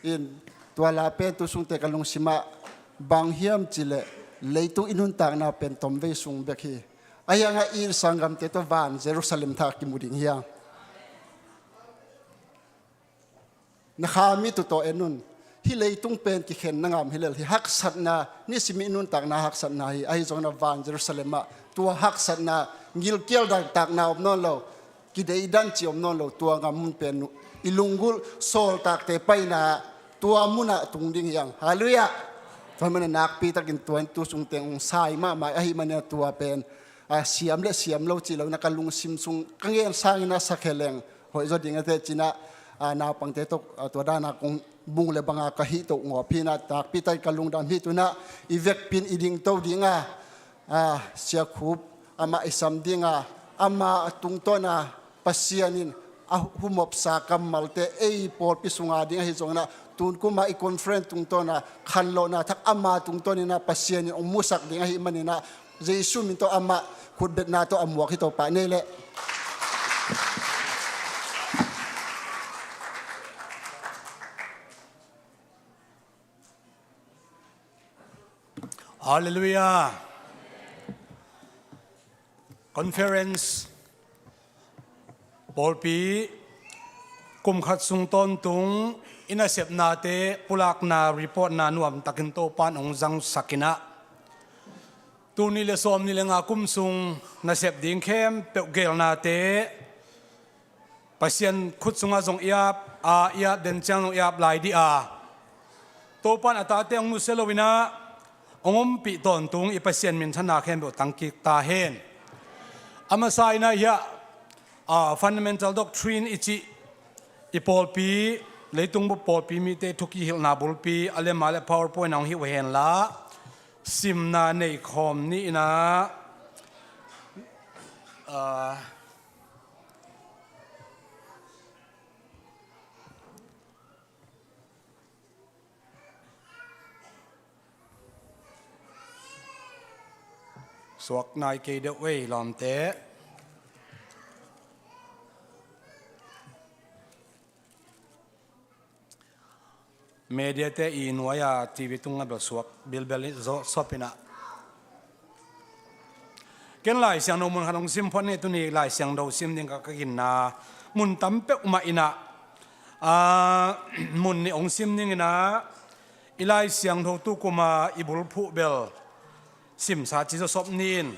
In, tua la pen tu sungte ka lungsimah bang hiam cileh, leitung i nuntakna pen tomvei sung bek hi. Ahi hangah i sanggamte tawh van Jerusalem thak kimu ding hiang. Na kha mi tu tawh en un. Hih leitung pen kikhen na ngam hi lel hi. Haksatna, nisim i nuntakna haksatna hi. Ahi zongin a van Jerusalem ah tua haksatna, gilkial dantakna om nawn lo, kideidan ci om nawn lo, tua ngam mun pen uh i lunggulh sawltakte paina tua munah tung ding hiang. Halleluiah. Tua mana nakpi takin tua in tu sungteng ung sai mahmah ahi mana tua pen a siam le siam lo ci lo na ka lungsim sung ka ngen sangin a sakhe leng hoih zaw ding a teh cinah, a, naupangte tawh, a, tua dana kong bung le banga ka hih toh ngawp hinah takpi tai ka lungdam hi tunah i vekpin i dingto dinga, a, siakhup amah i sam dinga, ama tungtawna Pasian in a humopsa kammalte ei pawlpi sunga ding ahi zonginah tun kuma i conference tungtawna khanlohna thak ama tungtawnina Pasian in ong musak ding ahi maninah Jesu min tawh amah khutbetna tawh a muak hi Topa nei leh. Halleluiah. Conference pawlpi kum khat sung tawntung i nasepnate pulakna reportna nuamtakin Topan hong zangsakinah tuni le sawm ni le nga kum sung nasep ding khempeuh gelnate Pasian khut sungah zong i ap a, i ap den ciang zong i ap lai dih a, Topan a tate hong nusia loinah hong ompih tawntung i Pasian minthanna khempeuh tangkik ta hen. A masa inah hiah, a, fundamental doctrine i cih i pawlpi, leitung bup pawlpi mite thukihilhna bulpi a lema le PowerPoint a hong hi uh henla simna nei khawm ni inah, a, suak nai kei deuh ei lawmte. Mediate i nuai-a TV tunga bel suak bilbel i zawh sawpinah. Ken Lai Siangtho mun khat hong sim phot ni, tuni Lai Siangtho sim ding ka, ka ginna mun tam peuhmah inah, a, mun nih hong sim dinginah i Lai Siangtho tu kuma i bulphuh bel simsa ci zawsop ni in.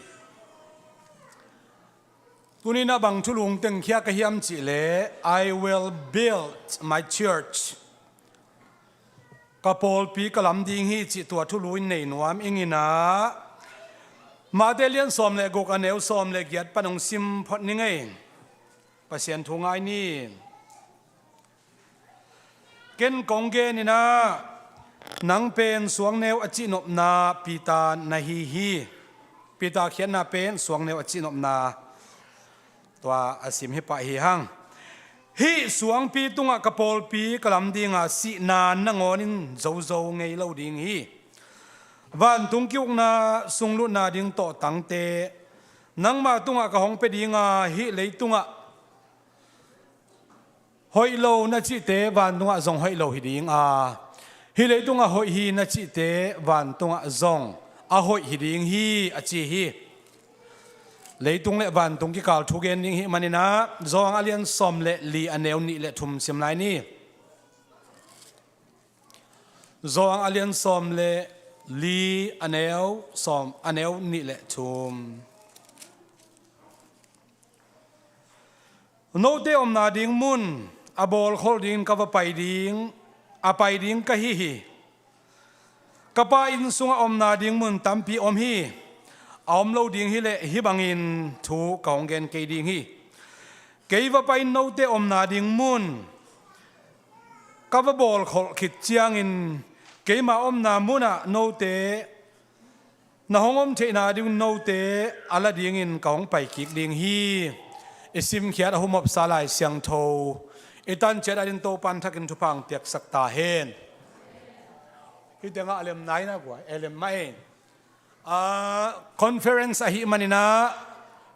Tuninah bang thulu hong tengkhia ka hiam cihleh, "I will build my church." Ka pawlpi ka lam ding hi cih tua thulu in nei nuam inginah Mate lian sawm le guk a neu sawm le giat pan hong sim phot ni ngei. Pasian thu ngai ni. Ken kong geninah nang pen suangneu a cihnopna Peter na hi hi. Peter khiatna pen suangneu a cihnopna tua a sim hi pah hi hang. Hih suangpi tungah ka pawlpi ka lam dinga sihna nangawnin zozo ngei lo ding hi. Vantung kiukna sunglutna ding tawhtangte nangma tungah ka hong pia dinga hih leitungah hoih lo na cihte vantungah zong hoih lo hi ding a, hih leitungah hoih hi na cihte vantungah zong a hoih hi ding hi a ci hi. Leitung le vantung kikal thu gen ding hi maninah Zawng a lian sawm le li a neu nih le thum sim lai ni. Zawng a lian sawm le li a neu sawm a neu nih le thum. Note omna ding mun a bawlkholh dingin ka va pai ding, a pai ding ka hi hi. Ka Pa inn sungah omna ding mun tampi om hi. A om lo ding hileh hih bangin thu ka hong gen kei ding hi. Kei va pai-in note omna ding mun ka va bawlkholh khit ciangin keima omna munah note na hong om theihna ding note a la dingin ka hong pai kik ding hi. I simkhiat a humopsa Lai Siangtho i tanciat adin Topan thakin thupha hong piaksak ta hen. Hih tengah a lem nai na kua, e lem mah e. Ah, conference ahih maninah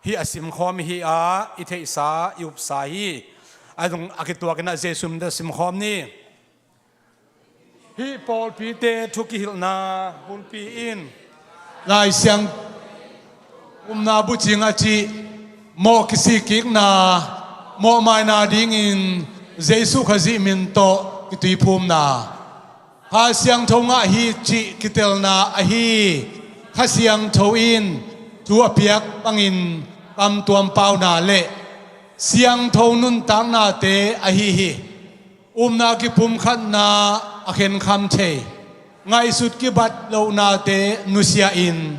hih a simkhawm hi a, i theihsa i upsa hi. A zong a kituakinah Jesu min tawh simkhawm ni. Hih pawlpite thu kihilhna bulpi in Lai Siangtho umna bucing a cih mawh kisikkikna mawhmaina dingin Jesuh Khazih min tawh kituiphumna, Kha Siangtho ngah hi cih kitelna ahi Kha Siangtho in thu a piak bangin kamtuam pauna le siangtho nuntaknate ahi hi. Upna kipumkhatna a khenkham thei, ngaihsut kibat lohnate nusia in,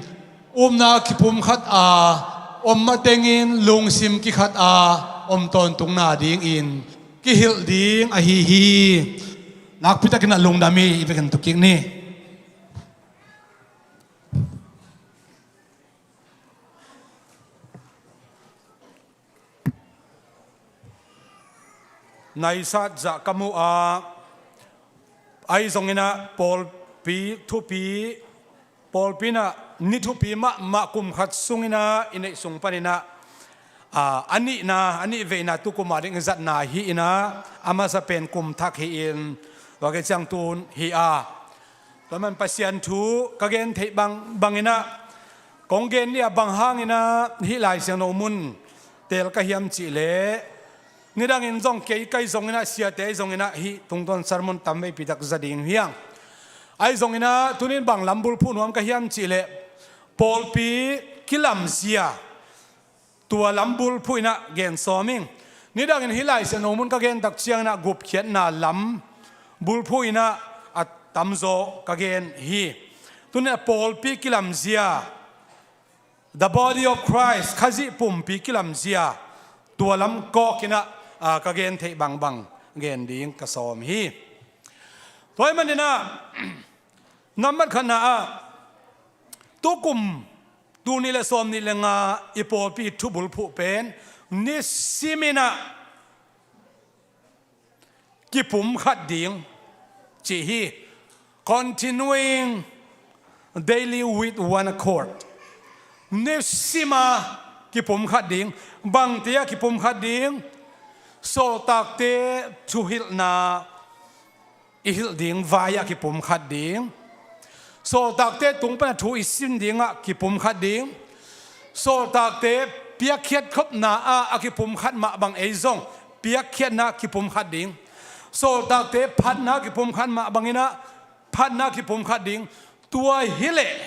upna kipumkhat a om matengin lungsim kikhat a om tawntungna dingin kihilh ding ahi hi. Nakpitakin a lungdam hi. I vekin tukik ni. Naisat zah ka mu a, ahi zonginah pawlpi thupi, pawlpi inah ni thupi mahmah kum khat sunginah i neih sung paninah, a, a nihna, a nihveina tukum a ding i zatna hi inah, a masa pen kum thak hi in, tua kei ciang tun hi a. Tua man Pasian thu ka gen theih bang, banginah kong gen ni a, bang hanginah hih Lai Siangtho mun tel ka hiam cihleh, nidangin zong kei kai zonginah siate zonginah hih tungtawn sermon tam veipi tak za ding hiang. Ahi zonginah tunin bang lam bulphuh nuam ka hiam cihleh, pawlpi kilamzia, tua lam bulphuh inah gen sawm ing. Nidangin hih Lai Siangtho mun ka gen tak cianginah gupkhiatna lam bulphuh inah a tamzaw ka gen hi. Tuninah pawlpi kilamzia, the body of Christ, Khazih pumpi kilamzia, tua lam kawkinah, a, ka gen theih bangbang gen ding ka sawm hi. Tua ahih maninah nambat khatna ah tukum tul nih le sawm nih le nga i pawlpi thu bulphuh pen nisiminah kipumkhat ding ci hi. Continuing daily with one accord. Nisima kipumkhat ding. Bangte a kipumkhat ding? Sawltakte thuhilhna i hilh ding vai-ah kipumkhat ding. Sawltakte tung pana thu i sin dingah kipumkhat ding. Sawltakte piakkhiat khopna ah a kipumkhat mah bang ei zong piakkhiatna kipumkhat ding. Sawltakte phatna kipumkhat mah banginah phatna kipumkhat ding. Tua hileh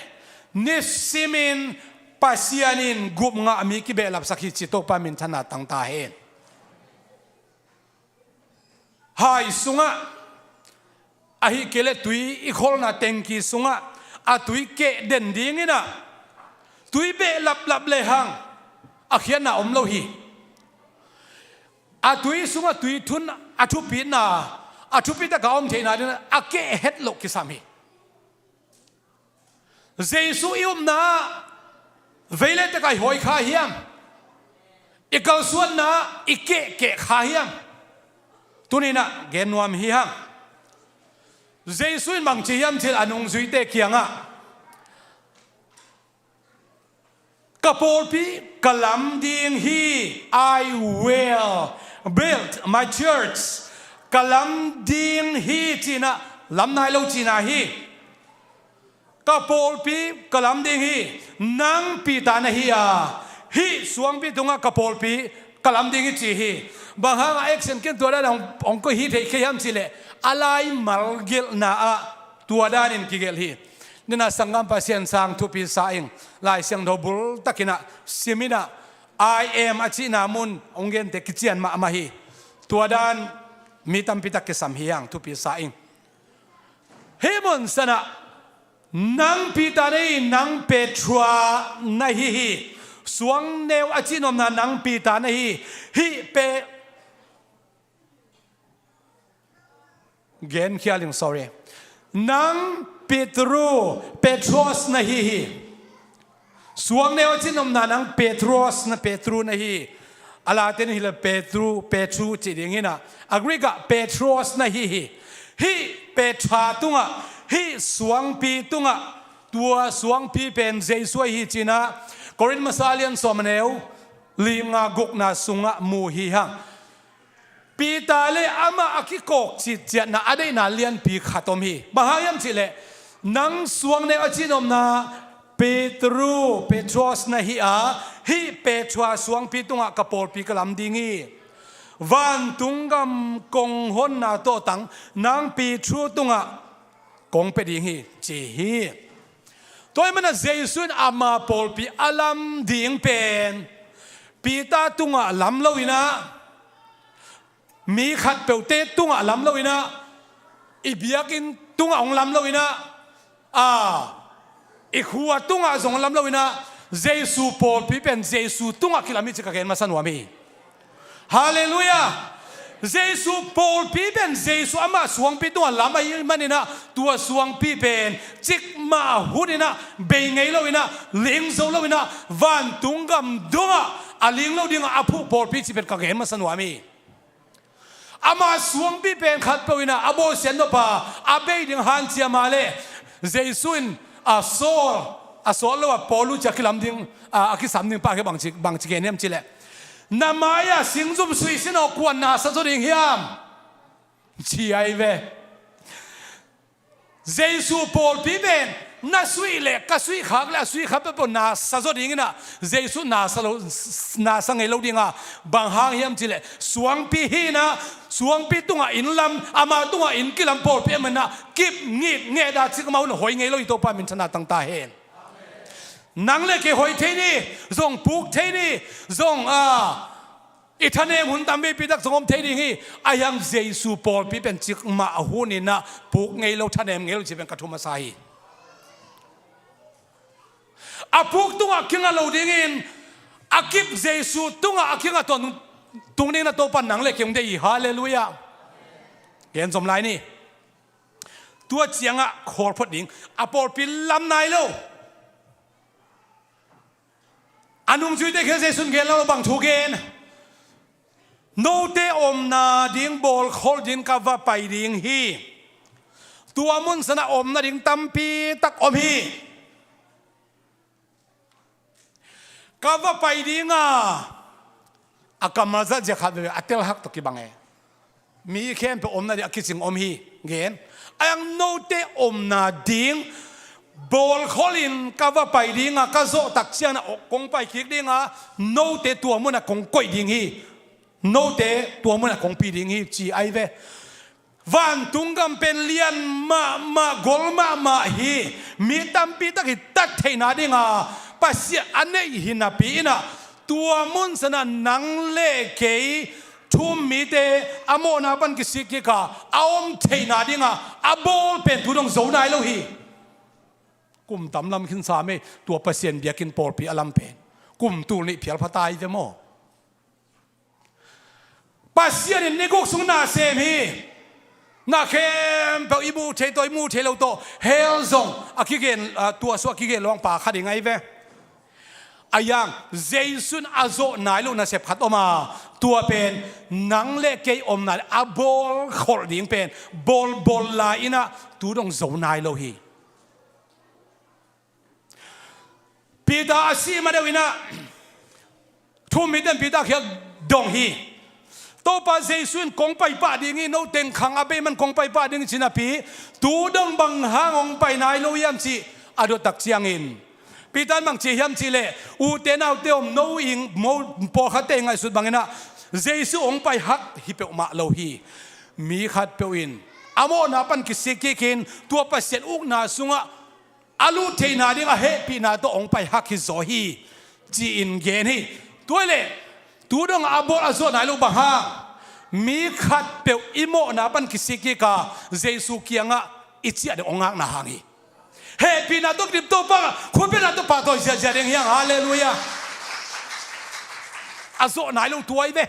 nisimin Pasian in gup ngah mi kibehlapsak hi ci Topa minthanna tangta hen. Hai sungah, ahih kei leh tui i kholna tengki sungah a tui keh den dinginah tui beh laplap lehang a khiatna om lo hi. A tui sungah tui thun a thupitna, a thupitak a om theihna dinginah a keh het loh kisam hi. Jesuh i upna ah vei le tek a i hawi kha hiam? I kalsuanna ah i kehkeh kha hiam? Tuninah gen nuam hi hang. Jesuh in bang ci hiam cih leh a nungzuite kiangah, ka pawlpi ka lam ding hi. I will build my church. Ka lam ding hi cinah lam nai lo cihna hi. Ka pawlpi ka lam ding hi. Nang Peter na hi a, hih suangpi tungah ka pawlpi ka lam ding hi ci hi. Bang hanga action ken tua dan hong, hong koih hi thei kei hiam cihleh, a laimal gelhna ah tua danin kigelh hi. Nina sanggam Pasian sang thupi sa ing. Lai Siangtho bultakinah siminah I am a cihna mun hong gente kician mahmah hi. Tua dan mi tampitak kisam hi hang, thupi sa ing. Hih mun sanah nang Peter na hi, nang Petrua na hi hi. Suangneu a cih nuamna nang Peter na hi. Hih Pe, genkhial ing, sorry. Nang Petru, Petros na hi hi. Suangneu a cih nuamna nang Petros na, Petru na hi. A Latin hileh Petru, Petru cih ding hinah, a Greek ah Petros na hi hi. Hih Petra tungah, hih suangpi tungah, tua suangpi pen Jesuh ahi cinah Korin masa lian sawm a neu li nga gukna sungah mu hi hang. Peter le amah a kikawk citciatna a deihna lianpi khat om hi. Bang hang hiam cihleh, nang suang neu a cin omna Petru, Petros na hi a, hih Petra suangpi tungah ka pawlpi ka lam ding hi. Vantung gam kong honna tawhtang nang Petru tungah kong pia ding hi, ci hi. Tua ahih manin Jesu in ama pawlpi a lam ding pen Peter tungah lam lo in ah, mi khatpeuhte tungah lam lo in ah, i biakinn tungah hong lam lo in ah, a, i khua tungah zong lam lo in ah, Jesu pawlpi pen Jesu tungah kilam hi ci ka gen masa nuam hi. Halleluiah. Jesu pawlpi pen Jesu amah suangpi tungah lam ahih manin ah, tua suangpi pen cikmah hun in ah, bei ngei lo in ah, ling zo lo in ah, vantung gam dongah a ling lo dingah a phuh pawlpi cih pen ka gen masa nuam hi. Ama suangpi pen khatpeuh in ah a bawlsiat nop a, a bei ding hanciam a leh, Jesu in a Saul, a Saul lo a Paulu ci a kilam ding, a, a kisam ding pa khe bangci, bangci gen hiam cihleh, na mai-ah singzum suihsin aw, kuan na sa zaw ding hiam, ci ahi ve. Jesu pawlpi pen na suih leh ka suih khak leh a suih khak peuhpeuh na sa zaw ding in ah, Jesu na sa lo, na sa ngei lo ding a, bang hang hiam cihleh, suangpi hi in ah, suangpi tungah in lam, ama tungah in kilam pawlpi ahih manin ah, kip ngit nget a, cikmah hun hoi ngei lo hi. Topa minthanna tang ta hen. Nang le kei hoi thei ni, zong puk thei ni, zong, a, i thanem hun tamveipi tak zong om thei ding hi. Ahi hang Jesu pawlpi pen cikmah hun in ah puk ngei lo, thanem ngei lo cih pen ka thu masa hi. A puk tungah kinga lo dingin, a kip Jesu tungah a kinga tawntung dingin ah Topa nang le kei hong deih hi. Halleluiah. Gen zom lai ni. Tua ciangah khawl phot ding, a pawlpi lam nai lo. A nungzuite kiang Jesu in gen lo, bang thu gen? Note omna ding bawlkholh ding ka va pai ding hi. Tua mun sanah omna ding tampi tak om hi. Ka va pai ding a, a kammal zat zia khat veve a telhak tawh kibang e. Mi khempeuh omna ding a kicing om hi, gen. Ahi hang note omna ding bawlkholh in ka va pai ding a, ka zawh tak ciangin ah kong pai kik ding a, note tua munah kong koih ding hi. Note tua munah kong pi ding hi, ci ahi ve. Vantung gam pen lian mahmah, gol mahmah hi. Mi tampi tak i tat theihna ding a, Pasian a neih hi napi in ah, tua mun sanah nang le kei thu-um mite a mawhna pan kisik kik a, a om theihna ding a, a bawl pen tu dong zo nai lo hi. Kum tam lam khin sam ei, tua Pasian biakinn pawlpi a lam pen. Kum tul nih phial pha ta hi ve maw. Pasian in ni guk sung na sem hi. Na khempeuh i muh thei tawh, i muh thei lo tawh, hell zong a kigen, a, tua sung a kigen lo hang pa khat i ngah hi ve. Ahi hang Jesu in a zawh nai lo nasep khat om a, tua pen nang le kei omna le a bawlkholh ding pen, bawl bawl lai in ah tu dong zo nai lo hi. Peter a sih ma deuh in ah, thu-um mite in Peter kiang dong hi. Topa Jesu in kong pai pah ding hi, no teng khang a bei man kong pai pah ding hi, ci napi, tu dong bang hang hong pai nai lo hiam cih a dot tak ciangin, Peter in bang ci hiam cih leh, ute naute om, no ing mo pawlkhatte i ngaihsut bangin ah, Jesu hong pai hak hi peuhmah lo hi. Mi khatpeuh in a mawhna pan kisik kik in, tua Pasian ukna sungah a lut theihna ding a hehpihna tawh hong pai hak hi zaw hi, ci-in gen hi. Tua hi leh, tu dong a bawl a zawh nai lo bang hang? Mi khatpeuh i mawhna pan kisik kik a, Jesu kiangah i ciah ding hong ngakna hang hi. Hehpihna tawh kidim, Topa khuapiakna tawh pahtawi ziahziah ding hi hang. Halleluiah. A zawh nai lo tua hi ve.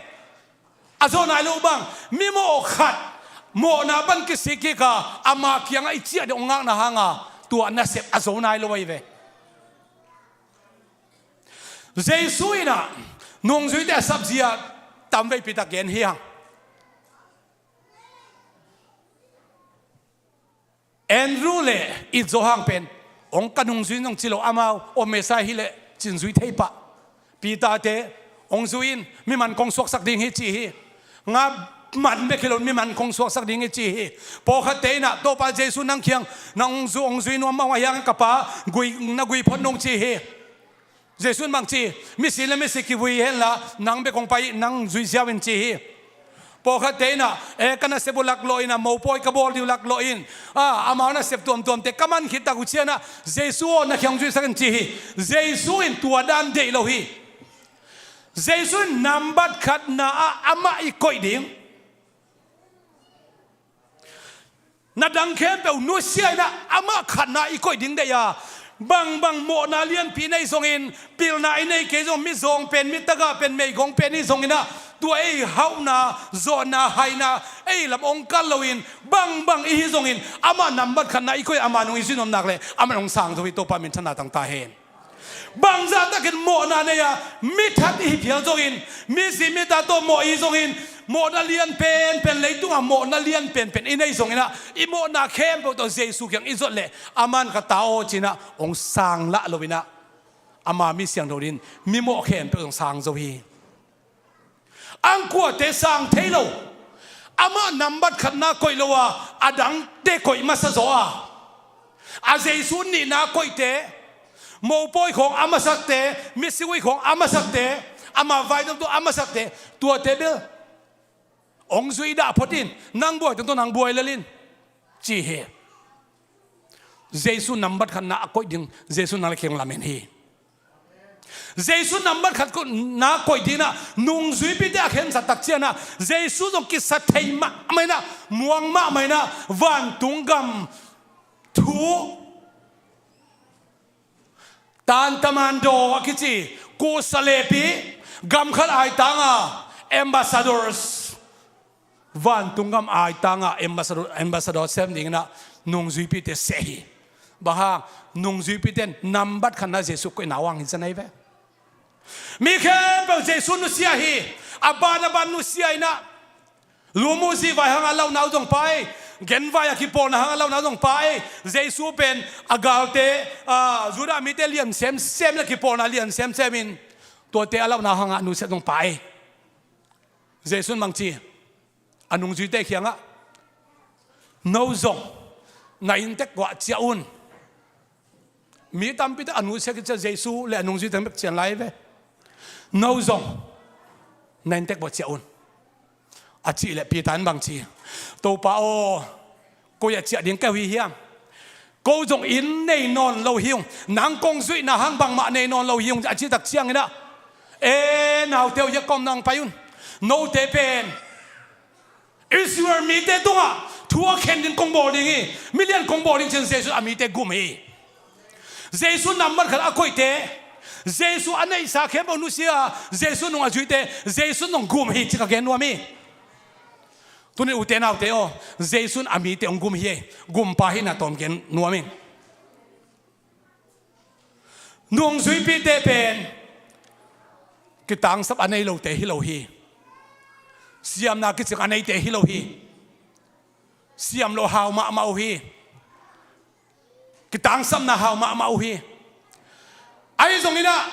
A zawh nai lo bang, mimawh khat mawhna pan kisik kik a, ama kiangah i ciah ding hong ngakna hang a, tua nasep a zo nai lo ahi ve. Jesu in ah nungzuite a sapzia tamveipi tak gen hi hang. Andrew le it zo hang pen, hong ka nungzui in hong ci lo, amau, aw Messiah hi leh cin zui thei pah. Peter te hong zui in, mi man kong suaksak ding hi, ci hi. Nga man bek hi lo, mi man kong suaksak ding hi ci hi. Pawlkhatte in ah Topa Jesu nang kiang nang hong zu-, hong zui nuam mah uh a hiang, ka pa, gui, na gui phot nung ci hi. Jesu in bang ci, misi le misi kivui hen la, nang bek hong pai, nang zui ziau in ci hi. Pawlkhatte in ah, e, ka nasep uh laklawh in ah, mopawi ka bawl ding uh laklawh in, a, amau nasep tuamtuamte ka man khit tak uh ciang ah, Jesu aw, na kiang hong zuisak in ci hi. Jesu in tua dan deih lo hi. Jesu in nambat khatna ah amah i koih ding. Na dang khempeuh nusia in ah amah khatna i koih ding deih a, bangbang mawhna lianpi nei zongin, pilna i nei kei zong, mizawng pen, mi tagah pen, meigong pen i zongin ah, tua ei hauhna, zawhna, haina ei lam hong kal loin, bangbang i hi zongin, amah nambat khatna i koih, ama nung i zui nuam nak leh amah hong sang zo hi. Topa minthanna tang ta hen. Bangzah takin mawhna nei a, mi that i hi phial zongin, misi mita tawh mawh i zongin, mawhna lian penpen, leitungah mawhna lian penpen i nei zongin ah, i mawhna khempeuh tawh Jesu kiang i zot leh, aman ka ta aw ci-in ah hong sang lah loin ah, ama mi siangtho dingin mi mawh khempeuh hong sang zo hi. Angkuate sang thei lo. Amah nambat khatna koih lo a, a dangte koih masa zaw a. A Jesu nihna koihte, mopawi khawng a masakte, misi gui khawng a masakte, ama vaidomtu a masakte, tuate bel hong zui dah phot in, nang buai tungtawn nang buai lel in, ci hi. Jesu nambat khatna a koih ding, Jesu nang le kei hong lamen hi. Jesu nambat khat ko-, na koih ding in ah, nungzuipite a khensat tak ciang ah, Jesu zong kisa thei mahmah in ah, muang mahmah in ah, vantung gam thu, tantamando a kici, kusa lepi, gam khat aitanga ambassadors, vantung gam aitanga ambassador, ambassador sem ding in ah nungzuipite seh hi. Bang hang, nungzuipite in nambat khatna Jesu koihna uh hang hi zen ahi ve. Mi khempeuh Jesu nusia hi. A ban a ban nusia in ah, lumuh zihvai hang a lauhna uh zong pha ei, genvai a kipawlna hang a lauhna uh zong pha ei. Jesu pen a galte, a, Judah mite lian semsem le kipawlna lian semsem in, tuate a lauhna hang a nusia zong pha ei. Jesu in bang ci, a nungzuite kiangah, no zong na inntek guah ciah un. Mi tampite a nusia khit ciang Jesu le a nungzuite bek cian lai ve. No zong na inntek guah ciah un, a cih leh Peter in bang ci, Topa aw, koi ah ciah ding ka hi hiam? Ko zong inn nei nawn lo hi ung, nang kong zuihna hang bangmah nei nawn lo hi ung, a cih tak ciangin ah, e, naute aw, hia kawm nang pai un. Note pen Israel mite tungah thu a khen ding kong bawl ding hi, milian kong bawl ding ci-in Jesu a mite gum hi. Jesu nambat khat a koihte, Jesu a neihsa khempeuh nusia, Jesu nung a zuite, Jesu nung gum hi ci ka gen nuam hi. Tuni ute naute aw, Jesu in a mite hong gum hi ei, gumpa hihna tawm gen nuam ing. Nungzuipite pen kitangsap a nei lote hi lo hi. Siamna kicing a neite hi lo hi. Siam lo hau mahmah uh hi. Kitangsapna hau mahmah uh hi. Ahi zongin ah,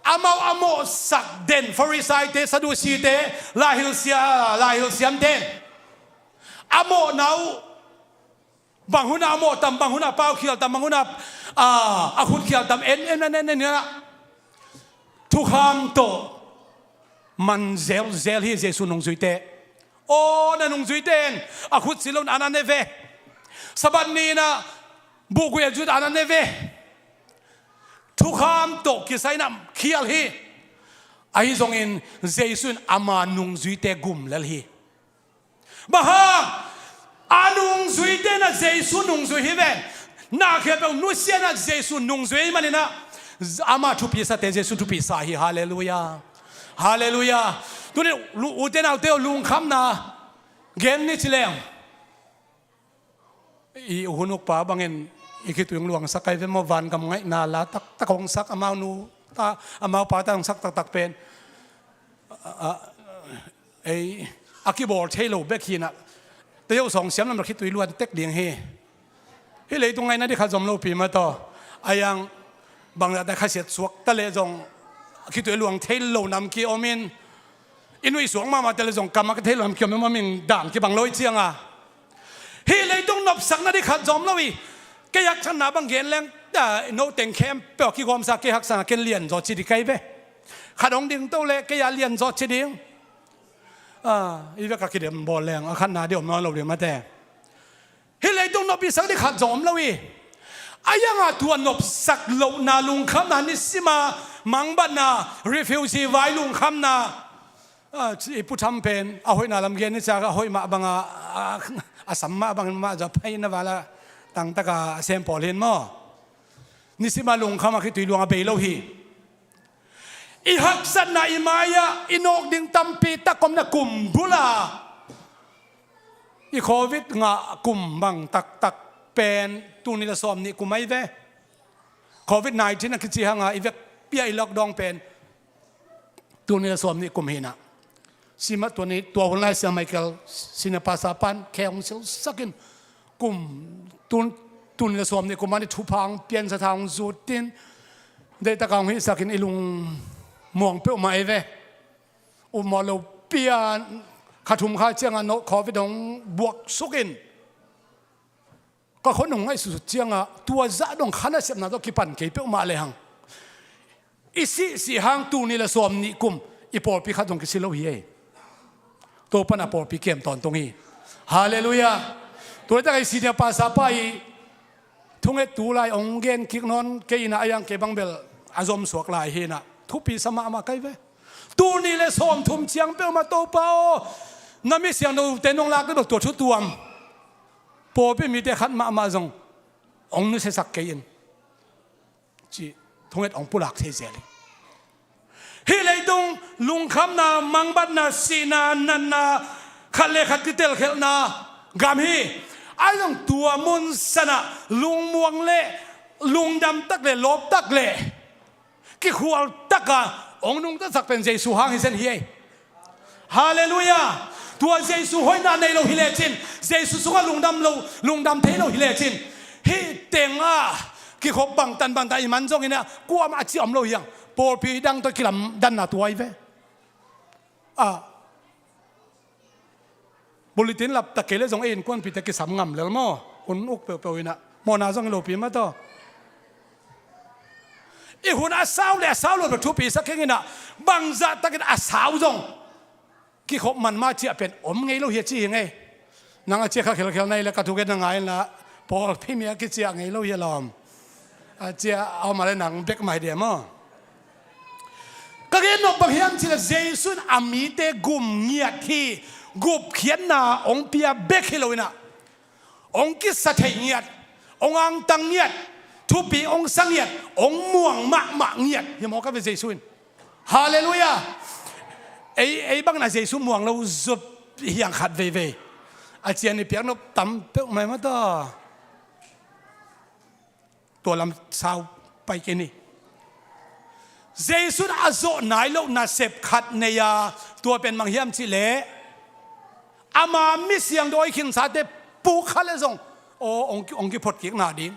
amau a mawhsak den Farisaite, Sadusite, laihilsia, laihilsiamte in a mawhna uh, bang hunah a mawh tam, bang hunah a pau khial tam, bang hunah, ah, a khut khial tam, en en en en en, thukham tawh man zelzel hi Jesu nungzuite. Aw, na nungzuite in a khut sil loin an an ne ve. Sabbath ni-in ah buhgui a zut an an ne ve. Thukham tawh kisai-in ah khial hi. Ahi zongin Jesu in ama nungzuite gum lel hi. Bang hang? A nungzuite in ah Jesu nungzui hi ven. Na khempeuh nusia in ah Jesu nungzui ahih manin ah, ama thupi sate Jesu thupi sa hi. Halleluiah. Halleluiah. Tuni lu-, ute naute aw, lungkhamna gen ni ci leng, i hun ukpa bangin i khitui hong luangsak ahi ve maw, vangam ngaihna la taktak hong sak, amau nu ta, amau pa ta hong sak taktak pen, a, a, ei, a kibawl thei lo bek hi-in ah, tei uh sawng siam lam khitui luan tek ding hi. Hih leitung ngaihna ding khat zom lopi mah tawh, a yang bangzahte khasiat suak ta leh zong khitui luang thei lo nam ki om in, I nuihsuak mahmah tele zong kam a ka thei lo, kiom em a ming dan kibang lo i cianga. Hih leitung nopsakna ding khat zom lo hi. Kei haksatna bang gen leng, ah, no teng khempeuh a kigawmsa kei haksatna ken lianzaw ci ding ka hi ve. Khat hong ding to le kei a lianzaw ci ding. Ah, i vek a kidem bawl leng a khatna ding om nawn lo ding mate. Hih leitung nopsak ding khat zong om lo hi. A ianga tua nopsak lohna lungkhamna, nisima mangbatna, refugee vai lungkhamna, ah, i Pu Tham pen a hoihna lam gen ni cia, a hoih mah banga, a, a sam mah bang mah zaw pai na vala tangtaka a sem pawl hin maw. Nisima lungkham a khitui luang a bei lo hi. I haksatna i mai-ah i nawk ding tampi tak omna kum bula i Covid ngah kum bang taktak pen tul nih le sawm nih kum ahi ve. Covid nineteen a kici hanga i vekpi-a i lockdown pen tul nih le sawm nih kum hinah. Sima tua ni, tua hun lai Siang Michael, Senior Pastor pan khe hong silsakin kum tul, tul nih le sawm nih kum ah ni thupha hong piansa, tha hong zutin, deihtaka hong hihsakin i lung muang peuhmah ei ve. Upmawh lo pi-a kha thum kha cianga no Covid hong buaksukin ka khua nung ngaihsutsut cianga tua zah dong kha nasepna tawh kipan kei peuhmah lehang i sihsih hang tul nih le sawm nih kum i pawlpi khat zong kisi lo hi ei. Topan a pawlpi kem tawntung hi. Halleluiah. Tuaitak ei Senior Pastor pa i thunget tu lai hong gen kik nawn kei inah a iang kei bang bel a zomsuak lai hinah thupi sa mahmah kai ve. Tul nih le sawm thum ciang peuhmah Topa aw, na mi siangthote nong lak deuh tua thutuam pawlpi mite khat mahmah zong hong nusiasak kei in ci thunget hong pulak thei zel hi. Hih leitung lungkhamna, mangbatna, sihna, natna, khat le khat kitelkhelhna gam hi. Ahi zong tua mun sanah lungmuang le lungdam tak le lawp tak le kikhual taka hong nungtasak pen Jesu hang hi zen hi ei. Halleluiah. Tua Jesu hoihna nei lo hi lecin, Jesu sungah lungdam lo, lungdam thei lo hi lecin, hih tengah kikhop bangtan bangtan i man zonginah kuamah a ci om lo hiang. Pawlpi dang tawh kilamdanna tua hi ve. Ah, bulletin laptak kei le zong ei innkuanpite kisam ngam lel maw? Hun uk peuhpeuh inah mawhna zong i lopi mah tawh. I hun a sau le a sau lo thupi sak keng inah bangzah takin a sau zong kikhop man mah ciah pen om ngei lo hi a ci hi ngei. Nang a ciah kha khelkhel na hi le ka thugen na ngai inla pawlpi mi a kiciah ngei lo hi a lawm. A ciah a om a le nang bek mah hi dia maw? Ka gen nop bang hiam cih le Jesu in a mite gum ngiat hi. Gupkhiatna hong pia bek hi lo inah hong kisa thei ngiat, hong angtang ngiat, thupi hong sa ngiat, hong muang mahmah ngiat hi mawk a ve Jesu in. Halleluiah. Ei, ei bangin a Jesu muang lo zut hiang khat veivei a cian i piak nop tam peuhmah mah ta. Tua lam sau pai kei ni. Jesu in a zawh nai loh nasep khat nei a, tua pen bang hiam cih leh ama mi siangtho a i khinsate puk kha le zong aw, hong ki, hong kiphot kikna ding.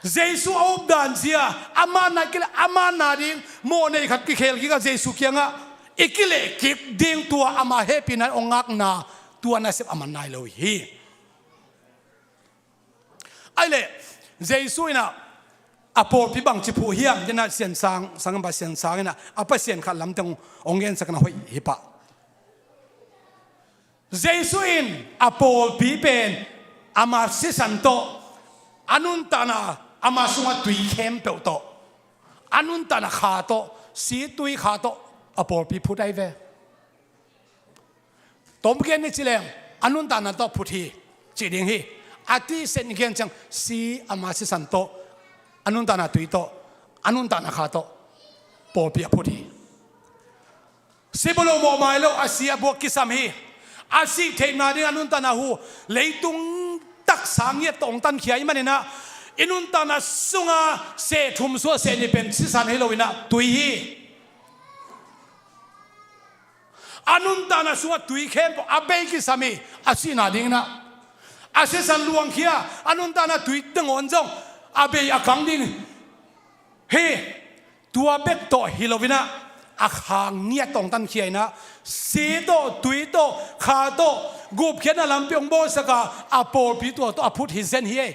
Jesu a updan zia ama nai kei le ama na ding mawhnei khat kikhel kik a Jesu kiangah i kileh kik ding, tua ama hehpihna hong ngakna tua nasep a man nai lo hi. Ahi leh Jesu inah a pawlpi bangci phuh hiam? Denah Siansang, Sanggampa Siansang inah a pasian khat lamteng hong gensakna hoih hi pah. Jesu in a pawlpi pen ama sisan tawh, a nuntakna ama sungah tui khempeuh tawh, a nuntakna kha tawh, si tui kha tawh a pawlpi phut ahi ve. Tom gen ni ci leng a nuntakna tawh phut hi cih ding hi. A tisen i gen ciang si ama sisan tawh, a nuntakna tui tawh, a nuntakna kha tawh pawlpi a phut hi. Si bawh lo, mawhmai lo, a si a buak kisam hi. A sih theihna ding a nuntakna hu leitung taksa ngiat tawh hong tankhia i maninah i nuntakna sungah seh thum suah seh nih pen sisan hi loinah tui hi. A nuntakna sungah tui khempeuh a bei kisam hi. A sihna dinginah a sisan luangkhia a nuntakna tui tengawn zong a bei a kang ding hi. Tua bek tawh hi loinah a khang ngiat tawng tankhia in ah, si tawh, tui tawh, kha tawh, gupkhiatna lampi hong bawlsak a, a pawlpi tua tawh a phut hi zen hi ei.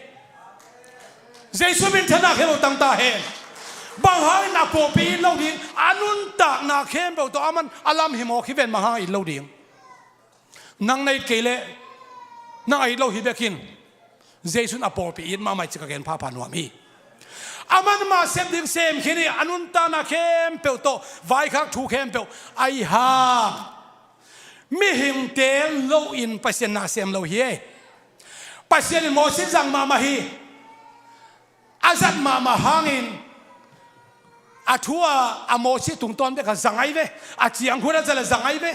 Jesu minthanna khempeuh tang ta hen. Bang hangin a pawlpi it lo ding, a nuntakna khempeuh tawh aman a lam hi mawk hi ven, bang hang it lo ding. Nang na it kei leh, nang a it lo hi bekin, Jesu in a pawlpi it mahmah hi ci ka gen phapha nuam hi. Aman mah sep ding sem khin hi, a nuntakna khempeuh tawh, vaikhak thu khempeuh, ahi hang mihingte lo in Pasian na sem lo hi ei. Pasian in Moses zang mahmah hi. A zat mahmah hangin, a thu a, a Moses tungtawn bek a zang ahi ve. A ciangkhun a zat a zang ahi ve.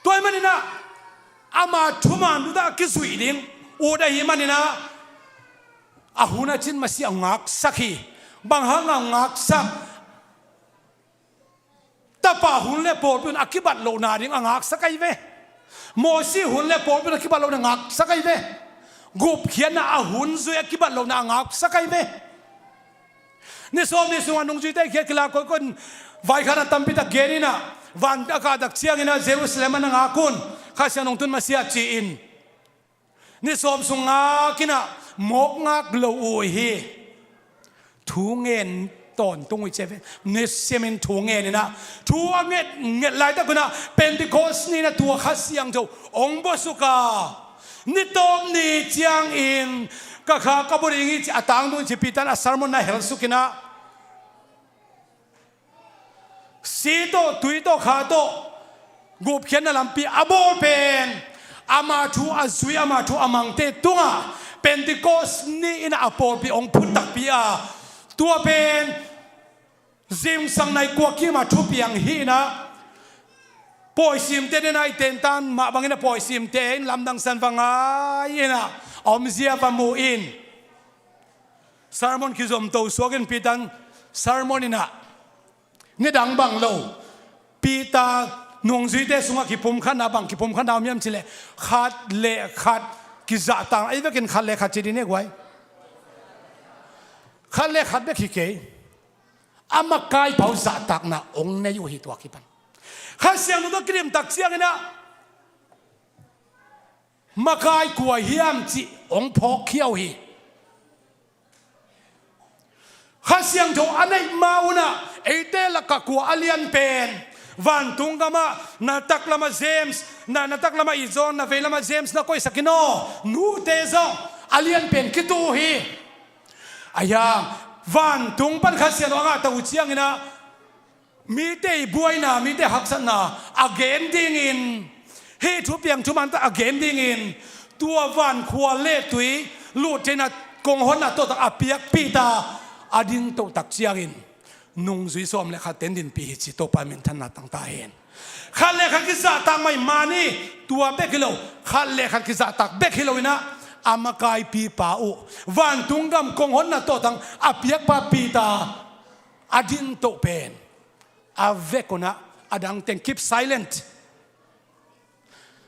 Tua ahih manin ah, ama thuman dut ah kizuih ding ut ahih manin ah, a hun a cin masiah ngaksak hi. Bang hang a ngaksak? Tapa hun le pawlpi hun a kibat lohna ding a ngaksak ahi ve. Moses hun le pawlpi hun a kibat lohna ngaksak ahi ve. Gupkhiatna a hun zui a kibat lohna a ngaksak ahi ve. Ni sawm ni sungah nungzuite khiat kilak koikoi in vaikhakna tampi tak gen in ah, van a kah tak ciangin ah Jerusalem ah na ngak un, Kha Siangtho tun masiah ci-in ni sawm sung ngak in ah, mawk ngak lo uh hi. Thu ngen tawntung uh hi ci ve. Ni simin thu ngen in ah, thu a nget nget laitak un ah, Pentecost ni in ah tua Kha Siangtho hong buasuk a, ni tawp ni ciangin ka kha ka bua ding hi ci a tangtung hi ci Peter in a sermon na helsuk in ah, si tawh, tui tawh, kha tawh gupkhiatna lampi a bawl pen, ama thu a zui, ama thu a mangte tungah Pentecost ni in ah a pawlpi hong phut takpi a, tua pen zingsang nai kua kim a thupiang hi in ah, pawisimte den a i tentan mah bangin a pawisimte in lamdang san va ngai in ah, a omzia va mu in, sermon kizomto suak in Peter in sermon in ah, nidang bang lo, Peter nungzuite sungah kipumkhatna bang kipumkhatna om hiam cih leh, khat le khat kizahtakna, ei vekin khat le khat ci ding ne guai. Khat le khat bek hi kei. A makai pau zahtakna hong nei uh hi tua kipan. Kha Siangtho tawh kidim tak ciangin ah, makai kua hiam cih hong phawkkhia uh hi. Kha Siangtho a neih ma un ah, eite lakah kua a lian pen, vantung gamah, na taklamah James, na, na taklamah i John, na veilamah James na koihsak in aw, nute zong a lian pen kitu uh hi. Ahi hang, vantung pan Kha Siangtho a ngah tak uh ciangin ah, mite i buaina, mite haksatna a gen dingin, hih thupiang thuman tawh a gen dingin, tua vankhua le tui, luhtheihna, kong honna tawh tak a piak Peter a dingto tak ciangin, nungzui sawm le khat ten dinpih hi ci Topa minthanna tang ta hen. Khat le khat kizahtak mai mah ni, tua bek hi lo, khat le khat kizahtak bek hi lo in ah, a makaipipa uh, vantung gam kong honna tawh tak a piakpa Peter a dingto pen, a vek un ah, a dang teng keep silent.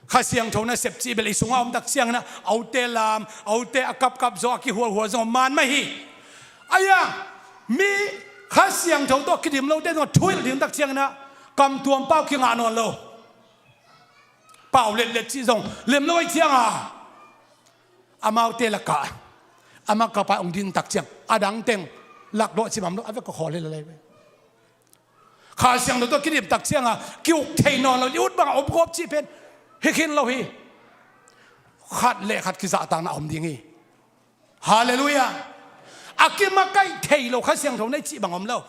Kha Siangtho nasep cih bel i sungah om tak ciangin ah, aute lam, aute a kapkap zong, a kihualhual zong om man mah hi. Ahi hang, mi Kha Siangtho tawh kidim lote zong a thuhilh ding tak ciangin ah, kamtuam pau kingah nawn lo. Pau letlet cih zong lem lo ahih ciangin, amaute lakah, a makaipa hong din tak ciang, a dang teng lakdawh cih bang om lo, a vek a khawl hi lel hi ve. Kha Siangtho tawh kidim tak ciangin, ki-uk thei nawn lo, i ut bang a om gawp cih pen hi khin lo hi. Khat le khat kizahtakna a om ding hi. Halleluiah. A kimakaih thei lo Kha Siangtho nei cih bang om lo.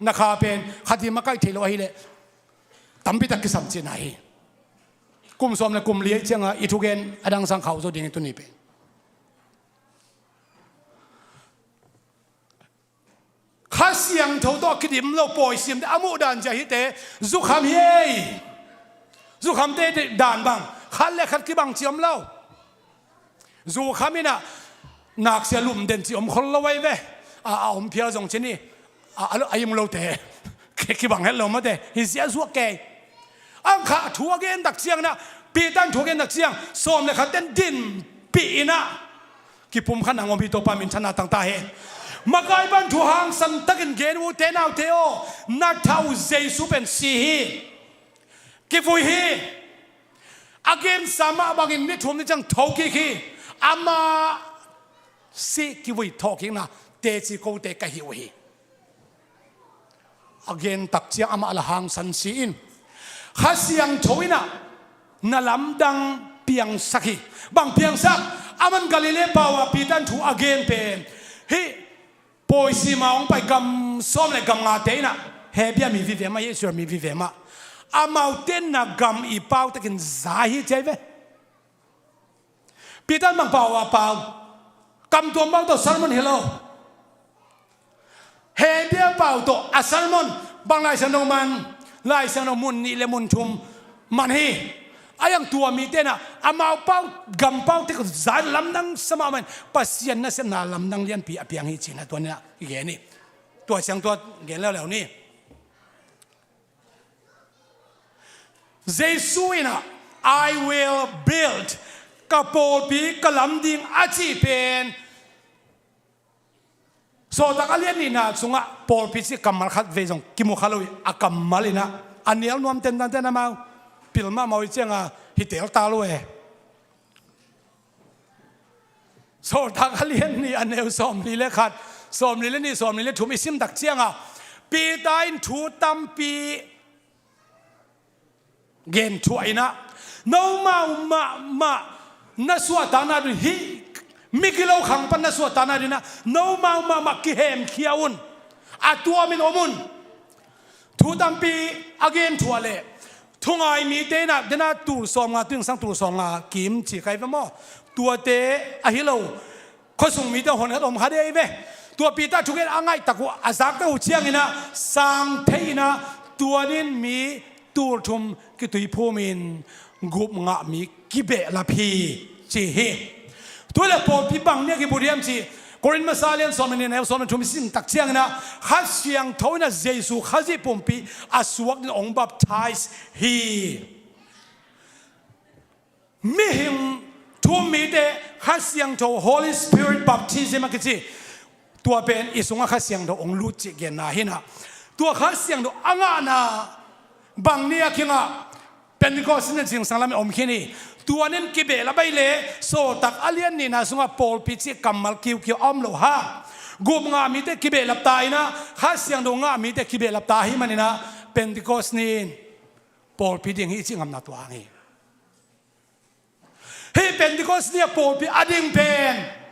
Na kha pen khat in makaih thei lo ahih leh, tampi tak kisam cihna hi. Kum sawm le kum li ahih ciangin i thugen a dang sang khauh zo ding hi tuni pen. Kha Siangtho tawh a kidim lo pawisimte a muh dan zia hite, zukham hi ei. Zukhamte dan bang, khat le khat kibang cih om lo. Zukham in ah, naksia lum den cih om khol lo ahi ve. A, a om phial zong ci ni. A, a, a im lote, kibang het lo mate, hi zia zuak kei. Ang kha thu a gen tak ciangin ah, Peter in thu a gen tak ciang, sawm le khat ten dinpih in ah, kipumkhatna hong om hi. Topa minthanna tang ta hen. Makai pan thu hangsan takin gen uh, te nau te aw, na thah uh Jesu pen si hi. Kivui hi. A gensa mah bangin ni thum ni ciang thokik hi. Amah si kivui thawhkikna teci kote ka hi uh hi. A gen tak ciang amah la hangsan si in, Kha Siangtho in ah na lamdang piangsak hi. Bang piangsak? Aman Galilee pau ah Peter in thu a gen pen hih pawi sima hong pai gam sawm le gam ngate in ah, Hebia mi vive mah, Israel mi vive mah, amaute in na gam i pau takin za hi ci hi ve. Peter in bang pau a pau? Kam tuam pau tawh sermon hi lo. Hebia pau tawh a sermon. Bang Lai Siangtho man? Lai Siangtho mun nih le mun thum man hi. A iang tua mite in ah amau pau, gam pau tek za in lamdang sa mahmah in Pasian nasepna lamdang lianpi a piang hi ci-in ah tua ni-in ah i gen hi. Tua ciang tua gen leuleu ni. Jesu in ah, "I will build," ka pawlpi ka lam ding a cih pen Sawltak a lian nihna sungah pawlpi cih kammal khat vei zong kimu kha lo hi. A kammal in ah a nial nuam tentan ten amau pil mahmah uh hi ciangah hi tel ta lo e. Sawltak a lian nih a neu sawmli le khat, sawmli le nih, sawmli le thum i sim tak ciangah Peter in thu tampi gen thuah in ah, nomau mahmah na suahtakna ding, hih migilo khang pan na suahtakna ding in ah nomau mahmah kihemkhia un. A tuamin om un. Thu tampi a gen thuah leh, thungai mite in ah, dena tul sawmnga, tuingsang tul sawmnga kim ci kai ve maw? Tuate ahi lo, khuasung mite honkhat om kha dei ve. Tua Peter thugen a ngaihtak uh, a zakte uh ciangin ah sang thei in ah, tua ni-in mi tul thum kituiphum in gup ngah mi kibehlap hi ci hi. Tua leh pawlpi bang ni-a kibut hiam cih Korin masa lian sawm le nih, neu sawm le thum i sim tak ciangin ah, Kha Siangtho in ah Jesu Khazih pumpi a suak dingin hong baptize hi. Mihing thum mite Kha Siangtho, Holy Spirit baptism a kici, tua pen i sungah Kha Siangtho hong lut cih genna hi in ah, tua Kha Siangtho a ngahna bang ni-a kingah? Pentecost in ah zingsang lam in om khin hi. Tua ni-in kibehlap ahih leh Sawltak a lian nihna sungah pawlpi cih kammal kiukiu a om lo hang, gup ngah mite kibehlap ta in ah, Kha Siangtho ngah mite kibehlap ta ahih manin ah, Pentecost ni-in pawlpi ding hi cih ngamna tua hang hi. Hih Pentecost ni-a pawlpi a ding pen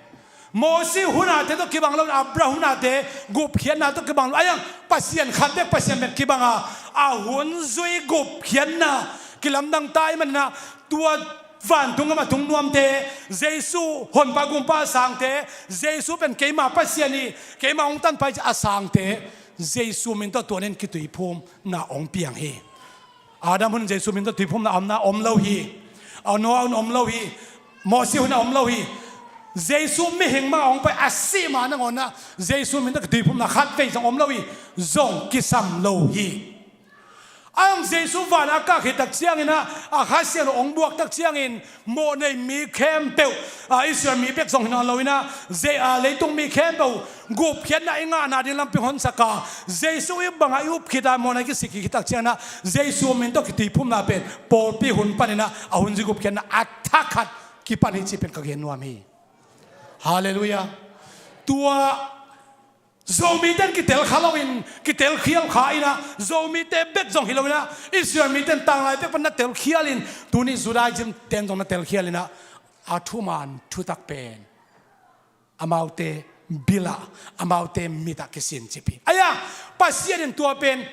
Mosi hun a te tawh kibang lo, Abraham hun a te gupkhiatna tawh kibang lo. A iang Pasian khat bek, Pasian bek kibang a, a hun zui gupkhiatna kilamdang ta ahih manin ah, tua vantung gam a tung nuamte, Jesu Honpa Gumpa a sangte, Jesu pen keima Pasian hi, keima hong tanpa hi ci a sangte, Jesu min tawh tua ni-in kituiphumna hong piang hi. Adam hun Jesu min tawh tuiphumna a omna om lo hi. A Noah hun om lo hi. Mosi hun a om lo hi. Jesu mihing mah hong pai a sih ma nangawn ah Jesu min tawh kituiphumna khat vei zong om lo hi. Zong kisam lo hi. A hong Jesu van a kah khit tak ciangin ah, a Kha Siangtho hong buak tak ciangin, mawhnei mi khempeuh, a, Israel mi bek zong hi nawn lo in ah, zei, a, leitung mi khempeuh gupkhiatna i ngahna ding lampi hong honsak a, Jesu i bangah i up khit a, mawhnei kisik khit tak ciangin ah, Jesu min tawh kituiphumna pen pawlpi hun panin ah, a hun zui gupkhiatna a thakhat kipan hi cih pen ka gen nuam hi. Halleluiah. Tua Zomite in kitel kha loin, kitel khial kha in ah, Zomite bek zong hi lo in ah, Israel mite in tanglai pek pan na telkhial in, tuni Judaism ten zong na telkhial in ah, a thuman thutak pen amaute bil ah, amaute mit ah kisincip hi. Aia, Pasian in tua pen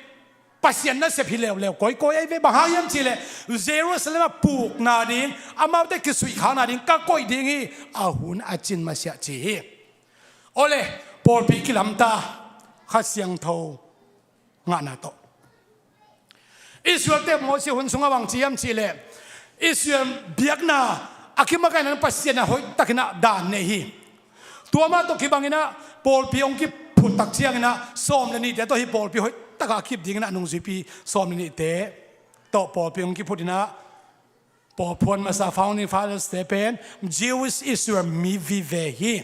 Pasian nasep hi leuleu kawikawi ahi ve. Bang hang hiam cih leh, Jerusalem ah pukna ding, amaute kisuihkhakna ding ka koih ding hi, a hun a cin masiah ci hi. Awle, pawlpi kilamta, Kha Siangtho ngahna tawh. Israelte Mosi hun sungah bang ci hiam cih leh, Israel biakna a kimakaihna Pasian in ah hoihtakin ah dan nei hi. Tua mah tawh kibangin ah pawlpi hong kiphut tak ciangin ah, sawm le nihte tawh hih pawlpi hoihtak a kip dingin ah nungzuipi sawm le nihte tawh pawlpi hong kiphut in ah, pawlpi phuan masa, founding fathers te pen Jewish Israel mi vive hi.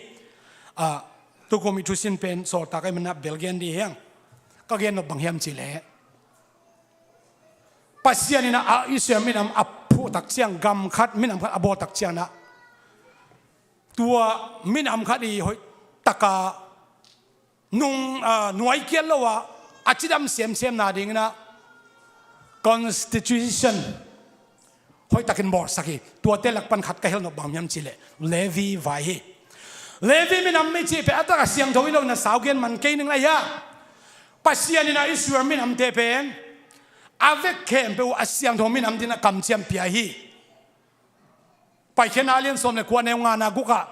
Ah, Tukum i thusin pen sawltak a i manah bel gen dih hiang. Ka gen nop bang hiam cihleh, Pasian in a Israel minam a phuh tak ciang gam khat, minam khat a bawl tak ciang ah, tua minam khat i hoih taka nung, ah, nuai kiat lo a, a cidam semsem na dingin ah constitution hoih takin bawlsak hi. Tuate lak pan khat ka hilh nop bang hiam cihleh, Levi vai hi. Levi minam i cih pen a tak a siangtho hi lo in a sau gen man kei ning lai a. Pasian in a Israel minamte pen a vek khempeuh a siangtho minam dingin a kamciam pia hi. Paikhiatna a lian sawm le kua, neu nga na guk ah,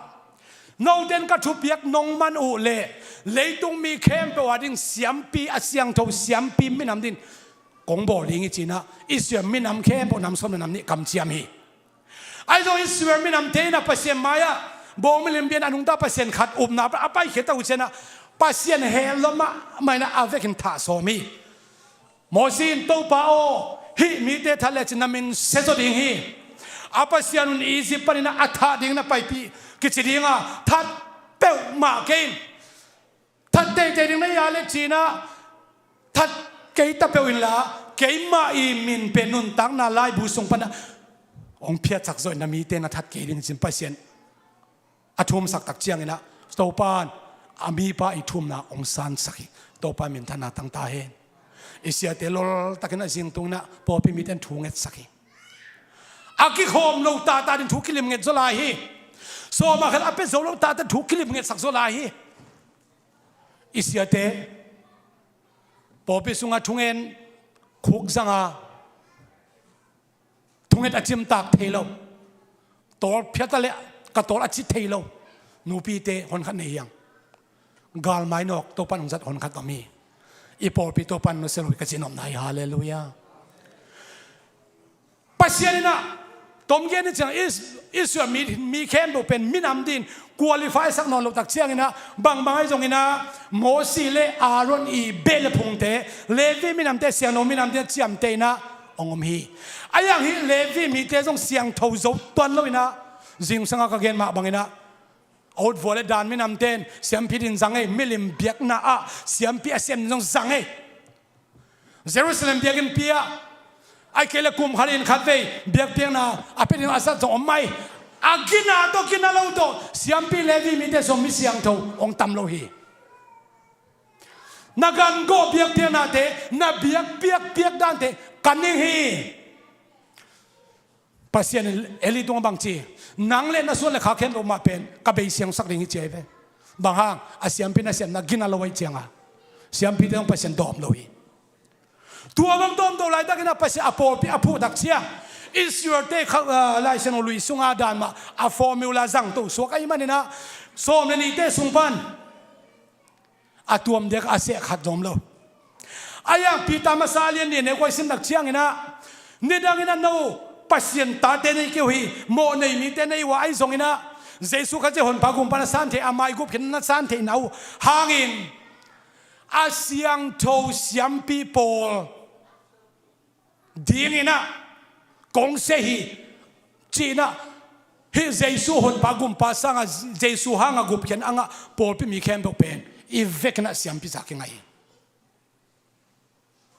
note in ka thupiak nong man uh leh leitung mi khempeuh a ding siampi, a siangtho siampi minam dingin kong bawl ding hi ci-in ah Israel minam khempeuh nam sawm le nam nih kamciam hi. Ahi zong Israel minamte in ah Pasian mai-ah bawng milim bia in a nungta Pasian khat upna a paikhia ta uh ciangin ah Pasian heh lua mahmah in ah a vekin thah sawm hi. Mosi in, "Topa aw, hih mite that lecin na min sia zaw ding hi. A Pasian un Egypt panin ah a thah ding na paipih kici ding a, that peuhmah kei in. That teitei ding na hi a leh," ci-in ah, "that kei ta peuh inla, keimah i min pen nuntakna laibu sung pan ah hong phiatsak zawh in, na mite na that kei ding," ci-in Pasian a thumsak tak ciangin ah, Topa in a mipa i thumna hong sansak hi. Topa minthanna tang ta hen. I siate loltakin a zingtung in ah pawlpi mite in thu ngetsak hi. A kikhawm lo tata ding thu kilim nget zaw lai hi. Sawm a khat a pia zo lo tata thu kilim ngetsak zaw lai hi. I siate pawlpi sungah thungen khuk zang a, thunget a cimtak thei lo, tawl phiat a leh ka tawl a ci thei lo nupite honkhat nei hiang. Galmai nawk Topa in hong zat honkhat om hi. I pawlpi Topa in nusia lo hi ka ci nopna hi. Halleluiah. Pasian in ah, tom gen ni ciang Is-, Israel mi, mi khempeuh pen minam dingin qualify sak nawn loh tak ciangin ah, bangbang ahi zongin ah Mosi le Aaron i beh le phungte, Levi minamte, siangtho minamte ciamteh in ah hong om hi. Ahi hang hih Levi mite zong siangtho zo tuan lo in ah, zingsang a ka gen mah bangin ah, Old Vua le Dan minamte in siampi dingin zang ei, milim biakna ah siampi a sem ding zong zang ei. Jerusalem biakinnpi ah, ahih kei leh kum khat in khatvei biakpiakna a pia ding a zat zong om mah hi. A gina tawh gina lo tawh siampi Levi mite zong mi siangtho hong tam lo hi. Na gan gawh biakpiaknate, na biakpiak piak dante kan ning hi. Pasian in Eli tungah bang ci? "Nang le na suan le khak khempeuh mah pen ka bei siangsak ding hi," ci hi ve. Bang hang? A siampi nasemna gina lo ahih ciangin, siampite zong Pasian dawm lo hi. Tua bang dawm to laitakin ah Pasian a pawlpi a phuh tak ciang, Israel-te kha, ah, Lai Siangtho Lui sungah dan mah a formula zang to suak ahih manin ah, sawm le nihte sung pan a tuam dek a seh khat zong om lo. Ahi hang Peter masa a lian nih, neu kua i sim tak ciangin ah, nidangin ah no Pasian tate na hi kei uh hi, mawhnei mite na hi uh a, ahi zongin ah Jesu Khazih Honpa Gumpa na san thei, ama i gupkhiatna na san theihna uh hangin a siangtho siampi pawl dingin ah kong seh hi, ci-in ah, hih Jesu Honpa Gumpa sangin, Jesu hangin gupkhiatna a ngah pawlpi mi khempeuh pen i vekin ah siampi zah kingai hi.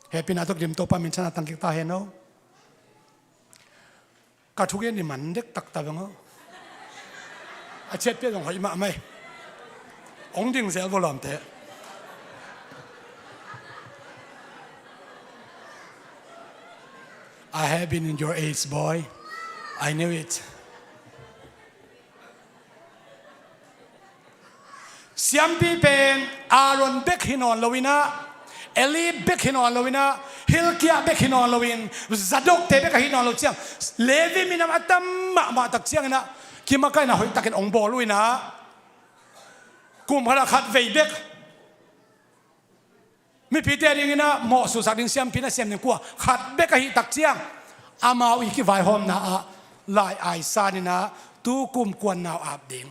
Hehpihna tawh kidim Topa minthanna tang kik ta hen aw. Ka thugen i man dektak ta veng aw. A ciat pia zong hoih mahmah hi. Hong ding zel vo lawmte. I have been in your age, boy. I knew it. Siampi pen Aaron bek hi nawn lo in ah, Eli bek hi nawn lo in ah, Hilkia bek hi nawn lo in, Zadokte bek ahi nawn lo ciang, Levi minam a tam mahmah tak ciangin ah kimakaihna hoihtakin hong bawl uh in ah, kum khat ah khatvei bek mipite dingin ah mawhsusak ding siampi nasem ding kua khat bek ahih tak ciang, amau i kivaihawmna ah lai aisan in ah tu kum kuan nau ap ding,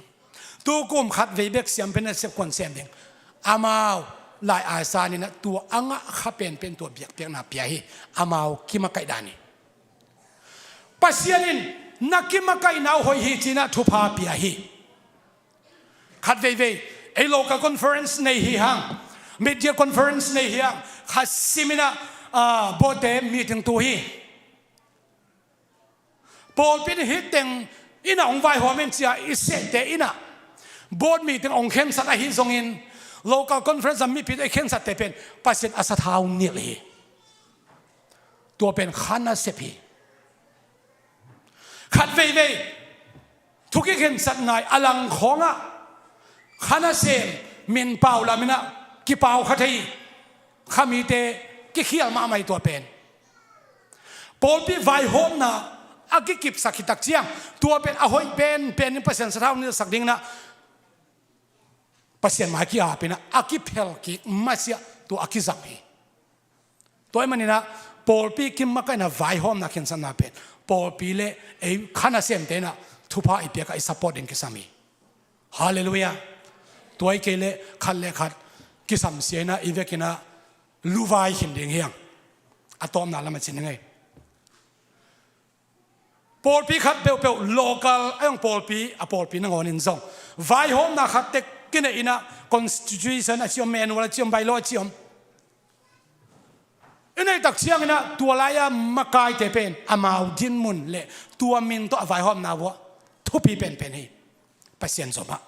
tu kum khatvei bek siampi nasem kuan sem ding, amau lai aisan in ah tua a ngah kha penpen tua biakpiakna pia hi. Amau kimakaih dan hi. Pasian in na kimakaihna uh hoih hi ci-in ah thupha pia hi. Khat veivei, Ei local conference nei hi hang, mid-year conference nei hi hang, kha simin ah, ah, board-te meeting tu hi. Pawlpi in hih teng in ah hong vaihawm in ci-a i sehte in ah board meeting hong khensat ahi zongin, local conference a mipite i khensatte pen Pasian a sathau nilh hi. Tua pen kha nasep hi. Khat veivei thu kikhensatna i a lang khawngah kha nasem min pau lamin ah kipau kha thei hi. Kha mite kikhial mahmah hi tua pen. Pawlpi vaihawmna a kikipsak hi tak ciang, tua pen a hoih penpen in Pasian sathau nilhsak dingin ah Pasian mai kiapin ah a kiphel kik masiah tua a kizang hi. Tua ahih manin ah pawlpi kimakaihna vaihawmna khensatna pen pawlpi le ei kha nasemte in ah thupha i piak a i support ding kisam hi. Halleluiah. Tua hi kei leh khat le khat kisamsia in ah i vekin ah luvai khin ding hi hang. A tawpna lam a cin hi ngei. Pawlpi khat peuhpeuh local a hong pawlpi, a pawlpi nangawnin zong vaihawmna khat tek kinei in ah constitution a ci om, manual a ci om, bylaw a ci om. I neih tak ciangin ah tua lai-a makaite pen amau dinmun le tua min tawh a vaihawmna uh ah thupi penpen hi. Pasian zomah.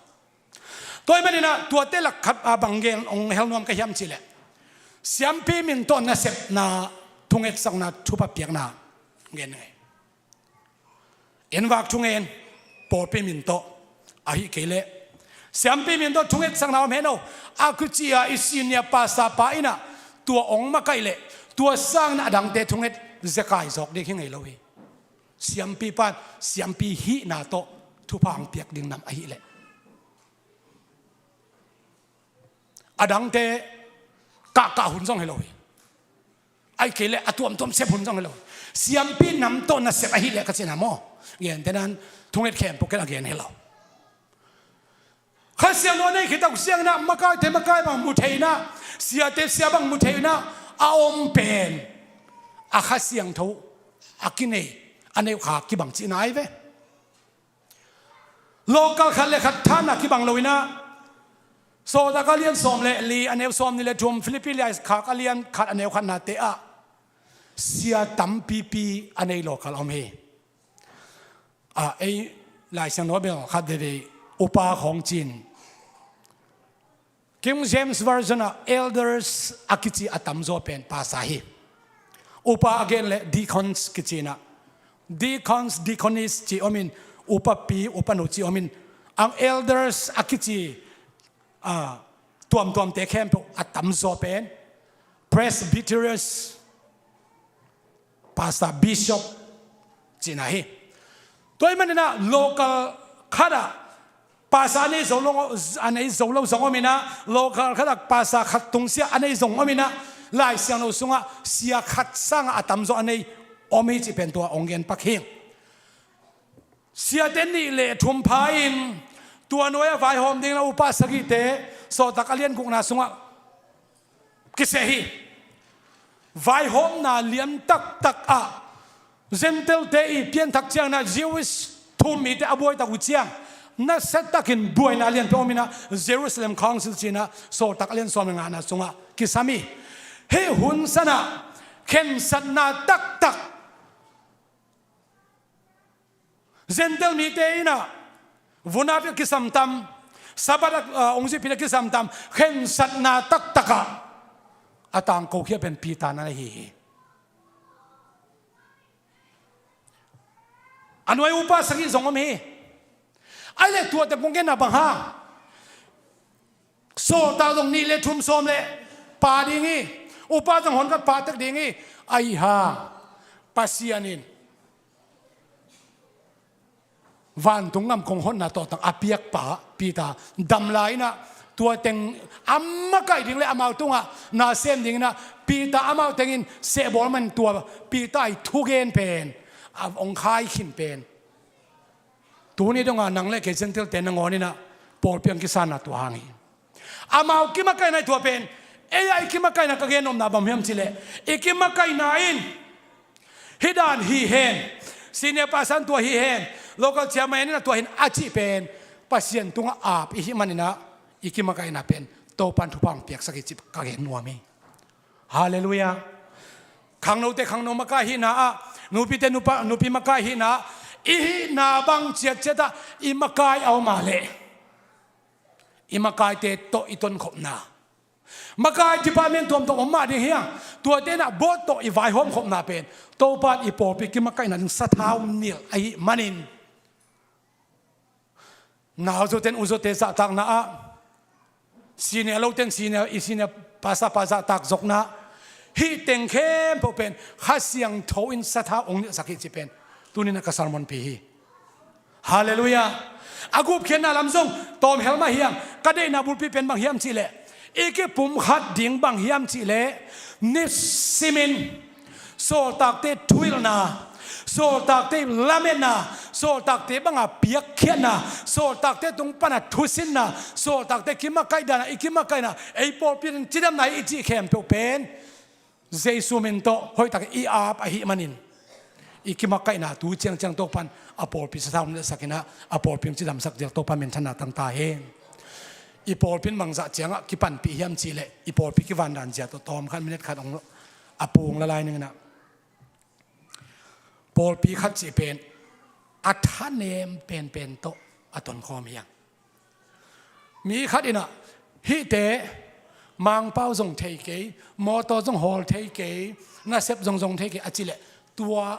Tua ahih manin ah tuate lak khat a bang gen hong hel nuam ka hiam cih leh, siampi min tawh nasepna, thungetsakna, thupha piakna gen ngei. Inn vak thungen, pawlpi min tawh, ahih kei leh siampi min tawh thungetsakna om hen aw. A kici a i senior pastor pa in ah tua hong makaih leh tua sangin a dangte thunget zekai zawk ding hi ngei lo hi. Siampi pan siampi hihna tawh thupha hong piak ding nam ahih leh a dangte kahkah hun zong hi lo hi. Ahih kei leh a tuamtuam sep hun zong hi lo hi. Siampi nam tawh nasep ahih leh ka cihna maw, gentehna in thunget khempeuh ken a gen hi lo. Kha Siangtho a nei khit tak ciangin ah makaite makai bang mu thei in ah, siate sia bang mu thei in ah a om pen a Kha Siangtho a kinei, a neih uh kha kibang cihna ahi ve. Local khat le khat thanna kibang lo in ah, Sawltak a lian sawm le li a neu sawmnih le thum, Philippi laikhak a lian khat a neu khatnate ah sia tampipi a nei local om hi. Ah, ei Lai Siangtho bel khat veivei upa khawng ci-in, King James Version ah elders a kici a tamzaw pen pastor hi. Upa a gen leh deacons kici in ah, deacons, deaconess ci om in, upapi upanu ci om in, ang elders a kici, ah, tuamtuamte khempeuh a tamzaw pen presbyteros, pastor, bishop cihna hi. Tua ahih manin ah local khat ah pastor a nei zo lo, a nei zo lo zong om in ah, local khat ah pastor khat tungsiah a nei zong om in ah, Lai Siangtho sungah sia khat sangah a tamzaw a nei om hi cih pen tua hong gen pak hi. Siate nih le thum pha in tua nuai-ah vaihawm dingin ah upa sagihte Sawltak a lian gukna sungah kiseh hi. Vaihawmna lian taktak ah Gentile-te i pianthak ciangin ah Jewish thu-um mite a buaitak uh ciang, nasiatakin buaina lianpi om in ah Jerusalem Council ci-in ah Sawltak a lian sawm le ngana sungah kisam hi. Hih hun sanah khensatna taktak Gentile mite in ah vun aapih a kisam tam, Sabbath a, ah, hong zuihpih a kisam tam, khensatna taktak ah a tangkokhia pen Peter na ahi hi. A nuai upa sagih zong om hi. Ahih leh tuate kong genna bang hang, sawltak zong nih le thum sawm le pha ding hi. Upa zong hon khat pha tek ding hi. Ahih hang Pasian in vantung gam kong honna tawhtang a piakpa Peter dam lai in ah tua teng a makaih ding le amau tungah na sem ding in ah Peter amau tengin sehbawl man tua Peter i thugen pen a hong khai khin pen tuni dongah nang le kei Gentile-te nangawn in ah pawlpi hong kisanna tua hang hi. Amau kimakaihna i tua pen ei a i kimakaihna ka gen nopna bang hiam cih leh i kimakaihna in hih dan hi hen, senior pastor in tua hi hen, local chairman in a tua hi hen a cih pen Pasian tungah aap i hih manin ah i kimakaihna pen Topan thupha hong piaksak hi cih ka gen nuam hi. Halleluiah. Khangnote khangno makai hihna ah, nupite nupa, nupi makai hihna ah, i hihna bang ciatciat ah i makai a om a leh, i makaite tawh i tonkhopna, makai department tuamtuam om mah ding hi hang. Tuate in ah board tawh i vaihawm khopna pen Topa in i pawlpi kimakaihna ding sathau nilh ahih manin, nau zote in u zote zahtakna ah, senior lote in senior, i senior pastor pa zahtak zokna, hih teng khempeuh pen Kha Siangtho in sathau hong nilhsak hi cih pen tuni in ah ka sermonpi hi. Halleluiah. A gupkhiatna lam zong tawm hel mah hi hang. Ka deihna bulpi pen bang hiam cih leh, i kipumkhat ding bang hiam cih leh, nisimin sawltakte thuhilhna, sawltakte lametna, sawltakte banga piakkhiatna, sawltakte tung pana thusinna, sawltakte kimakaih dan ah i kimakaihna, ei pawlpi in cidamna hi i cih khempeuh pen Jesu min tawh hoihtakin i ap ahih manin, i kimakaihna tu ciangciang Topan a pawlpi sathau hong nilhsak in ah, a pawlpi hong cidamsak ding Topa minthanna tang ta hen. I pawlpi in bangzah ciangah kipanpih hiam cih leh, i pawlpi kivandan zia tawh tawm khat minute khat hong a pung lalai ning in ah, pawlpi khat cih pen a thanem penpen tawh a tonkhawm hi hang. Mi khat in ah, hihte Mangpau zong thei kei, mawtaw zong hawl thei kei, nasep zong zong thei kei a cih leh, tua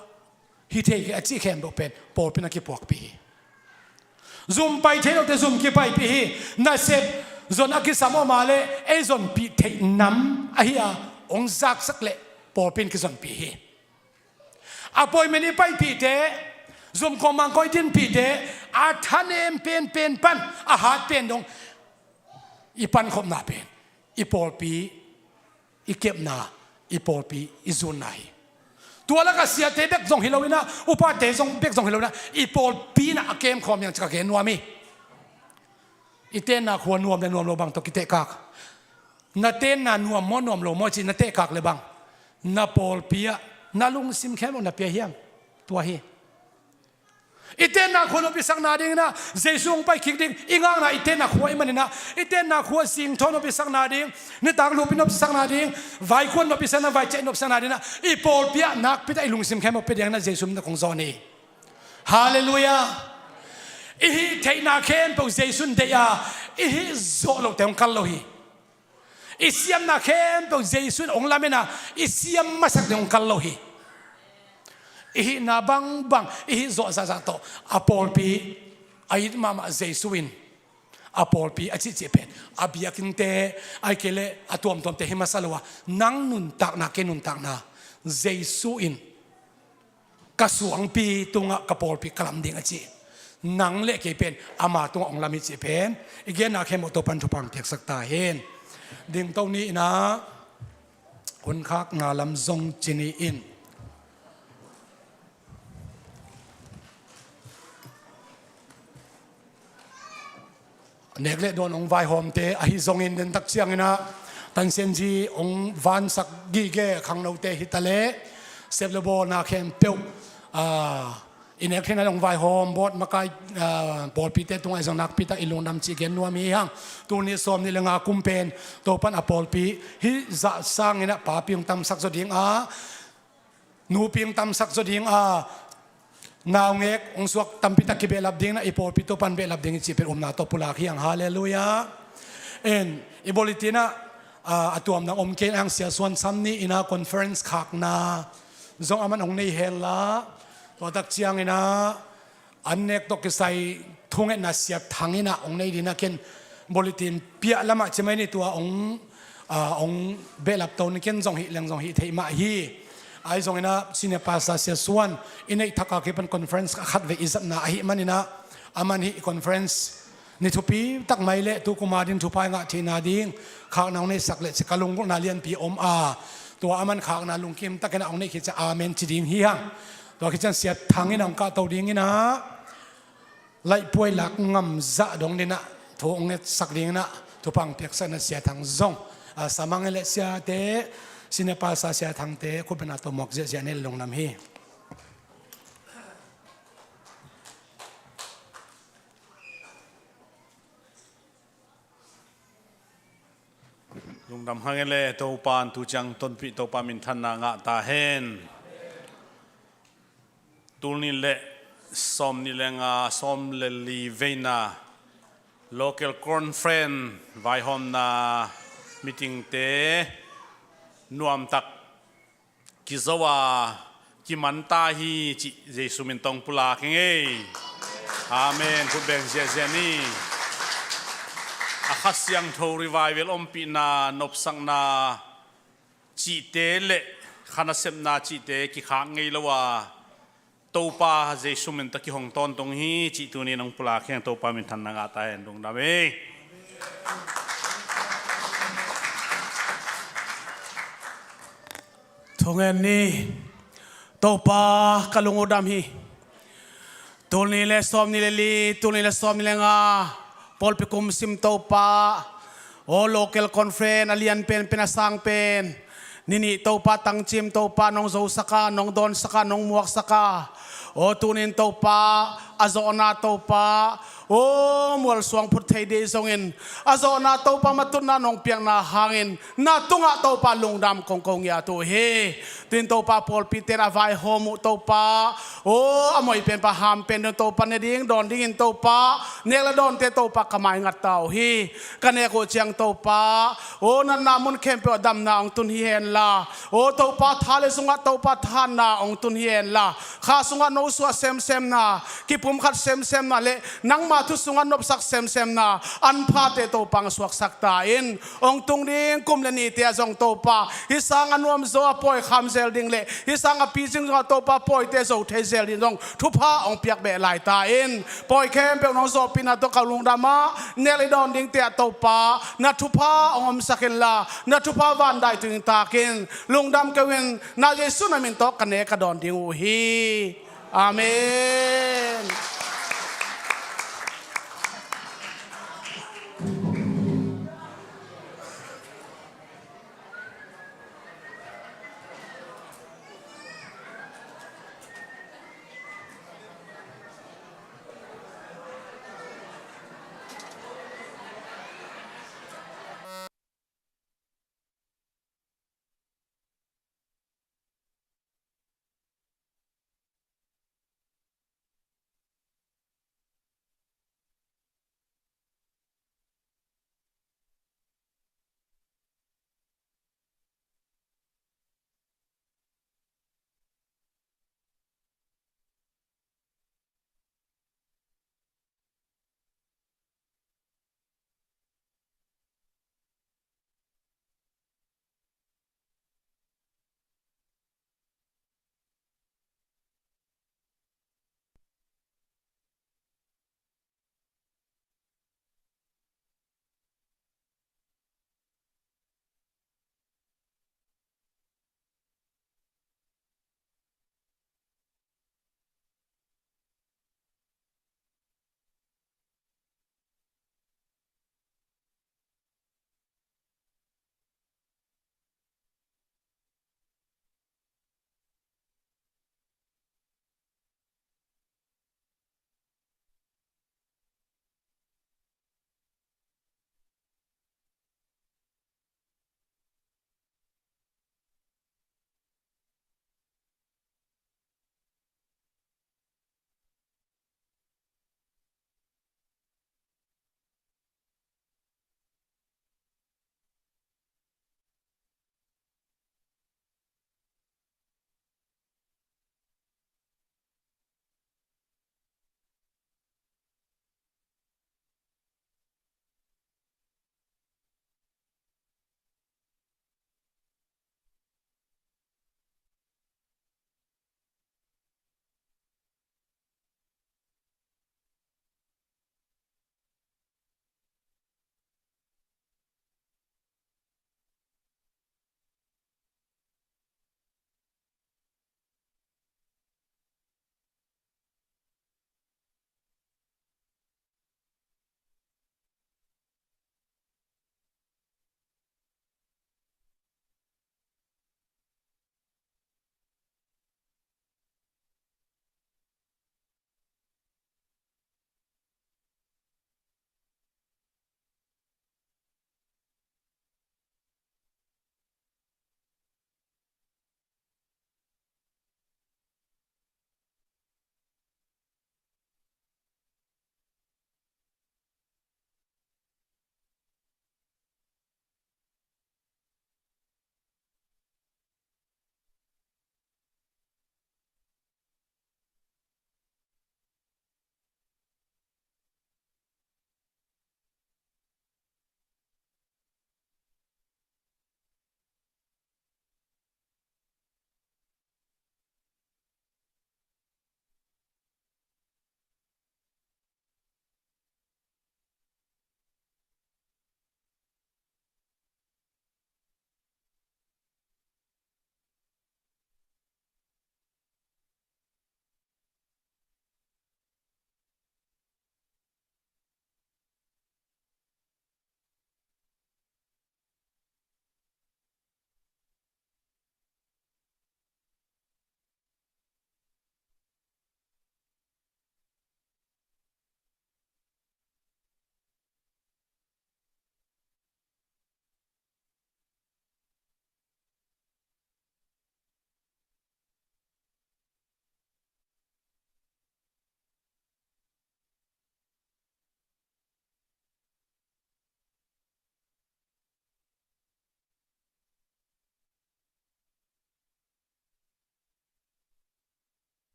hi thei kei a cih khempeuh pen pawlpi in a kipuakpih hi. Zum pai thei lote zum kipaipih hi. Nasep zon a kisam om a leh ei zonpih theih nam ahi a, hong zaksak leh pawlpi in kizonpih hi. Appointment i paipihte, zum kawmang kawng i dinpihte, a thanem penpen pan a hat pen dong i pankhopna pen i pawlpi i kepna, i pawlpi i zunna hi. Tua lakah siate bek zong hi lo in ah, upate zong bek zong hi lo in ah, i pawlpi in ah a kemkhawm hi hang cih ka gen nuam hi. I tenna khua nuam le nuam lo bang tawh kitehkak. Na tenna nuam maw nuam lo maw cih na tehkak le bang, na pawlpi ah na lungsim khempeuh na pia hi hang. Tua hi. I tenna khua nopsakna ding in ah Jesu hong pai kik ding, i ngakna i tenna khua ahih manin ah, i tenna khua singthaw nopsakna ding, nitak lup i nopsakna ding, vaikuan nopsakna, vaicia i nopsakna ding in ah, i pawlpi ah nakpi tak i lungsim khempeuh pia ding in ah Jesu min tawh kong zawn hi. Halleluiah. I hih theihna khempeuh Jesu in deih a, i hih zawh lote hong kal lo hi. I siamna khempeuh Jesu in hong lamen a, i siam masak ding hong kal lo hi. I hihna bangbang, i hih zawh zahzah tawh a pawlpi a it mahmah Jesu in a pawlpi a cihcih pen a biakinnte, ahih kei leh a tuamtuamte hi masa lo a, nang nuntakna, kei nuntakna, Jesu in ka suangpi tungah ka pawlpi ka lam ding a ci. Nang le kei pen ama tungah hong lam hi cih pen i genna khempeuh Topan thupha hong piaksak ta hen. Dingto ni in ah hunkhakna lam zong ci ni in. Nek le dawn hong vaihawmte ahi zongin, dentak ciangin ah Tan Sian Zi hong vansak gige khangnote hi ta leh, sep le bawlna khempeuh, ah, i nek thei-in ah hong vaihawm, board makai, ah, pawlpite tungah i zong nakpi tak i lungdam cih gen nuam hi hang. Tuni sawm nih le nga kum pen Topan a pawlpi hih zah sangin ah papi hong tamsak zaw ding a, nupi hong tamsak zaw ding a, naungek hong suak tampi tak kibehlap ding in ah i pawlpi Topan behlap ding hi cih pen upna tawh pulak hi hang. Halleluiah. En, i bulletin ah, ah, a tuamdang om kei in ah, Sia Suan Sam ni in ah conference khakna zong aman hong nei hen la, tua tak ciangin ah an nek tawh kisai thungetna Sia Thang in ah hong nei ding in ah, ken bulletin piah lamah ci mai ni, tua hong, ah, hong behlap to ni, ken zong hih leng zong hih theih mah hi. Ahi zongin ah senior pastor Sia Suan i neih thak a kipan conference a khatvei i zatna ahih manin ah, aman hih conference ni thupi tak mai le tu kum a ding thupha i ngah theihna ding khakna hong neisak leh ci ka lunggulhna lianpi om a, tua aman khakna lungkim takin ah hong neih khit ciang amen ci ding hi hang. Tua khit ciang Sia Thang in ah hong kahto ding in ah, laihpuai lak ngam zah dong ding in ah thu hong ngetsak ding in ah thupha hong piaksak in ah Sia Thang zong, ah, samang le siate, senior pastor Sia Thangte khutbetna tawh muak ziahziah ni, lungdam hi. Lungdam hang e le, Topa in tu ciang tonpih, Topa minthanna ngah ta hen. Tul nih le sawm nih le nga, sawm le li veina local conference vaihawmna meeting te nuamtak kizo a kiman ta hi cih Jesu min tawh pulak hi ing ei. Amen. Khut beng ziahziah ni. A Kha Siangtho revival ompihna, nopsakna cihte le kha nasepna cihte kikhak ngei lo a, Topa Jesu min tawh kihong tawntung hi cih tuni nong pulak hi ing. Topa minthanna ngah ta hen. Lungdam ei. Thungen ni. Topa, ka lung uh dam hi. Tul nih le sawm nih le li, tul nih le sawm nih le nga, pawlpi kum sim Topa, aw local conference a lian penpen, a sang pen, ni nih Topa tangcim Topa nong zosak a, nong dawnsak a, nong muaksak a, aw tunin Topa a zawhna Topa, aw mualsuang phut thei dih zongin a zawhna Topa matutna nong piakna hangin na tungah Topa lungdam kong ko ngiat uh hi. Tuin Topa pawlpite in a vaihawm uh Topa, aw a moi penpa ham pen ding Topa, ne ding dawn dingin Topa nek le dawnte Topa ka mai ngat ta uh hi. Ka nek uh ciang Topa, aw natna mun khempeuh ah damna hong tun hi henla, aw Topa tha le sungah Topa thahatna hong tun hi henla, kha sungah nosuah semsemna, kipumkhat semsemna le nangma thu sungah nopsak semsemna anphate Topa hong suaksak ta in. Hong tung ding kum le nite ah zong Topa, hih sang a nuamzaw a pawi kham zel ding le hih sang a picing zong a Topa pawite zo thei zel ding zong thupha hong piak beh lai ta in. Pawi khempeuh nong zawhpihna tawh ka lungdam a, nek le dawn dingte ah Topa na thupha hong omsak inla, na thupha van dai tungin tak in. Lungdam kei un, na Jesu na min tawh ka nek ka dawn ding uh hi. Amen.